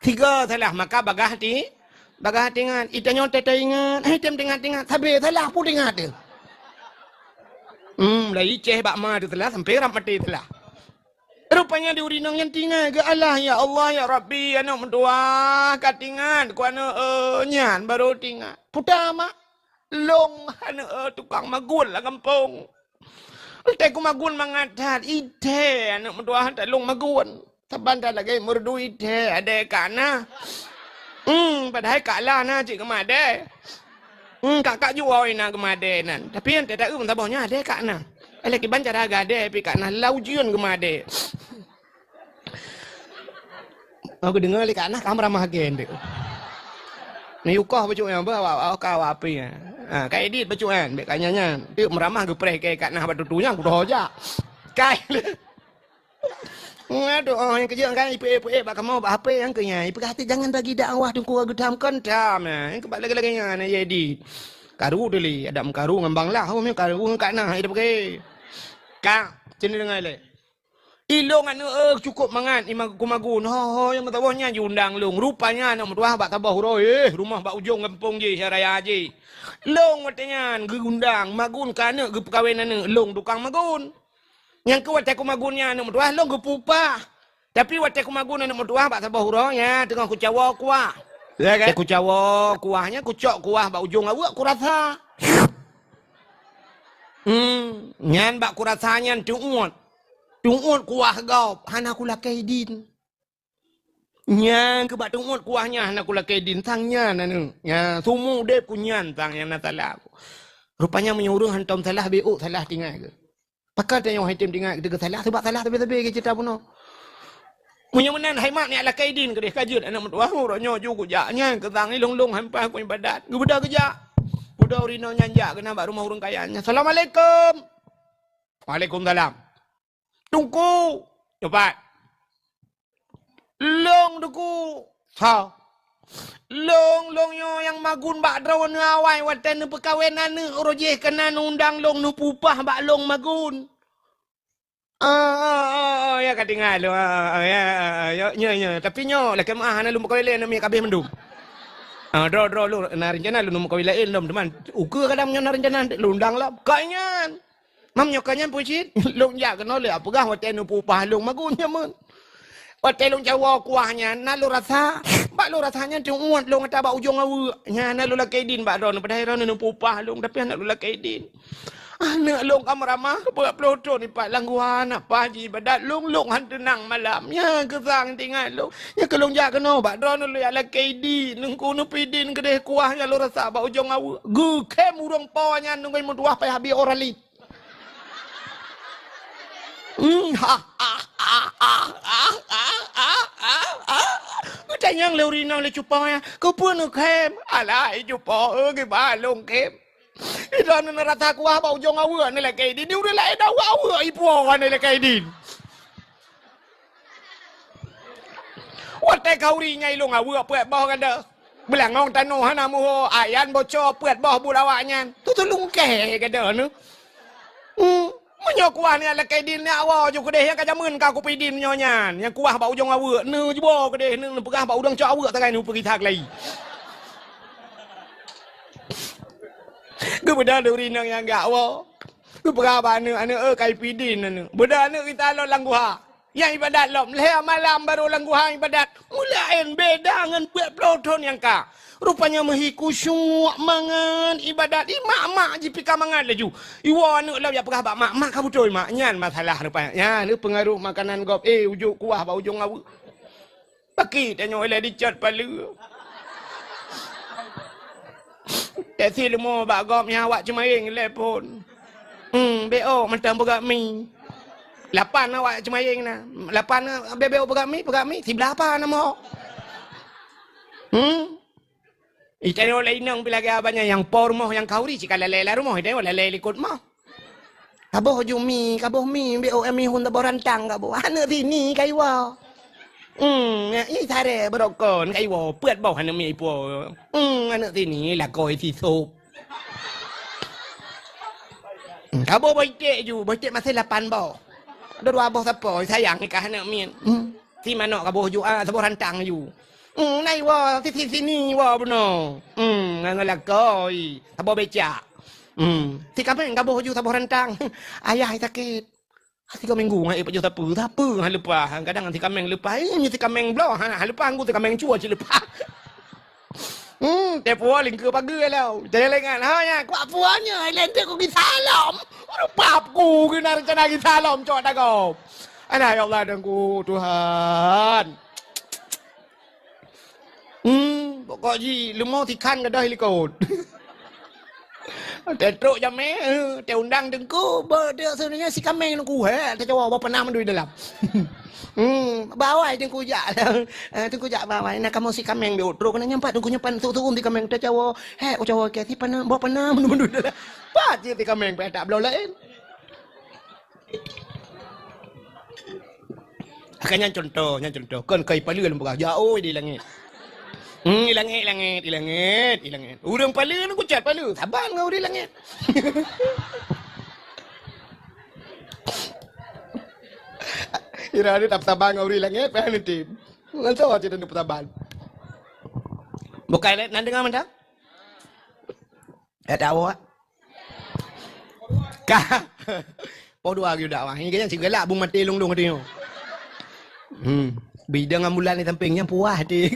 Sigoe salah, maka bagaih teu-, bagaih teuingat. Itanyoe teuingat, eh, tem teuingat-teuingat, sabe salah peue teuingat teuh. Hmm, dari céh bak ma teuh salah, sampoe rab maté salah. Rupanya di ureueng inong nyan teuingat keu Allah, "Ya Allah, ya Rabbi, aneuk meutuah ka teuingat ku aneuk, eh, nyan baru teuingat." Peue ta mak, lôn aneuk, eh, tukang magun lam gampông. Watèe kumagun mangat that, ithèe aneuk meutuah that lôn magun. Saban that lagèe meureudu ithèe, adèe ka na. Hmm, padahai ka la na cit geumadèe. Hmm, ka, ka juwoe na geumadèe nan. Tapi nyang teuta eu meusaboh nyan adèe ka na. Alah kiban cara gadèe pih ka na lam ujeuen geumadèe. Oh, geudeungoe lé ka na ka meuramah gèn deh. Neuyue koh bacut nyan bah, awak, awak ka awak api nyan. Ha, ka edit bacut nyan, bèk ka nyan nyan. Teuk meuramah geupreh kèe ka na bak tutu nyan kutoh jak. Kai. Aduh, oh, nyang keujeuet kan, ipeuék-peuék bak kamoe, bak H P nyang keu nyan. Ipeugah até jangan bagi dakwah teungku geutam kon tam. Nyang keu bak lagèe-lagèe nyan, ya di. Karu tu lé, adak meukaru ngon bang lah, oh, meukaru ngon ka na, hai dah pakai. Ka, sini dengar lé. Ilong aneuk, eh, cukôp mangat, ima kumagun. Ho, ho, nyang meusaboh nyan jiundang lôn. Rupanya aneuk meutuah bak saboh uroe, eh, rumoh bak ujong gampông jih, raya jih. Lôn watèe nyan geuundang, magun keu aneuk geupeukawen aneuk, lôn tukang magun. Nyang keu watèe kumagun nyan aneuk meutuah lôn geupeu upah. Tapi watèe kumagun aneuk meutuah bak saboh uroe, nyan teungoh kucawoe kuah. Ya kan? Watèe kucawoe kuah nyan, kucok kuah bak ujong aweuek kurasa. Hmm, nyan bak kurasa nyan teuuet. Teuuet kuah gob, hana kulakèe idin. Nyan keu bak teuuet kuah nyan hana kulakèe idin, sang nyan aneuk. Nyan, seumeu udép ku nyan sang nyang na salah ku. Rupanya meunyoe ureuëng hantom salah, B O salah tinggai geuh. Pakon tanyoe hai tem tinggai geuh salah, sabab salah sabe-sabe geuh cit bunoe. Meunyoe meunan hai mak, nyak lakée idin keudeh ka jeuet aneuk meutuah, uroe nyoe ju kujak nyan keu sang ilong-long, hampa ku ibadat. Geubeudôh geujak. Beudôh ureuëng inong nyan jak keunan bak rumoh ureuëng kaya nyan. "Assalamualaikum." "Waalaikumsalam." "Teungku." "Nyoe pat." "Long Teungku." "Sa?" "Long, long nyoe nyang magun bak droeneuh awai watée neupeukawen aneuk, uroe jih keunan undang long neupupah bak long magun." "Ah, ah, ah, ah, ya ka tinggai lôn. Ah, ah, ya, ah, ah, ya, ya, ya. Tapi nyoe lakée meuah hana lôn peukawen lé aneuk miet ka abéh mandum. Ah, droe, droe lôn na rencana lôn neupeukawen laén lom, teuma ukeue kadang nyoe na rencana lôn undang lom." "Kon nyan." "Mam nyoe kon nyan peue cit?" "Lôn jak keunoe lé peugah watée neupupah long magun nyan meunan. Watée lôn cawoe kuah nyan, na lôn rasa, bak lôn rasa nyan teuuet long ata bak ujong aweuëk. Nyan na lôn lakée idin bak droeneuh, padahai droeneuh neupupah long, tapi hana lôn lakée idin. Aneuk long ka meuramah, ka peuet ploh thon ipat lam guha, aneuk paih jiibadat long, long han teunang malam. Nyan keuh sang tinggai long. Nyan keuh lôn jak keunoe bak droeneuh lôn jak lakée idin. Teungku neupeuidin keudeh kuah nyang lôn rasa bak ujong aweuëk." Geukhém ureuëng po nyan ngon meutuah payah bie Oralid. Hmm, ha, ha, ha. Geutanyong lé ureuëng inong lé cupo nyan, "Keupeue neukhém?" "Alah, hai cupo, eh, kiban lôn khém. Droeneuh neurasa kuah bak ujong aweuëk neulakée idin, di ureuëng laén aweuëk-aweuëk ipuwoe neulakée idin. Watée khauri nyang ilong aweuëk peuet boh gadoh. Beulangong tanoh hana muho, ayan boco peuet boh buet awaknyan. Tutulungkée gadoh nyoe. Hmm, meunyoe kuah nyan lakée idin nyak woe ju keudeh nyang ka jameun ka kupeuidin nyoe nyan. Nyang kuah bak ujong aweuëk, neuwoe keudeh, neupeugah bak ureuëng cok aweuëk sagai neupeugisa keulayi." Geubeudôh lé ureuëng inong nyang jak woe. Geupeugah bak aneuk, "Aneuk, eh, ka ipeuidin aneuk." Beudôh aneuk geutalon lam guha. Nyang ibadat lom, lhée malam barô lam guha ibadat. Meulaén beda ngon peuet ploh thon nyang ka. Rupanya meuhi khusyuk mangat ibadat, i mak-mak jipika mangat laju. Iwoe aneuk lom jak peugah bak mak, "Mak, ka beutôi mak." Nyan masalah rupanya. Nyan peungaroh makanan gob, eh, ujok kuah bak ujong aweuëk. Pakri tanyoe ilée dicot paleue. Teksi leumo bak gob nyan awak ceumayeng ilée phon. Hmm, B O mantong peugah mi. Lapan awak ceumayeng na. Lapan, B O peugah mi, peugah mi, siblah apa nama? Hmm. Itanyoe lé inong pih lagée abah nyan nyang po rumoh nyang khauri cit ka lalée lam rumoh, itanyoe lalée likot moh. Kaboh ju mi, kaboh mi, B O M mi hun saboh rantang kaboh. Aneuk sini ka iwoe. Hmm, i saré beurokon ka iwoe, peuet boh aneuk miet ipuwoe. Hmm, aneuk sini lakoe sisop. Hmm, kaboh boh iték ju, boh iték maséh lapan boh. Ada dua boh sapo, sayang nikah aneuk miet. Hmm, si manok kaboh ju, ah, saboh rantang ju. Hmm, na iwoe, si, si, sini iwoe bunoe. Hmm, ngon lakoe, saboh becak. Hmm, si kaméng kaboh ju saboh rantang. Ayah sakét. Sigoe minggu ngon ék pajoh sapeue, sapeue han leupah. Kadang si kaméng leupah, eh, nyoe si kaméng bloe, han, han leupah, ngon si kaméng cue cit leupah. Hmm, teupeu lingkeu pageue lom. Jadi lengan, ha, nyan, kuat puan nyoe, lenteu ku gisa lom. Aduh, pap ku, keunan rencana gisa lom, cok dagoe. Alah, ya Allah, dan ku, Tuhan. Hmm, pokok jih leumo sikhan gadôh likot. Teutrok jamé, eh, teuundang teungku, beudeuk seunanya si kaméng teungku, he, teucawa boh panah mandui dalam. Hmm, bawai teungku jak. Eh, teungku jak bawai, na kamoe si kaméng di utroe, keunan nyampat teungku nyampat su-, su'um si kaméng teucawa. He, ucawa ke si panah, boh panah mandui dalam. Pat si kaméng pih tak bloe laén. Akan nyan contoh, nyan contoh. Kon kai paleue lôn peugah, jauh di langét. Hmm, di langét, langét, di langét, di langét. Ureuëng paleue nyoe kucat paleue, saban ngon ureuëng langét. Kira ada tak saban ngon ureuëng langét, payah nanti. Ngan soe cerita ni saban. Bukai lé, nan deungoe mantong? Eh, tak awak. Ka. Poh dua lagi dakwah. Ini kan si galak bung maté lung-lung tengok. Hmm. Bidang ambulan di samping nyan puas hati.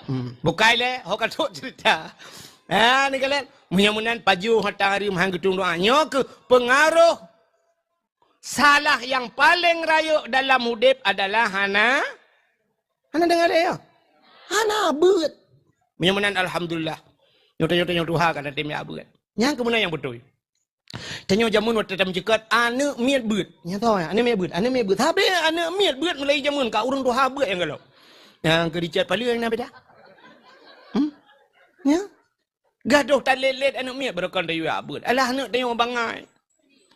Hmm. Bukai lé, ho ka trok cerita. Ha, ni kalian. Meunyoe meunan pajoh mata hari meuhan geutung doa. Nyoe keuh pengaruh salah yang paling rayeuk dalam udeb adalah hana, hana deungoe lé ya. Hana beuet. Meunyoe meunan alhamdulillah. Nyoe tanyoe tuha ka na tem ya beuet. Nyan keuh meunan nyang beutôi. Tanyoe jameun watèe tameuceukat, aneuk miet beuet. Nyan toh, aneuk miet beuet, aneuk miet beuet. Sabe aneuk miet beuet mulai jameun ka ureueng tuha beuet nyang galak. Nyang keu Richard Palui nyang na beda. Hmm? Nya? Gadôh talét-lét aneuk miet beureukan tayue beuet. Alah aneuk tanyoe bangai.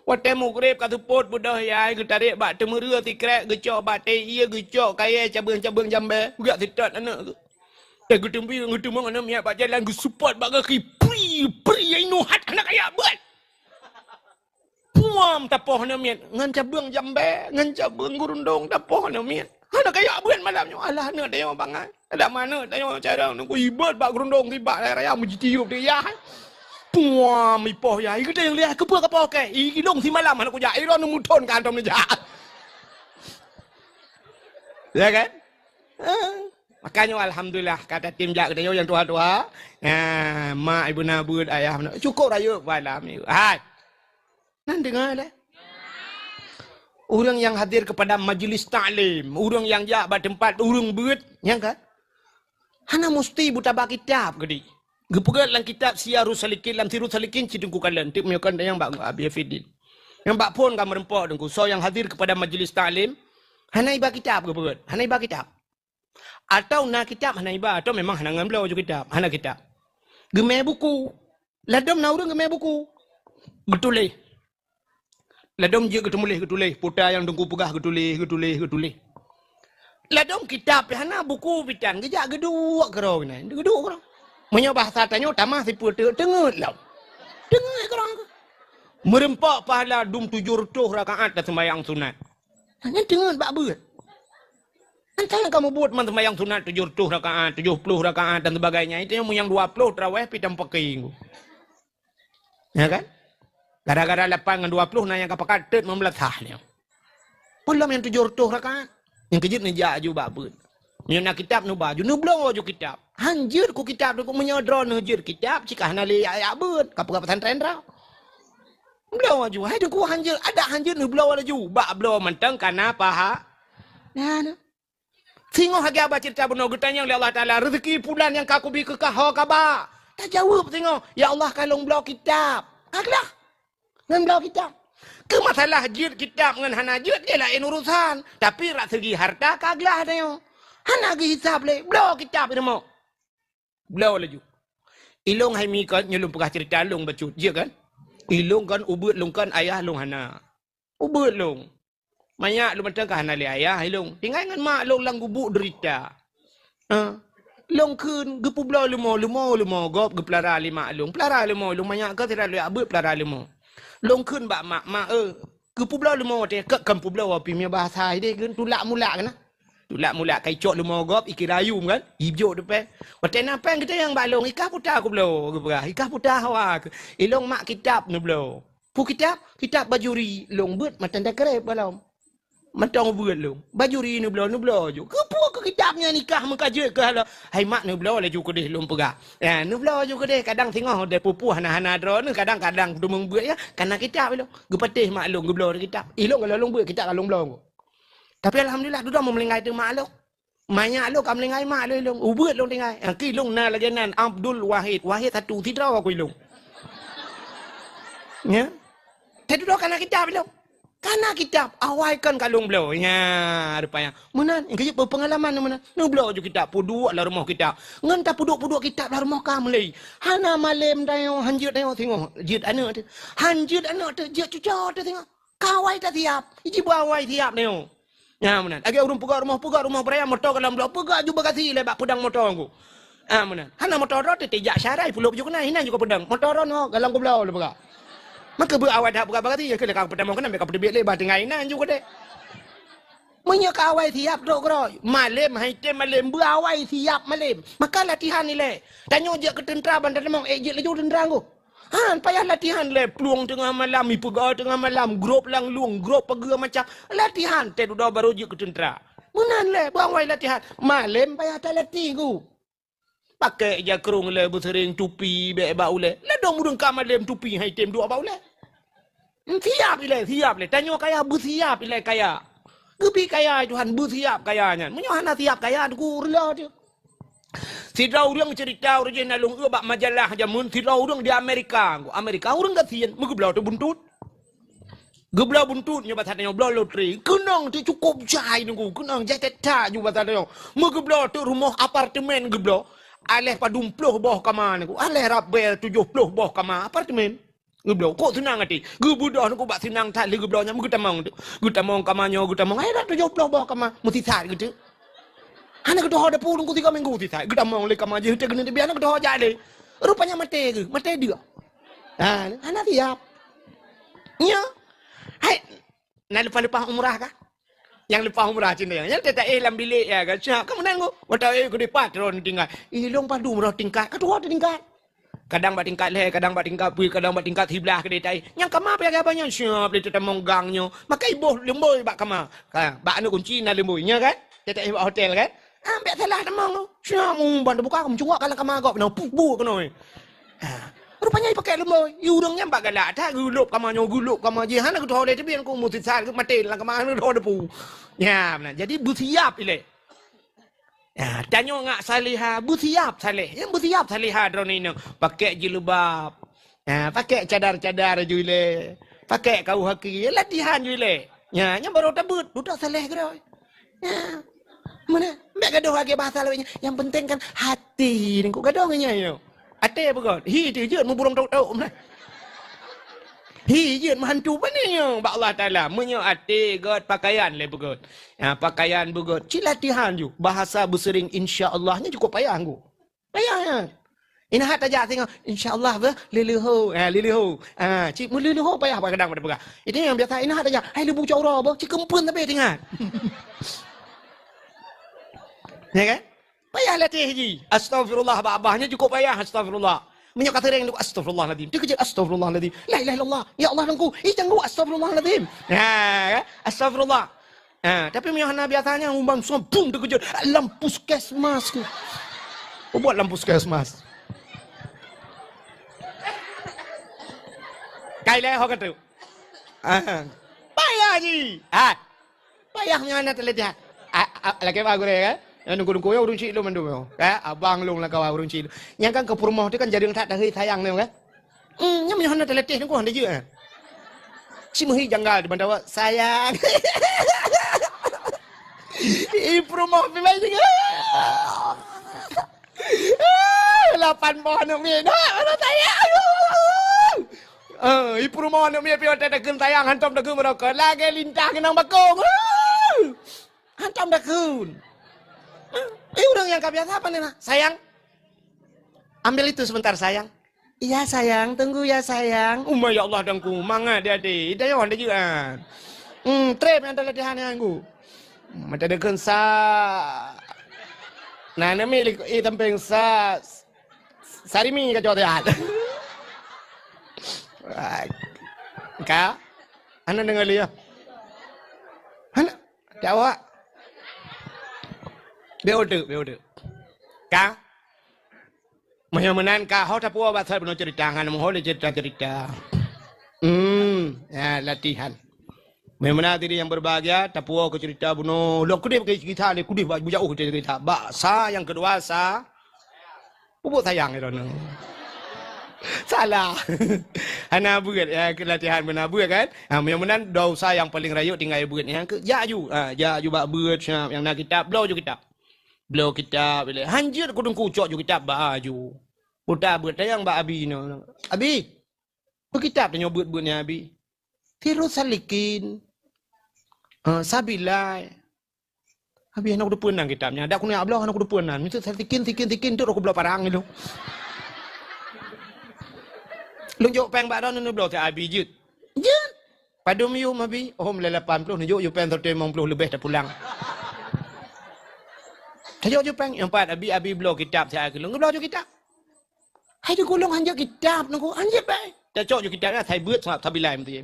Watèe mugreb ka seupôt beudôh yai geutarek bak teumeureu sikrek geucok bak tayue geucok kayèe cabeueng-cabeueng jambé. Geujak seutôt aneuk geuh. Eh, geuteubieng, geuteumong aneuk miet bak jalan, geuseupôt bak gaki, pri, pri, ai nuhat, hana kajak beuet. Puam tapoh aneuk miet, ngon cabeueng jambé, ngon cabeueng geurundong tapoh aneuk miet. Hana kajak beuet malam nyoe, alah aneuk tanyoe bangai. Adak ma aneuk tanyoe carông nunggu ibot bak geurundong sibak raya-raya meujitiup di yah. Puam ipoh yah, i geuteueng liah, keupeue kapoh kèe? I ilông simalam hana kujak, i droeneuh meuthon ka hantom neujak. Ya kan? Ah, makanya alhamdulillah, ka tatem jak geutanyoe nyang tuha-tuha. Ah, mak ibu na beuet, ayah na. Cukup rayeuk pahala. Hai. Nan deungoe lé. Ureueng nyang hadir kepada majlis taklim, ureueng nyang jak bak teumpat ureueng beuet, nyang kan? Hana musti buta bak kitab geuh. Geupeugah lam kitab Siyarus Salikin, lam Sirus Salikin cit Teungku kalon, teuk meunyoe kon nyang bak Abi Afidin. Nyang bak phon ka meureumpok Teungku, soe nyang hadir kepada majlis taklim, hana iba kitab geupeugah, hana iba kitab. Atau na kitab hana iba, atau memang hana ngon bloe ju kitab, hana kitab. Geumè buku. Ladom na ureueng geumè buku. Geutuléh. Ladom jeuet geuteumuléh, geutuléh. Puta nyang Teungku peugah geutuléh, geutuléh, geutuléh. Ladom kitab pih hana, buku pih tan, geujak geuduek keudroe keunan, geuduek keudroe. Meunyoe bahasa tanyoe tamah sipeue teuk, teungeut lom. Teungeut keudroe. Meureumpok pahala dum tujoh reutôh rakaat dan sembahyang sunat. Nyan teungeut bak beuet. Entah nyang kamoe buet man sembahyang sunat tujoh reutôh rakaat, tujoh ploh rakaat dan sebagainya. Itu nyang meunyoe dua ploh taraweh pih tampaki. Ya kan? Gara-gara lapan ngon dua ploh na nyang ka pakat teuk lima belas sah nyoe. Peulom nyang tujoh reutôh rakaat. Nyang keujeuet neujak aju bak beuet. Meunyoe na kitab neuba aju, neubloe aju kitab. Han jeuet ku kitab Teungku, meunyoe droeneuh jeuet kitab, cit ka hana lé jak, jak beuet, ka peugah pesantren droe. Bloe aju, hai Teungku han jeuet, adak han jeuet neubloe laju, bak bloe mantong ka na paha. Nah, nah. Singoh lagèe haba ceurita bunoe geutanyong lé Allah Taala, "Reuzeuki pulan nyang ka kubi keu kah ho ka ba?" Tajaweueb singoh, "Ya Allah, ka lôn bloe kitab." Ka glah. Ngon bloe kitab. Keu masalah jeuet kitab ngon hana jeuet, nyan laén urusan. Tapi rak segi harta ka glah tanyoe. Hana geuhisab lé, bloe kitab i rumoh. Bloe laju. Ilông hai mi kon, nyoe lôn peugah ceurita lông bacut, jeuet kan? Ilông kon, ubeuet lông kon, ayah lông hana. Ubeuet lông. Manyak lông mantong ka hana lé ayah ilông. Tinggai ngon mak lông lam gubuk deurita. Ha. Lông kheun, geupeubloe leumo, leumo, leumo gob geupeulara lé mak lông. Peulara leumo, lông manyak ka sira lé abeuet peulara leumo. Lông kheun bak mak, "Mak, eu, geupeubloe leumo watèe keu kon peubloe pih meunyoe bahasa idéh kheun tulak mulak keunan." Tulak mulak ka icok leumo gob, ikira yum kan, ijok teupèh. Watèe na pèng geutanyong bak lông, "Ikah peue ta kubloe?" Geupeugah, "Ikah peue ta hawa?" Ilông mak kitab neubloe. Peue kitab? Kitab Bajuri. Lông beuet matan takreb balom. Mantong beuet lông. Bajuri neubloe, neubloe ju. Keupeue keu kitab nyan ikah meuka jeuet keu halo? Hai mak neubloe laju keudéh lông peugah. Ya, neubloe ju keudéh, kadang singoh deh pupuh hana-hana droeneuh, kadang-kadang teumeung beuet ya, kana kitab ilông. Geupatéh mak lông geubloe kitab. Ilông ka lôn beuet kitab ka lôn bloe. Tapi alhamdulillah, dudoe meulinggai teuma lông. Manyak lông ka meulinggai mak lông ilông. Ubeuet lông tinggai. Nyang keu ilông na lagèe nan Abdul Wahid. Wahid satu, sidroe ku ilông. Nya. Tapi dudoe kana kitab ilông. Kana kitab, awai kon ka lông bloe. Nya, rupanya. Meunan, nyang keu jeuet peungalaman meunan. Neubloe ju kitab, peuduek lam rumoh kitab. Ngon tapeuduek-peuduek kitab lam rumoh ka meulé. Hana malém tanyoe, han jeuet tanyoe singoh. Jeuet aneuk teuh. Han jeuet aneuk teuh, jeuet cucoe teuh singoh. Ka awai tasiap. Iji beu awai siap nyoe. Nyan meunan. Lagèe ureueng peugöt rumoh, peugöt rumoh beuraya, moto ka lom bloe, peugöt ju bagasi lé bak peudong moto ngku. Ah, meunan. Hana moto droe teuh, tijak syarai pulop ju keunan, inan ju ka peudong. Moto droe nyoe, galong kubloe lé peugöt. Maka beu awai that peugöt bagasi, nyang keu lé ka peutamong keunan, bèk ka peuteubiet lé, bah tinggai inan ju keudéh. Meunyoe ka awai siap trok keudroe, malém, hai tem malém, beu awai siap malém. Maka latihan ilèe. Tanyoe jeuet keu teuntra ban tatamong, ék jeuet laju teuntra ngku. Han payah latihan lé, plueng teungoh malam, ipeugah teungoh malam, grob lam lueng, grob pageue macam. Latihan, teuh dudoe barô jeuet keu teuntra. Meunan lé, beu awai latihan. Malém payah talatih ngku. Pakék jakrong lé, beuseuréng tupi bèk bak ulèe. Ladôm ureueng ka malém tupi hai tem duek bak ulèe. Siap ilèe, siap lé. Tanyoe kaya beusiap ilèe kaya. Geubi kaya Tuhan beusiap kaya nyan. Meunyoe hana siap kaya, teungku reuloh teuh. Sidroe ureuëng cerita ureuëng jih na lôn eu bak majalah jameun, sidroe ureuëng di Amerika. Amerika ureuëng gasien, meugeubloe teuh buntut. Geubloe buntut nyoe basa tanyoe bloe lotri. Keunong teuh cukôp jai nunggu, keunong jai that-that nyoe basa tanyoe. Meugeubloe teuh rumoh apartemen geubloe. Aléh padum ploh boh kama nunggu, aléh rabée tujoh ploh boh kama apartemen. Geubloe, kok seunang até. Geubeudôh nunggu bak seunang that lé geubloe nyan, geutamong teuh. Geutamong kama nyoe, geutamong. Hai dak tujoh ploh boh kama, meusisat geuteuk. Hana geutoh depu nunggu tiga minggu sisat. Geutamong lé kama jih teuh keuneuk teubiet hana geutoh jak lé. Rupanya maté geuh, maté deuh. Ha, hana siap. Nyo. Hai, na leupah-leupah umrah kah? Nyang leupah umrah cit nyan. Nyang teuh taéh lam bilék ya kan. Siap, kamu nanggung. Watèe éh keudéh pat droeneuh tinggai. Ilong padum droe tingkat, ka tuwoe teuh tingkat. Kadang bak tingkat lhèe, kadang bak tingkat peuet, kadang bak tingkat siblaih keudéh taéh. Nyang kama payah gaba nyan siap lé teutamong gang nyoe. Makai boh lumbôi bak kama. Ka, bak aneuk kunci na lumbôi, nya kan? Teuh taéh bak hotel kan? Ah, bèk salah tamong. Siap umban teubuka, meuncuak ka lam kama gob, na puh bu keunoe. Ha. Rupanya ipakèk lumbôi. I ureueng nyan bak galak that, geulôp kama nyoe, geulôp kama jih. Hana geutoh lé teubiet ku, meusisat geuh maté lam kama, hana geutoh depu. Ya, meunan. Jadi beusiap ilèe. Ya, tanyoe ngat saleha, beusiap saleh. Nyang beusiap saleha droeneuh inong. Pakèk jilbab. Ha, pakèk cadar-cadar ju ilèe. Pakèk kau haki, latihan ju ilèe. Ya, nyan barô tabeuet, dudoe saleh keudroe. Ya. Meunan, bèk gadoh lagèe bahasa lawét nyan. Yang penting kan hati ni, kok gadoh ngon nyan, yo. Até beugöt. Hi teuh jeuet meuburông tok-tok meunan. Hi jeuet meuhantu pane nyoe bak Allah Taala. Meunyoe até göt pakaian lé beugöt. Ha, pakaian beugöt. Cit latihan ju. Bahasa beuseuring insya Allah nyan cukôp payah ngon. Payah nyan. Inong that tajak singoh, insya Allah beuh, leuleho. Ha, leuleho. Ha, cit meuleuleho payah kadang pada peugah. Itu nyang biasa inong that tajak, hai leubu cot uroe beuh, cit keumpeuen tapi teuingat. Ya kan? Payah latih ji. Astagfirullah bak babah nyan cukôp payah astagfirullah. Meunyoe ka seuring, astagfirullahalazim. Teukeujot astagfirullahalazim. La ilaha illallah. Ya Allah Teungku. Ih, canggu astagfirullahalazim. Ha, kan? Astagfirullah. Ha, tapi meunyoe hana biasa nyan umban soe bum teukeujot lam puskesmas. Peubuet lam puskesmas. Kai lé ho ka tu. Ha. Payah ji. Ha. Payah nyan na teulatih. A, a, lakèe bak gurèe kan? Nyang dengku-dengku nyoe ureueng chik lôn mandum nyoe. Kan? Abang lôn lam kawan ureueng chik lôn. Nyang kan keu peurumoh tu kan jareueng that tahei sayang nyoe kan? Hmm, nyan meunyoe hana teulatih nyoe hana jeuet kan? Cit meuhi janggal di mata awak, sayang. Ih, peurumoh pi bai singoh. Lapan boh aneuk miet, nak, aneuk sayang. Eh, i peurumoh aneuk miet piôh teuh takheun sayang, hantom takheun meurokok. Lagèe lintah keunong bakong. Eh, hantom takheun. Eh, ureueng nyang ka biasa apa ni, nak? Sayang, ambil itu sebentar, sayang. Iya, sayang. Tunggu ya, sayang. Uma, ya Allah, Teungku. Mangat di até. Ita nyoe hana jeuet. Hmm, trép nyang talatihan nyan, Teungku. Mata deukeuen sa. Nah, nami lik, eh, tampeng sa. Sarimi ka cok tiat. Ka? Hana deungoe lé, ya? Hana? Jawab. Beu udeuk, beu udeuk. Ka? Meunyoe meunan ka ho tapuwoe bak sat bunoe cerita, ngon meuho lé cerita-cerita. Hmm, ya, latihan. Meunyoe meunan diri yang berbahagia, tapuwoe keu cerita bunoe. Lôn keudeh bak kisah lé, keudeh bak bujauh cerita. Bak sa nyang keudua sa, pupuk sayang droeneuh. Salah. Hana beuet, ya, keu latihan beuna beuet kan? Ha, meunyoe meunan dosa nyang paleng rayeuk tinggai beuet. Nyang keu, jak ju. Ha, jak ju bak beuet, siap. Nyang na kitab, bloe ju kitab. Bloe kitab ilèe. Hanjeuet keu teungku cok ju kitab ba aju. Buta beuet tayang bak abi nyoe. Abi, peu kitab tanyoe beuet-beuet nyan abi? Sirus Salikin. Ah, Sabilai. Abi hana kuteupeue nan kitab nyan. Dak keuneuk bloe hana kuteupeue nan. Miseu Salikin, Sikin, Sikin tu rot kubloe parang itu. Lôn jok péng bak droeneuh neubloe si abi jeuet. Jeuet. Padum yum abi? Oh, mulai lapan ploh, neujok yum péng seratus limong puluh leubeh tapulang. Tajok yum péng, nyang pat abi, abi bloe kitab siat keu lôn, geubloe ju kitab. Hai di gulong hanjeuet kitab nunggu, hanjeuet bai. Tacok ju kitab nyan, sai beuet sa-, sabilai meuti.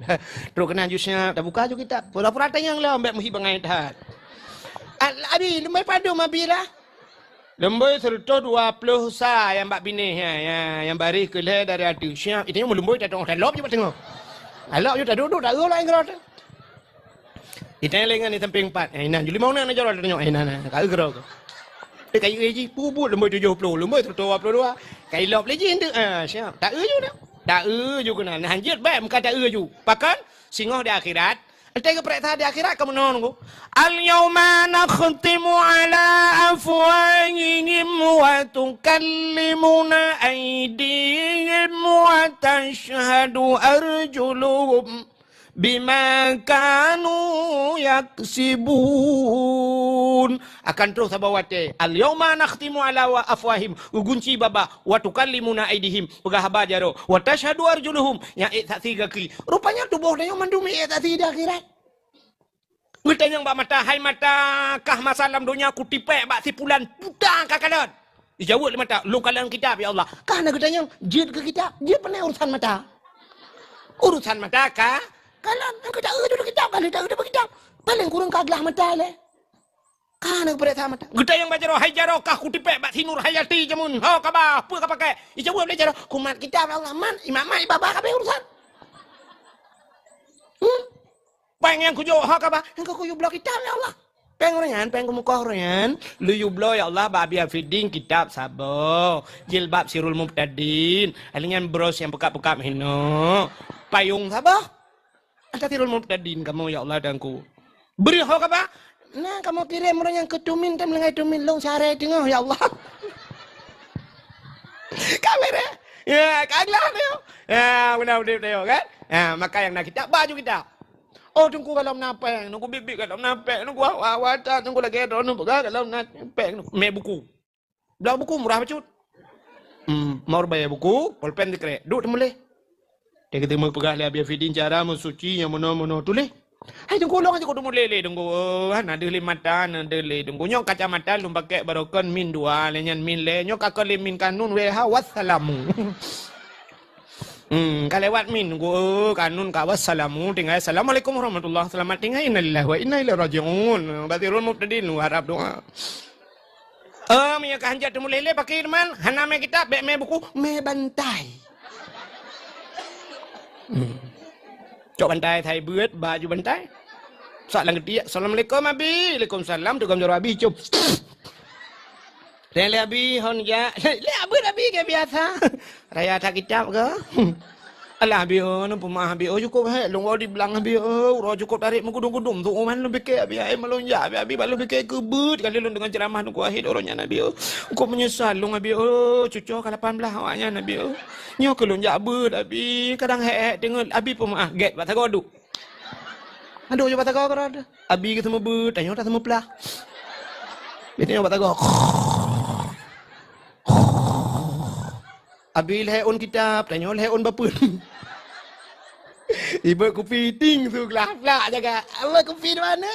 Trok keunan ju siap, tabuka ju kitab. Pura-pura tanyong lom, bèk meuhi bangai that. Al-, abi, leumbai padum abi lah. Lumbôi seratus dua puluh sa nyang bak binéh nyan, nyang, nyang baréh keu lhèe dari ateueh. Siap, itu nyan meulumbôi tatong talop je bak teungoh. Talop je taduek-duek, taeu lah ngon keudroe teuh. Itanyong lé ngon di sampéng pat. Eh, inan, ju limong nan na jaroe tanyong. Eh, inan, nan, ka eu keudroe keuh. Ka eu jih, peubuet lumbôi tujoh ploh, lumbôi seratus dua puluh dua. Ka ilop lé jih, ah, siap. Taeu ju dah. Taeu ju keunan. Nah, hanjeuet bae muka taeu ju. Pakon? Singoh di akhirat. Enteuk geupareksa di akhirat ka meunoe nunggu. Al-yauma nakhtimu ala afwahihim wa tukallimuna aidihim wa tashhadu arjuluhum bima kanu yaksibun. Akan troh saboh watée. Al-yauma nakhtimu ala wa afwahim. Geugunci babah. Wa tukallimuna aidihim. Peugah haba jaroe. Wa tashhadu arjuluhum. Nyang ék saksi gaki. Rupanya tuboh tanyoe mandum ék saksi di akhirat. Geutanyong bak mata, "Hai mata, kah masa lam donya kutipék bak si pulan buta ka kalon?" Ijaweueb lé mata, "Lôn kalon kitab, ya Allah." Kah na geutanyong, "Jeuet keu kitab?" Jeuet pane urusan mata. Urusan mata ka kalon, nyang ka taeu dulu kitab, ka lheueh taeu dulu kitab. Paleng kureueng ka glah mata lé. Kah na geupareksa mata. Geutanyong bak jaroe, "Hai jaroe, kah kutipék bak si Nur Hayati jameun? Ho kaba, peue ka pakai?" Ijaweueb lé jaroe, "Kumat kitab, ya Allah, mat, imat-mat, iba-ba kabeh urusan." Hmm? Péng nyang kujok, ho kaba, nyang ka kuyue bloe kitab, ya Allah. Péng uroe nyan, péng keumukoh uroe nyan, lôn yue bloe, ya Allah, bak Abi Afidin kitab saboh, jilbab Sirul Mubtadin, lheueh nyan bros nyang peukab-peukab hinoe, payong saboh. Ata Sirul Mubtadin kamoe, ya Allah, Tuhanku. Bri ho kaba, na kamoe kirém uroe nyan keu tumin, tem leungai tumin lôn sare teungoh, ya Allah. Ka beureh. Ya, ka glah nyoe. Ya, beuna udép nyoe kan? Ya, maka nyang na kitab, baju kitab. Oh, teungku, golom na péng, teungku, biet-biet golom na péng, teungku, hawa-hawa that, teungku, lagèe droeneuh peugah golom na péng, mé buku. Bloe buku murah bacut. Hmm, mau bayar buku, polpen sikrek. Duek teumuléh. Teuma geupeugah lé Abi Afidin cara meusuci nyang meunoe-meunoe tuléh. Hai teungku, lôn aja kuteumuléh lé teungku. Oh, hana deuh lé mata, hana deuh lé teungku. Nyoe kacamata lôn pakai barokon min dua, lé nyan min lé. Nyoe ka kon lé min kanun W H wassalamu. Hmm, ka lewat min, oh, kanun ka wassalamu, tinggai assalamualaikum warahmatullah, selamat tinggai, innalillahi wa inna ilaihi rajiun. Bak Sirul Mubtadin, harap doa. Oh, meunyoe ka hanjeuet teumuléh lé, pakri teuma, hana mé kitab, bèk mé buku, mé bantai. Hmm. Cok bantai, thai beuet, baju bantai. Sak lam geutiek, "Assalamualaikum, Abi." "Waalaikumsalam," teugom jaroe Abi, cop. Lé, lé Abi, hon jak. Lé, lé Abi, Abi, keu biasa. Raya that kitab ke? Alah, Abi, oh, nang peumaah, Abi, oh, cukôp hék. Lôn woe di blang, Abi, oh, uroe cukôp tarek meugudum-gudum. Tu uman lôn pike, Abi, ai, malôn jak, Abi, Abi, bak lôn pike keu beuet. Kali lôn deungon ceuramah Teungku Wahid uroe nyan, Abi, oh. Cukôp meunyeusal lôn, Abi, oh, cucoe ka lapan blah awak nyan, Abi, oh. Nyoe keuh lôn jak beuet, Abi. Kadang hék-hék teungeut, Abi peumaah. Gét, bak sagoe duek. Aduh, cuba tagoe keudroe. Abi geuseumeubeuet, tanyoe taseumeuplah. Biasanya bak tagoe. Abi lhèe ôn kitab, tanyoe lhèe ôn bapeuen. Ibeuet kupi ting su glah plak jaga. Ibeuet kupi di mana?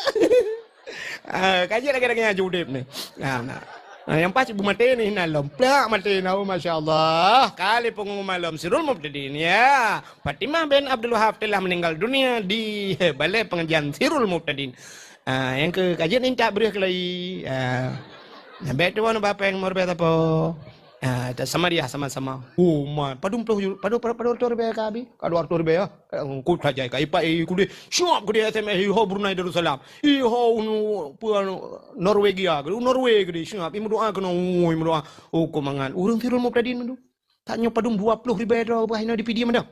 Ah, ka jeuet lagèe-lagèe nyan udép ni. Nah, nah. Ah, nyang pas beumaté ni, na lom plak maté na, oh, masya Allah. Kali pengumuman lom Sirul Mubtadin, ya. Fatimah bin Abdul Wahab telah meninggal dunia di Balai Pengajian Sirul Mubtadin. Ah, nyang keu ka jeuet ni tak breuh keulai. Ah. Nyang bèk tuan ba péng meureubèe sapo. Ah, tak sama dia sama-sama. Oh, man. Padum ploh ju-, padum, padum, padum reutôh ribèe ka Abi? Ka dua reutôh ribèe, ya. Ku tajai ka ipak, eh, kudeh. Siap kudeh S M S, eh, ho Brunei Darussalam. Eh, ho unu, pue, anu, Norwegia, kudeh, Norway kudeh. Siap, eh, meudoa keunoe, oh, meudoa. Oh, keu mangat. Ureueng Sirul Mubtadin tu. Tanyoe padum dua ploh ribèe droe bah inoe di Pidie mantong.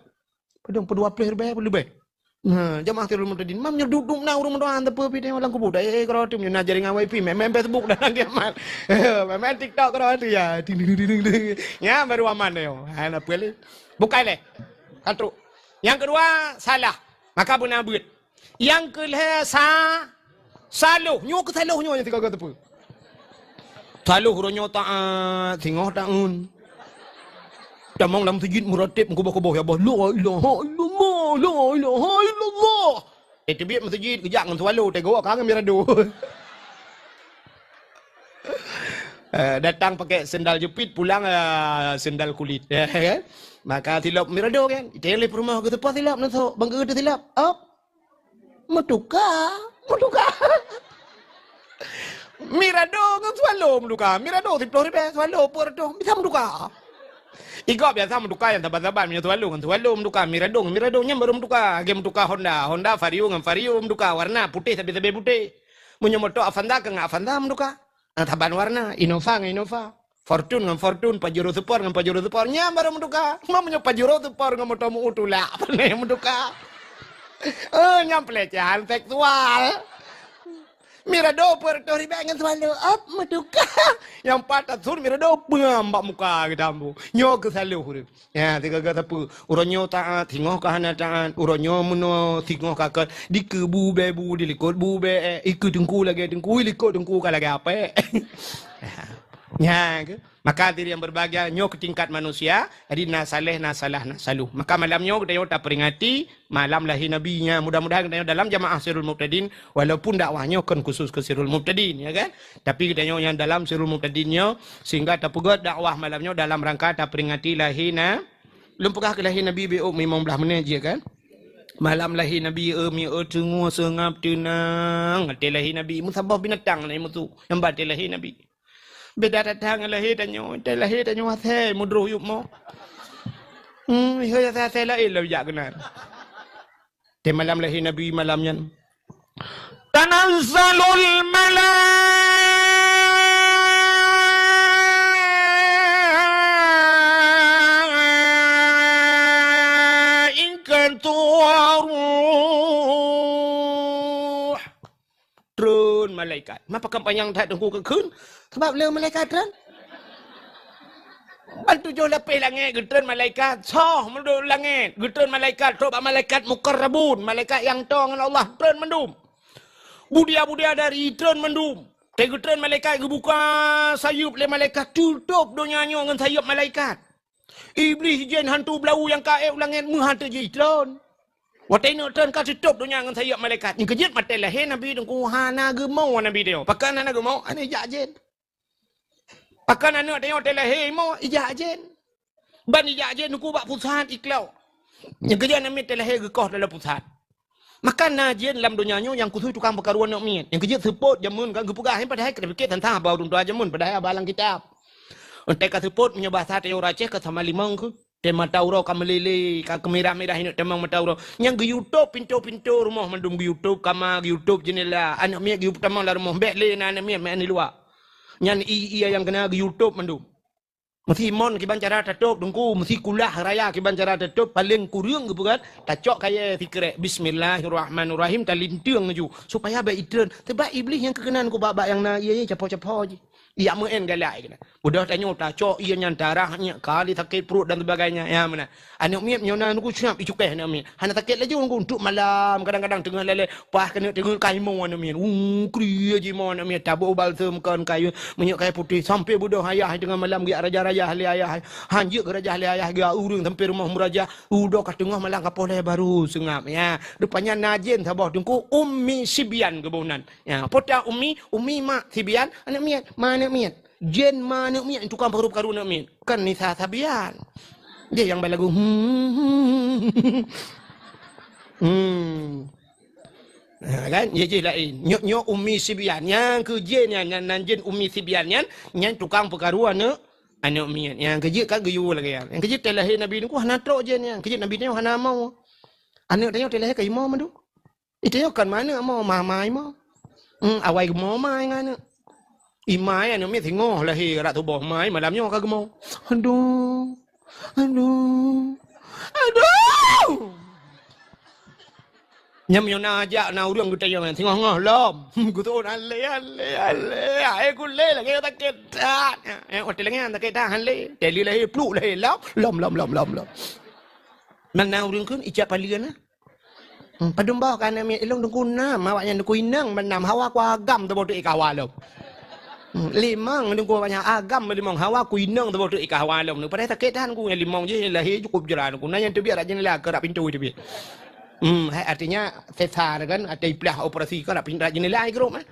Padum, padum dua ploh ribèe, padum ribèe. Nah, jamaah Sirul Mubtadin. Mam nyoe duek-duek na ureueng meudoa, teupeue pih tanyoe lam kubu. Dah, eh, keurau tu nyoe na jaringan wifi, main, main Facebook dah nang kiamat. Main, main TikTok keurau tu ya. Ting, ting, ting, ting, ting. Nya baru aman nyoe. Ha, na peue lé? Bukai lé. Ka trok. Nyang keudua, salah. Maka beuna beuet. Nyang keulhèe sa-, saloh. Nyoe keu saloh nyoe nyang sigoe-goe teupeue. Saloh uroe nyoe taat, singoh taeun. Tamong lam meuseujid meuratib meukuboh-kuboh, ya Allah, la ilaha illallah, la ilaha illallah. Eh, teubiet meuseujid, geujak ngon swallow, teugoe ka ngon mirado. Eh, datang pakai sendal jepit, pulang, eh, sendal kulit. Maka silop mirado kan. Iteng lé peurumoh geuseupah silop, neusok, bang geuteuk silop. Op. Meutuka, meutuka. Mirado ngon swallow meutuka. Mirado siplôh ribèe, swallow peuet reutôh, bisa meutuka. Igob biasa meutuka nyang saban-saban, meunyoe swallow ngon swallow meutuka, mirado ngon mirado nyan baru meutuka. Lagèe meutuka Honda, Honda Vario ngon Vario meutuka, warna putéh sabe-sabe putéh. Meunyoe moto Avanza keu ngon Avanza meutuka. Ah, saban warna, Innova ngon Innova. Fortuner ngon Fortuner, Pajero Sport ngon Pajero Sport. Nyan barô meutuka. Meunyoe Pajero Sport ngon moto meu tulak, pane meutuka. Eh, nyan pelecehan seksual. Mirado peuet reutôh ribèe ngon Swallow, ap, meutuka. Nyang pat that sun Mirado peungam bak muka geutambu. Nyoe keuh saloh ureueng. Ya, sigoe-goe sapeue. Uroe nyoe taat, singoh ka hana taat. Uroe nyoe meunoe, singoh ka kon. Dikeue bu bèe bu, dilikot bu bèe, eh, ikeue teungku lagèe teungku, ilikot teungku ka lagèe apèe. Nyan keuh. Maka hadirin yang berbahagia, nyoe keuh tingkat manusia. Jadi na saleh, na salah, na saloh. Maka malam nyoe geutanyoe taperingati malam lahé Nabi nyan. Mudah-mudahan geutanyoe dalam jamaah Sirul Mubtadin, walaupun dakwah nyoe kon khusus keu Sirul Mubtadin, ya kan? Tapi geutanyoe nyang dalam Sirul Mubtadin nyoe, sehingga tapeugöt dakwah malam nyoe dalam rangka taperingati lahé na-, lôn peugah keu lahé Nabi beu limong blaih menit jih kan? Malam lahé Nabi, eh, mi, eh, teungoh seungab teunang. Watèe lahé Nabi, meusaboh binatang na musu. Nyang ba watèe lahé Nabi. Beda that-that ngon lahé tanyoe. Watèe lahé tanyoe asèe meudroh yup mo. Hmm, ihôi asèe-asèe laén lom jak keunan. Watèe malam lahé Nabi malam nyan. Tanazzalul malaikatu war-ruh. Treun malaikat. Ma pakon panyang that teungku keu kheun? Sabab le malaikat treun. Ban tujoh lapéh langèt geutreun malaikat, soh meudok langèt, geutreun malaikat, trok bak malaikat muqarrabun, malaikat nyang toe ngon Allah, treun mandum. Budia-budia dari treun mandum. Watèe geutreun malaikat, geubuka sayeuep lé malaikat, tutôp donya nyoe ngon sayeuep malaikat. Iblih, jén, hantu beulawu nyang ka ék u langèt meuhan teujitreun. Watèe neuk treun ka tutôp donya ngon sayeuep malaikat. Nyan keuh jeuet watèe lahé Nabi teungku hana geumo Nabi teungku. Pakon hana geumo? Hana ijak jén. Pakon aneuk tanyoe watèe lahé imo, ijak jén. Ban ijak jén teungku bak pusat iklok. Nyan keuh jeuet aneuk miet watèe lahé geukoh dalam pusat. Maka na jén lam donya nyoe nyang khusus tukang peukaru aneuk miet. Nyan keuh jeuet seupôt jameun kan geupeugah, padahai ka tapiké teuntang haba ureueng tuha jameun, padahai haba lam kitab. Watèe ka seupôt meunyoe basa tanyoe ureueng Aceh ka sama limong keuh. Watèe mata uroe ka meulé-lé, ka keumirah-mirah ineuk tamong mata uroe. Nyan geuyue tôp pintoe-pintoe rumoh mandum, geuyue tôp kama, geuyue tôp jeundela. Aneuk miet geuyue tamong lam rumoh, bèk lé na aneuk miet meu'en di luwa. Nyan ié-ié nyang keuna geuyue tôp mandum. Meusi mon kiban cara tatôp teungku, meusi kulah raya kiban cara tatôp, paleng kureueng geupeugah, tacok kayèe sikrek, "Bismillahirrahmanirrahim," talinteung laju, supaya bèk itreun. Sabab Iblih nyang keukeunong keu bak-bak nyang na ié-ié capo-capo jih. Ijak meu'en galak keunan. Udah tanyoe tacok ié nyan darah nyan kali sakét pruet dan sebagainya. Ya, meunan. Aneuk miet nyoe na teungku seunap icukéh aneuk miet. Hana sakét laju teungku, untuk malam kadang-kadang teungoh lalè, paih keuneuk teungeut ka imo aneuk miet. Uh, kriye jih imo aneuk miet, taboh balsem kon kayu, minyeuk kayu putéh, sampoe beudôh ayah teungoh malam geujak rajah-rajah lé ayah. Han jeuet geurajah lé ayah, geujak ureueng sampoe rumoh meurajah. Udah ka teungoh malam ka poh lhèe baru seungap. Ya, rupanya na jén saboh teungku, Ummi Sibyan geuboh nan. Ya, po teu Ummi, Ummi mak Sibyan, aneuk miet, ma aneuk miet. Jén ma aneuk miet, tukang peukaru-peukaru aneuk miet. Kan Nisa Sabian. Dia nyang balagu. Hmm. Hmm. Ha, kan? Jih, jih laén. Nyoe, nyoe Ummi Sibyan. Nyang keu jén nyan, nyan, nan jén Ummi Sibyan nyan, nyan tukang peukaru aneuk, aneuk miet. Nyang keu jeuet kan geuyue lagèe nyan. Nyang keu jeuet watèe lahé Nabi teungku hana trok jén nyan. Keu jeuet Nabi nyoe hana mo. Aneuk tanyoe watèe lahé ka imo mandum. Itu nyoe kon ma aneuk mo, ma, ma imo. Hmm, awai geumo ma ngon aneuk. Imai aneuk miet singoh lahé rot tuboh mai malam nyoe ka geumo. Aduh. Aduh. Aduh. Nyan meunyoe na jak na ureueng geutanyong singoh-ngoh lom. Geutuon alé, alé, alé. Hai kulé lagèe sakét that. Eh, watèe lagèe nyan sakét that alé. Teli lahé, pluk lahé lom. Lom, lom, lom, lom, lom. Nan na ureueng kheun ijak paleuen na. Hmm, padum boh ka aneuk miet ilôn teungku nam, awak nyan teungku inong ban nam, hawa ku agam teuboh teuk i keu hawa lom. Hmm, limong teungku awak nyan agam limong, hawa ku inong teuboh teuk i keu hawa lom. Padahai sakét that teungku nyan limong jih lahé cukup jra teungku. Na nyang teubiet rot jeundela keu rot pintoe teubiet. Hmm, hai artinya sesar kan, ateueh iplah operasi kan rot pin-, rot jeundela ai grup, eh.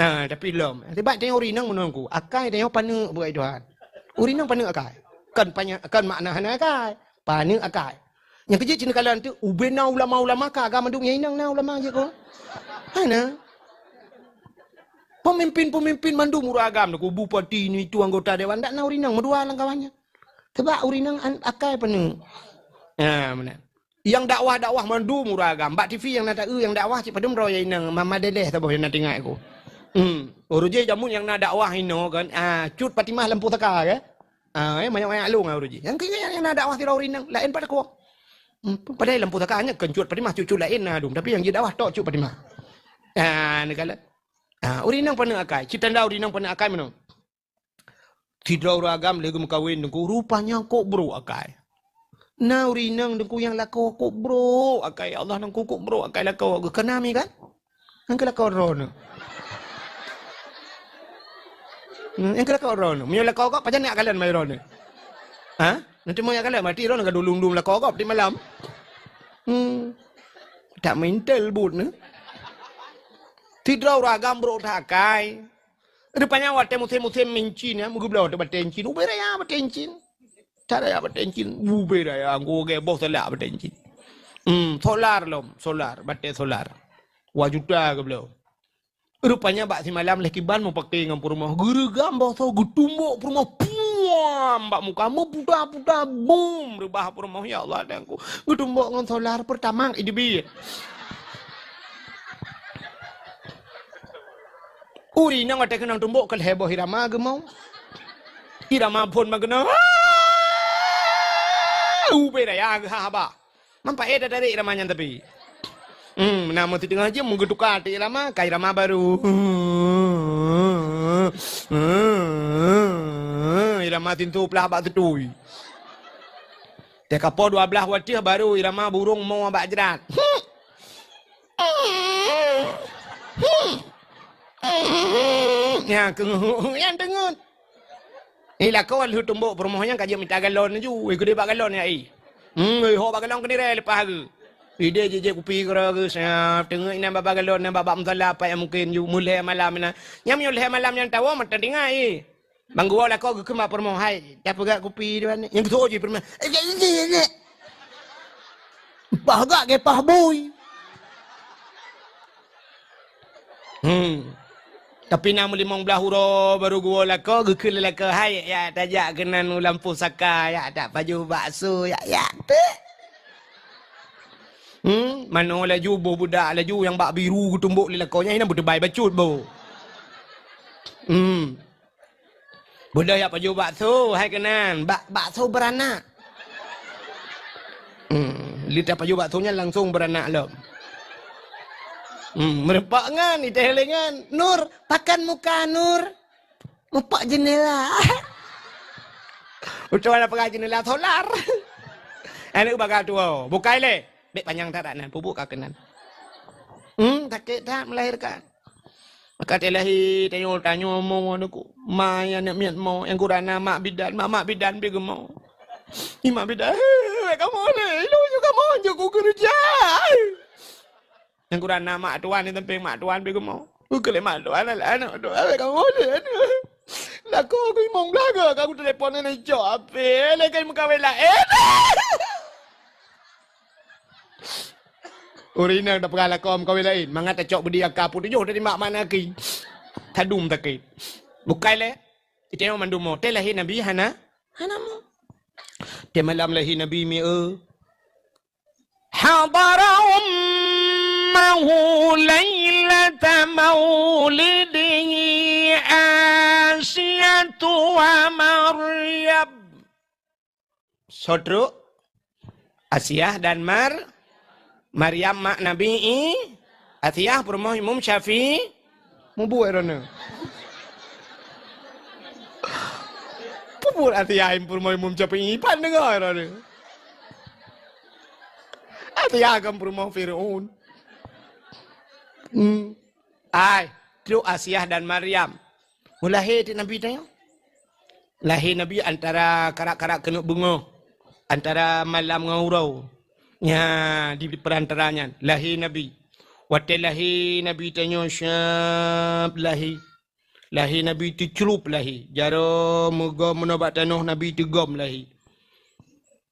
Ha, tapi lom. Sebab tanyoe ureueng inong meunan teungku, akai tanyoe paneuk beugai Tuhan. Ureueng inong paneuk akai. Kan panya-, kan makna hana akai. Paneuk akai. Nyang keu jeuet cit neukalon teuk, ubé na ulama-ulama ka agam mandum nyang inong na ulama jih ko. Hana. Pemimpin-pemimpin mandum ureueng agam, ku bupati ni tu anggota dewan, dak na ureueng inong meudua lam kawan nyan. Sebab ureueng inong an-, akai paneuk. Ha, meunan. Nyang dakwah-dakwah mandum ureueng agam. Bak T V nyang na taeu nyang dakwah cit padum droe nyang inong, ma-, madeleh saboh nyang na teuingat ku. Hmm. Ureueng jih jameun nyang na dakwah inoe kan, ah, Cut Fatimah Lampu Saka kan? Ah, eh, manyak-manyak lôn ureueng jih. Nyang keu nyang na dakwah sidroe ureueng inong, laén pat lakoe. Hmm, padahai Lampu Saka nyan kon Cut Fatimah, Cut-Cut laén na dum, tapi nyang jidakwah tok Cut Fatimah. Ah, neukalon. Ah, ureueng inong paneuk akai, cit tanda ureueng inong paneuk akai meunoe. Sidroe ureueng agam lheueh geumeukawen Teungku, rupanya kok brok akai. Na ureueng inong Teungku nyang lakoe kok brok akai, ya Allah Teungku, kok brok akai lakoe geuh, ka na mi kan? Nyang keu lakoe droeneuh. Hmm, nyang keu lakoe droeneuh. Meunyoe lakoe gob, pajan jak kalon bak droeneuh? Ha? Nanti mau jak kalon, berarti droeneuh ka dulung-dulung lakoe gob di malam. Hmm. Tak mental buet neuh. Sidroe ureueng agam brok that akai. Rupanya watèe musém-musém mincin, ya, meugeubloe teuh batèe incin. Ubé raya batèe incin. That raya batèe incin. Ubé raya, gobnyan boh solar batèe incin. Hmm, solar lom, solar, batèe solar. Dua juta geubloe. Rupanya bak simalam lé kiban meupaké ngon peurumoh. Geureugam boh soe geutumbok peurumoh. Puam! Bak muka meuputa-puta. Bum! Reubah peurumoh, ya Allah, Teungku. Geutumbok ngon solar Pertamax idébiet. Ureueng inong watèe keunong tumbok ka lhèe boh irama geumoe. Irama phôn meukeunong. Ubé raya geuhah haba. Manfaét tatarek irama nyan tapi. Hmm, na meuteungoh jeuem meugeutuka ateueh irama, ka irama barô. Irama sintoe plah bak seutui. Teuka po dua blaih watèe barô irama burông mo bak jrat. Nyan keuh, nyan teungeut. Eh, lakoe lheueh tumbok peurumoh nyan ka jeuet mita galon laju. Eh, keudeh bak galon nyan, eh. Hmm, eh, hok bak galon keudeh leupah geuh. Idéh jijép kupi keudroe geuh, siap teungeut inan bak galon nyan bak, bak musala pat nyang mungken ju meulhèe malam inan. Nyan meunyoe lhèe malam nyan tawoe mantong teuingat, eh. Ban geuwoe lakoe geukheun bak peurumoh, "Hai, tapeugah kupi dua ni." Nyang geusoe jih peurumoh, "Eh, eh, eh, eh, eh." Pah gak gepah bui. Hmm. Tapi na meulimong blaih uroe barô geuwoe lakoe, geukheun lé lakoe, "Hai, ya, tajak keunan u Lampu Saka, ya, tak pajoh bakso, ya, ya." Teuh. Hmm, manoe laju, boh budak laju nyang bak biru geutumbok lé lakoe nyan, inan beuteubai bacut boh. Hmm. Beudôh jak pajoh bakso, hai keunan, bak, bakso beranak. Hmm, lheueh tapajoh bakso nyan langsong beranak lom. Hmm, meureumpok ngon, iteh lé ngon, "Nur, pakan muka, Nur." Meupok jeundela. Utoe na peugah jeundela solar. Aneuk baga tuwoe, bukai lé. Bèk panyang that nan, peubuet ka keunan. Hmm, sakét that melahirkan. Maka teuh lahé, tanyoe, tanyoe mo nyoe ku. Ma nyang aneuk miet mo, nyang gurana mak bidan, mak, mak bidan pih geumo. I mak bidan, "Hei, kamoe lé, ilôn ju kamoe jok u keureuja." Nyang gurana mak tuan di sampéng mak tuan pih geumo. Ukeue lé mak tuan, alah, aneuk tuan, "Hei, kamoe lé, aneuk. Lakoe ku imong blaga, ka ku telepon aneuk cok apé, lé kai meukawen laén." Ureueng inong tapeugah lakoe meukawen laén, mangat tacok beudi aka peutujoh tadi mak mana ki. Tadum sakét. Bukai lé. Iteueng mandum mo. Teuh lahé Nabi hana, hana mo. Teuh malam lahé Nabi mi, eh. Hadara ummahu lailata maulidihi Asiyatu wa Maryam. Soe trok? Asiah dan Mar-, Maryam mak Nabi I-, Asiah peurumoh Imam Syafi'i. Mubuet droeneuh. Mubuet Asiah peurumoh Imam Syafi'i, pan deungoe droeneuh. Asiah kan peurumoh Fir'aun. Hmm. Ai, trok Asiah dan Maryam. Meulahé teuk Nabi tanyoe. Lahé Nabi antara karak-karak keuneuk beungoh, antara malam ngon uroe. Nya, di peurantara nyan lahé Nabi. Watèe lahé Nabi tanyoe syab lahé. Lahé Nabi teuclup lahé. Jaroe meugom meunoe bak tanoh Nabi teugom lahé.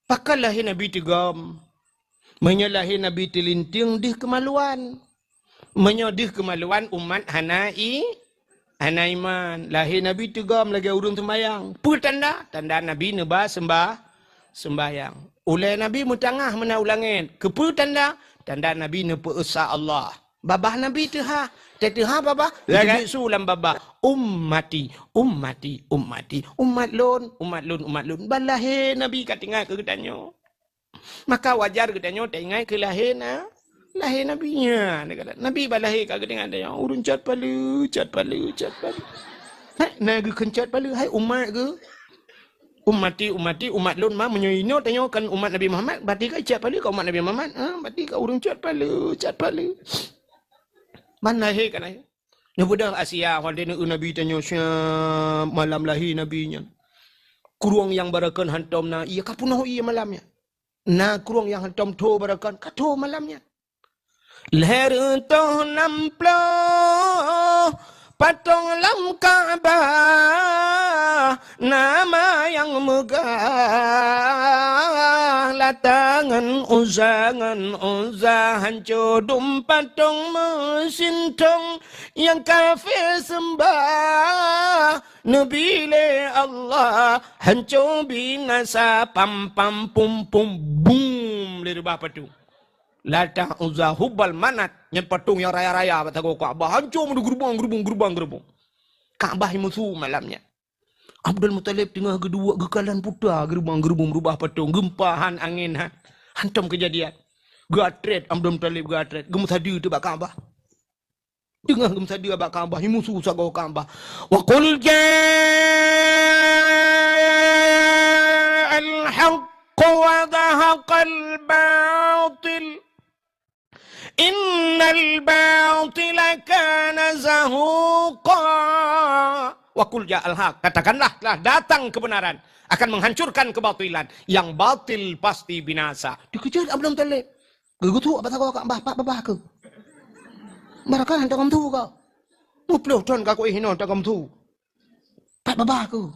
Pakon lahé Nabi teugom? Meunyoe lahé Nabi teulinteung deuh keumaluan. Meunyoe deuh keumaluan umat hana i-, hana iman. Lahé Nabi teugom lagèe ureueng seumbayang. Peue tanda? Tanda Nabi neuba seumba-, seumbayang. Ulèe Nabi meutangah meunan u langèt. Keupeue tanda? Tanda Nabi neupeu-esa Allah. Babah Nabi teuhah. Teuhah babah, ya kan? Su lam babah. Ummati, ummati, ummati. Umat lôn, umat lôn, umat lôn. Ban lahé Nabi ka teuingat keu geutanyoe. Maka wajar geutanyoe taingat keu lahé na, lahé Nabi nyan. Nabi ban lahé ka geutanyoe, ureueng cot paleue, cot paleue, cot paleue. Heh, na geukheun cot paleue, hai umat geuh. Ummati, ummati, umat lôn ma, meunyoe inoe tanyoe kon umat Nabi Muhammad, berarti ka cot paleue ka umat Nabi Muhammad. Ha, berarti ka ureueng cot paleue, cot paleue. Ban lahé ka lahé. Neubeudôh Asia, watèe neu Nabi tanyoe siap malam lahé Nabi nyan. Krueng nyang barokon hantom na ie, ka peunoh ie malam nyan. Na krueng nyang hantom tho barokon, ka tho malam nyan. Lhèe reutôh nam ploh patong lam Ka'bah, nama nyang meugah, Lata ngon Uzza, ngon Uzza, hanco dum patong meusintong nyang kafé seumbah Nabi lé Allah, hanco binasa, pam, pam, pum, pum, bum, lé reubah patong. Lata, Uzza, Hubal, Manat, nyan patong nyang raya-raya bak sagoe Ka'bah, hanco meudeuh geurubong, geurubong, geurubong, geurubong. Ka'bah imusu malam nyan. Abdul Muthalib teungoh geuduek geukalon puta geurubong-geurubong reubah patong, geumpa han, angén han. Hantom keujadian. Geuatrét Abdul Muthalib, geuatrét, geumeusadeue teuk bak Ka'bah. Teungoh geumeusadeue bak Ka'bah, imusu sagoe Ka'bah. Wa qul ja'al haqq wa zahaqal batil. Innal batila kana zahuqa. Wa qul ja'al haq, katakanlah telah datang kebenaran, akan menghancurkan kebatilan. Yang batil pasti binasa. Dikeujot Abdul Muthalib. Geugeutuk bak sagoe Ka'bah, pat babah keuh. Barokon han tagom su kah. Muplôh thon ka kuéh hinoe tagom su. Pat babah keuh.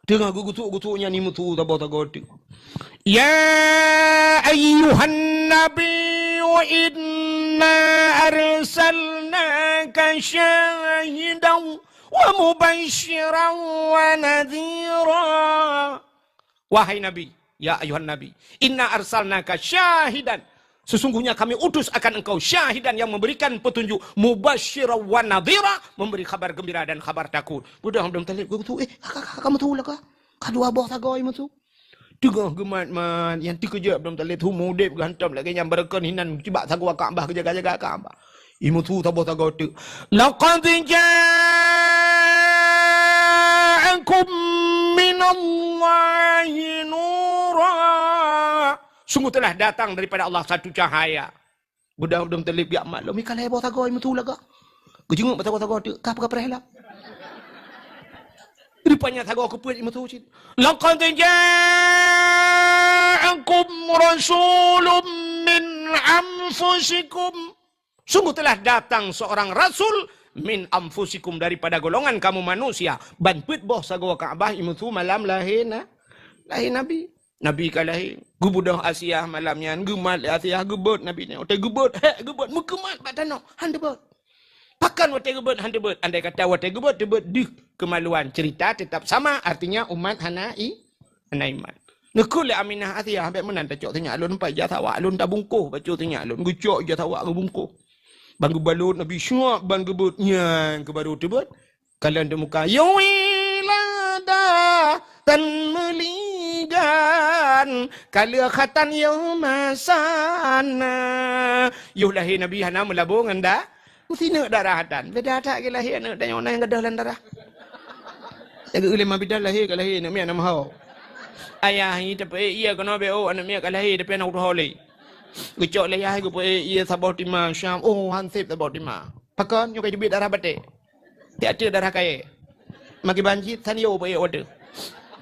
Teungoh geugutuk-gutuk nyan imusu saboh sagoe teuk. Ya ayyuhan nabiyyu inna arsalnaka syahidan wa mubasysyiran wa nadhira. Wahai Nabi, ya ayuhan Nabi, inna arsalnaka syahidan. Sesungguhnya kami utus akan engkau syahidan, yang memberikan petunjuk, mubasysyiran wa nadhira, memberi khabar gembira dan khabar takut. Beudôh Abdul Muthalib geusu, eh, ka, ka, ka, ka musu lah kah? Ka dua boh sagoe musu. Teungoh geumat-mat, nyang teukeujot Abdul Muthalib, seumeu udeb geuhantom lagèe nyan, barokon hinan, cibak sagoe Ka'bah, geujaga-jaga Ka'bah. Imusu saboh sagoe teuk. Laqad ja'akum minallahi nura. Sungguh telah datang daripada Allah satu cahaya. Beudôh Abdul Muthalib geujak maklum, ka lhèe boh sagoe imusu lagak. Geujeungok bak sagoe-sagoe teuk, ka peugah preh lah. Rupanya sagoe keupeuet imusu cit. Laqad ja'akum rasulun min anfusikum. Sungguh telah datang seorang rasul min anfusikum, daripada golongan kamu manusia. Ban peuet boh sagoe Ka'bah imusu malam lahé na, lahé Nabi. Nabi ka lahé. Geubeudôh Asiah malam nyan, geumat lé Asiah, geubeuet Nabi nyan. Watèe geubeuet, hèk geubeuet, meukeumat bak tanoh, han teubeuet. Pakon watèe geubeuet han teubeuet? Andai kata watèe geubeuet teubeuet deuh kemaluan, cerita tetap sama, artinya umat hana i-, hana iman. Neukheun lé Aminah Asiah, bèk meunan tacok sinyak lôn, pai ija sawak lôn tabungkôh, bacut sinyak lôn, geucok ija sawak geubungkôh. Ban geubalot Nabi siap ban geubeuet, nyan keuh baru teubeuet. Kalon teumuka, ya wilada tan meuligan, ka lheueh khatan yoh masa na. Yoh lahé Nabi hana meulabô ngon da-, Meusineuk darah tan. Beda that keu lahé aneuk tanyoe na nyang gadôh lam darah. Lagèe ulèe ma bidan lahé ka lahé aneuk miet na meuho. Ayah nyan tapeuék ié keunoe bèk ôk aneuk miet ka lahé, tapi aneuk tuho lé. Geucok lé yah geupeuék ié saboh tima Syam. Oh, han sép saboh tima. Pakon nyoe ka jiteubiet darah batèe. Tiep-tiep darah kayèe. Makiban cit Sanyo peuék watèe.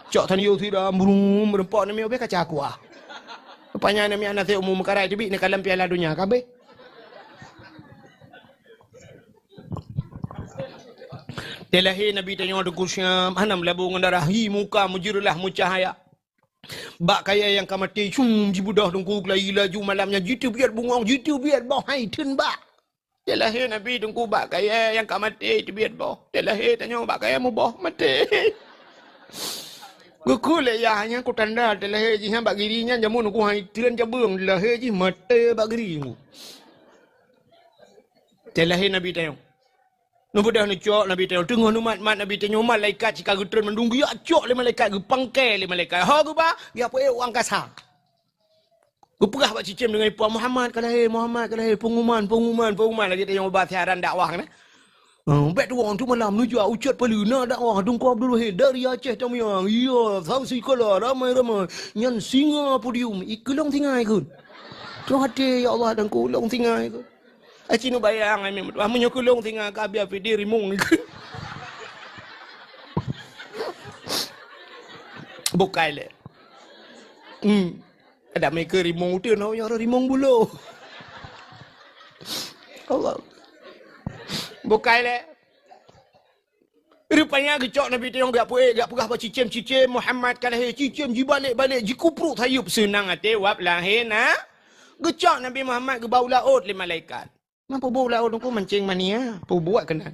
Cok Sanyo sira brum, meureumpok aneuk miet ubé kaca kuah. Rupanya aneuk miet na sép umu meukarat teubiet neukalon Piala Donya ka abéh. Watèe lahé Nabi tanyoe Teungku Syam, hana meulabô ngon darah, hi muka meujeureulah meucahaya. Bak kayèe nyang ka maté, syum jibeudôh Teungku, geulayi laju malam nyan jiteubiet bungong, jiteubiet boh hai theun bak. Watèe lahé Nabi Teungku bak kayèe nyang ka maté teubiet boh. Watèe lahé tanyoe bak kayèe muboh maté. Geukheun lé yah nyan keu tanda watèe lahé jih nyan bak giri nyan jameun Teungku hai theun jabeueng lahé jih maté bak giri Teungku. Teulahé Nabi tanyoe. Neubeudôh neucok Nabi tanyoe. Teungoh neumat-mat Nabi tanyoe, malaikat cit ka geutreun mandum, geujak cok lé malaikat, geupangkai lé malaikat. Ho geuba, geujak peuék u angkasa. Geupeugah bak cicém deungon ipuang, "Muhammad ka lahé, Muhammad ka lahé, pengumuman, pengumuman, pengumuman." Lagèe tanyoe ba siaran dakwah kan. Oh, bèk tuwö tu malam neujak u Cot Paleue na dakwah Teungku Abdul Wahid dari Aceh Tamiang. Iya, saksi kala ramai-ramai. Nyan singa podium, i keulông singa ikheun. Troh até, ya Allah, Teungku, lông singa ikheun. Aci nu bayang ai meutuah, meunyoe keulông singa ka biar pidi rimong ikheun. Bukai lé. Hmm. Ada mereka rimong uteuen, oh, ya rimong bulo. Allah. Bukai lé. Rupanya geucok Nabi tanyoe geujak peuék, geujak peugah bak cicém, "Cicém, Muhammad ka lahé." Cicém jibalek-balek, jikupruek sayeup, seunang até wab lahé na. Geucok Nabi Muhammad geuba u laôt lé malaikat. Meunan peubuet laôt Teungku mancing mania, peubuet keunan.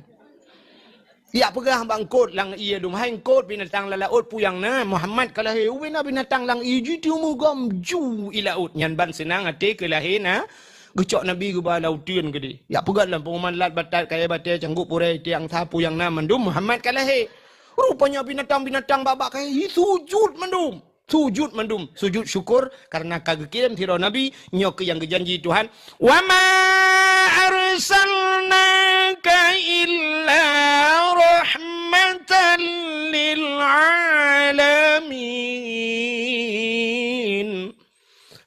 Geujak peugah bak eungkôt lam ié dum, "Hai eungkôt, binatang lam laôt peue nyang na, Muhammad ka lahé." Ubena binatang lam ié jiteumé gam ju i laôt. Nyan ban seunang até keu lahé na. Geucok Nabi geuba lam uteuen keudéh. Geujak peugah lam pengumuman, "Lat batat, kayèe batèe, cangguek purèe, iték angsa, peue nyang na mandum, Muhammad ka lahé." Rupanya binatang-binatang bak-bak kayèe sujud mandum. Sujud mandum, sujud syukur karena ka geukirém sidroe nabi, nyoe keuh nyang geujanji Tuhan, "Wa ma arsalnaka illa rahmatan lil alamin."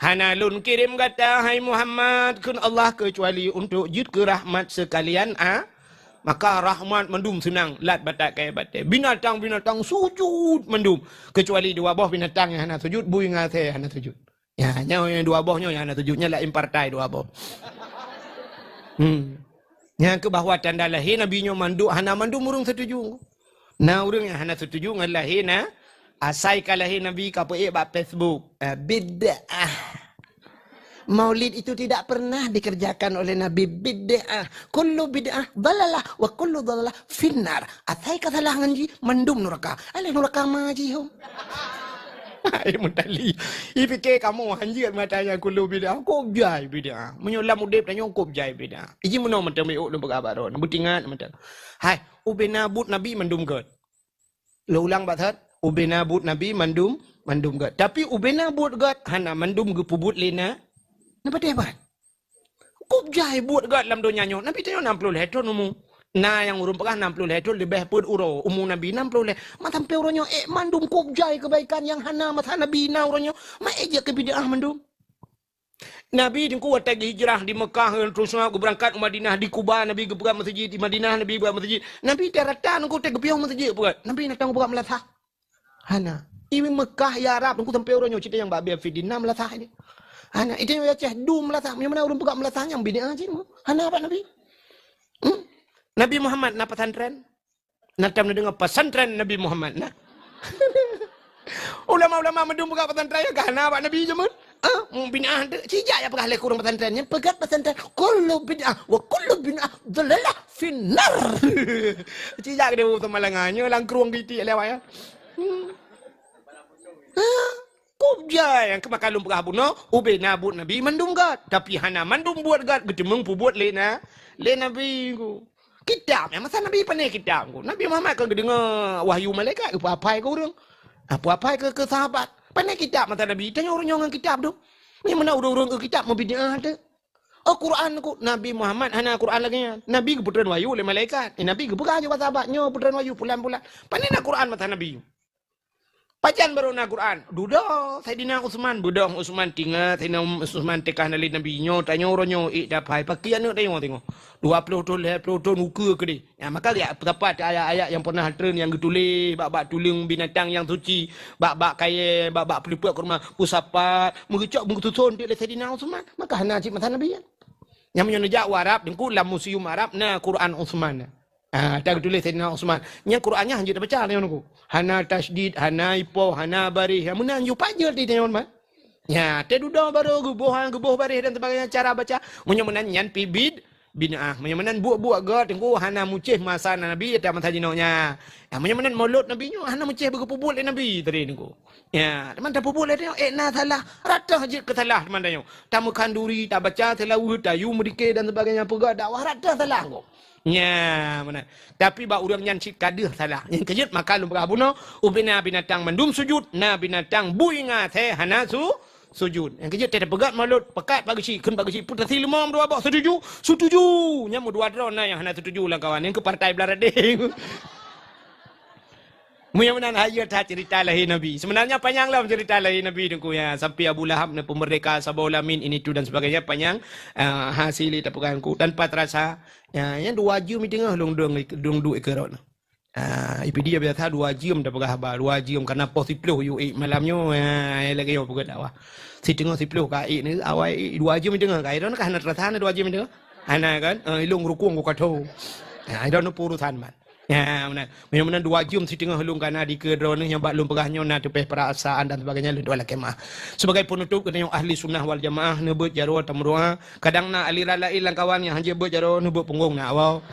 Hana lôn kirém gata, hai Muhammad, kheun Allah, keucuali untuk jeuet keu rahmat seukalian a-, Maka rahmat mandum seunang, lat batat kayèe batèe. Binatang-binatang sujud mandum. Keucuali dua boh binatang nyang hana sujud, bui ngon asèe hana sujud. Ya, nyoe nyang dua boh nyoe nyang hana sujud, nyan laén partai dua boh. Hmm. Nyan keuh bahwa tanda lahé Nabi nyoe mandum, hana mandum ureueng setuju. Na ureueng nyang hana setuju ngon lahé na, asai ka lahé Nabi ka peuék bak Facebook. Ah, bid'ah. Maulid itu tidak pernah dikerjakan oleh Nabi, bid'ah. Kullu bid'ah dalalah wa kullu dalalah finnar. Asai ka salah ngon jih, mandum nuraka. Alah nuraka ma jih hom. Hai mutali. Ipike kamoe hanjeuet meutanyoe kullu bid'ah. Kop jai bid'ah. Meunyoe lam udép tanyoe kop jai bid'ah. Iji meunoe mantong miôk lôn peugah bak droeneuh. Beutingat mantong. Hai, ubena buet Nabi mandum gèt. Lôn ulang bak that, ubena buet Nabi mandum, mandum gèt. Tapi ubena buet gèt hana mandum geupeubuet lé na. Na patéh ban? Kop jai buet gèt lam donya nyoe. Nabi tanyoe nam ploh lhèe thon umu. Na nyang ureueng peugah nam ploh lhèe thon leubeh peuet uroe umu Nabi nam ploh lhèe. Ma sampoe uroe nyoe ék mandum kop jai keubaikan nyang hana masa Nabi na uroe nyoe. Ma ék jeuet keu bid'ah mandum. Nabi Teungku watèe geuhijrah di Meukah, terus geubeurangkat u Madinah, di Kuba Nabi geupeugah meuseujid, di Madinah Nabi geupeugah meuseujid. Nabi tiep rata Teungku watèe geupiôh meuseujid peugah. Nabi na tang geupeugah meulasah. Hana. Di Meukah, ya Arab, Teungku sampoe uroe nyoe cit nyang bak biar fidin na meulasah nyoe. Hana. Itu nyang Aceh dum meulasah. Meunyoe meunan ureueng peugah meulasah nyang bid'ah cit. Hana bak Nabi. Hmm? Nabi Muhammad na pesantren. Na tam neudeungoe pesantren Nabi Muhammad na. Ulama-ulama mandum peugah pesantren nyang ka hana bak Nabi jameun. Ah, bid'ah tu. Sijak ya peugah lé kureueng pesantren nyan, peugah pesantren kullu bid'ah wa kullu bid'ah dalalah finnar. Sijak dia ureueng Samalanga nyoe lam krueng titik lewat ya. Hmm. Ah, kop jai nyang keumakan lôn peugah bunoe, ubena buet Nabi mandum gèt, tapi hana mandum buet gèt geuteumeung peubuet lé na, lé Nabi ku. Kitab nyang masa Nabi, pané kitab ku. Nabi Muhammad kon geudeungoe wahyu malaikat, geupeuapai keu ureueng. Ah, peuapai keu, keu sahabat. Pané kitab masa Nabi, tanyoe ureueng nyoe ngon kitab tu. Nyoe meunan ureueng-ureueng keu kitab meubid'ah tu. Oh, Quran ku, Nabi Muhammad hana Quran lagèe nyan. Nabi geupeutreun wahyu lé malaikat. Eh, Nabi geupeugah ju bak sahabat, "Nyoe peutreun wahyu pulan-pulan." Pané na Quran masa Nabi? Pajan barô na Quran? Dudoe Saidina Utsman, beudôh Utsman, tingat Saidina Utsman teuka nalin Nabi. Nyoe tanyoe uroe nyoe ék tapai, pakriban aneuk tanyoe singoh. Dua ploh thon, lhèe ploh thon, ukeue keudéh. Nyan maka geujak peutapa ayat-ayat nyang peunah treun nyang geutuléh bak-bak tuleueng binatang nyang suci, bak-bak kayèe, bak-bak peuleupeuk kurma, peusapat, meugeucok meugeususon teuk lé Saidina Utsman. Maka hana cit masa Nabi nyan. Nyan meunyoe neujak u Arab, Teungku, lam museum Arab na Quran Utsman. Ah, ka geutuléh Saidina Utsman. Nyan Quran nyan hanjeuet tabaca lé Teungku. Hana tasydid, hana ipoh, hana baréh. Nyang meunan yue pajoh di Teungku Utsman. Nya, teududoe barô geuboh, geuboh baréh dan sebagainya cara baca. Meunyoe meunan nyan pih bid-, bid'ah. Meunyoe meunan buet-buet gét, Teungku, hana mucéh masa Nabi, ata masa jinoe nyan. Ya, meunyoe meunan mulod Nabi nyoe hana mucéh beugeupubuet lé Nabi tadi, Teungku. Ya, teuma tapubuet lé nyoe, eh, na salah. Rata jeuet keu salah teuma tanyoe. Tameukhanduri, tabaca seulaweuet, tayue meudike dan sebagainya, peugah dakwah rata salah, Teungku. Nya, meunan. Tapi bak ureuëng nyan cit ka deuh salah. Nyang keujeuet maka lôn peugah bunoe, ubena binatang mandum sujud, na binatang bui ngasé hana su, sujud. Nyang keujeuet teupeugah mulod, peugah bak geuchik, kheun bak geuchik, peutasi leumo meudua boh, setuju? Setuju! Nyang meudua droe na nyang hana setuju lam kawan. Nyang keu partai blah radeh. Meunyoe meunan, hayeue that cerita lahé Nabi. Sebenarnya panyang lom cerita lahé Nabi, Teungku, ya. Sampai Abu Lahab na peumerdeka saboh lamin, ini tu dan sebagainya, panyang, ah, hasil tapeugah Teungku. Tanpa terasa, ya, nyang dua jeuem teungoh lôn dong, dong duek keu droeneuh. Ah, ipidi biasa dua jeuem tapeugah haba, dua jeuem, karena poh siploh yue ék malam nyoe, ah, lagée nyoe peugah dakwah. Siteungoh siploh ka ék ni, awai ék dua jeuem teungoh, ka droeneuh ka hana terasa na dua jeuem teungoh. Hana kan? Ah, ilong rukung ku katho. Ah, droeneuh peurusan man. Ya, meunan. Meunyoe meunan dua jeuem siteungoh lôn kana dikeue droeneuh nyang bak lôn peugah nyoe na teupeh peurasaan dan sebagainya, lôn tuan lakée meuah. Sebagai penutup, geutanyoe ahli sunnah wal jamaah, neubeuet jaroe tameudoa. Kadang na aliran laén lam kawan nyang hanjeuet beuet jaroe, neubeuet punggong na awai.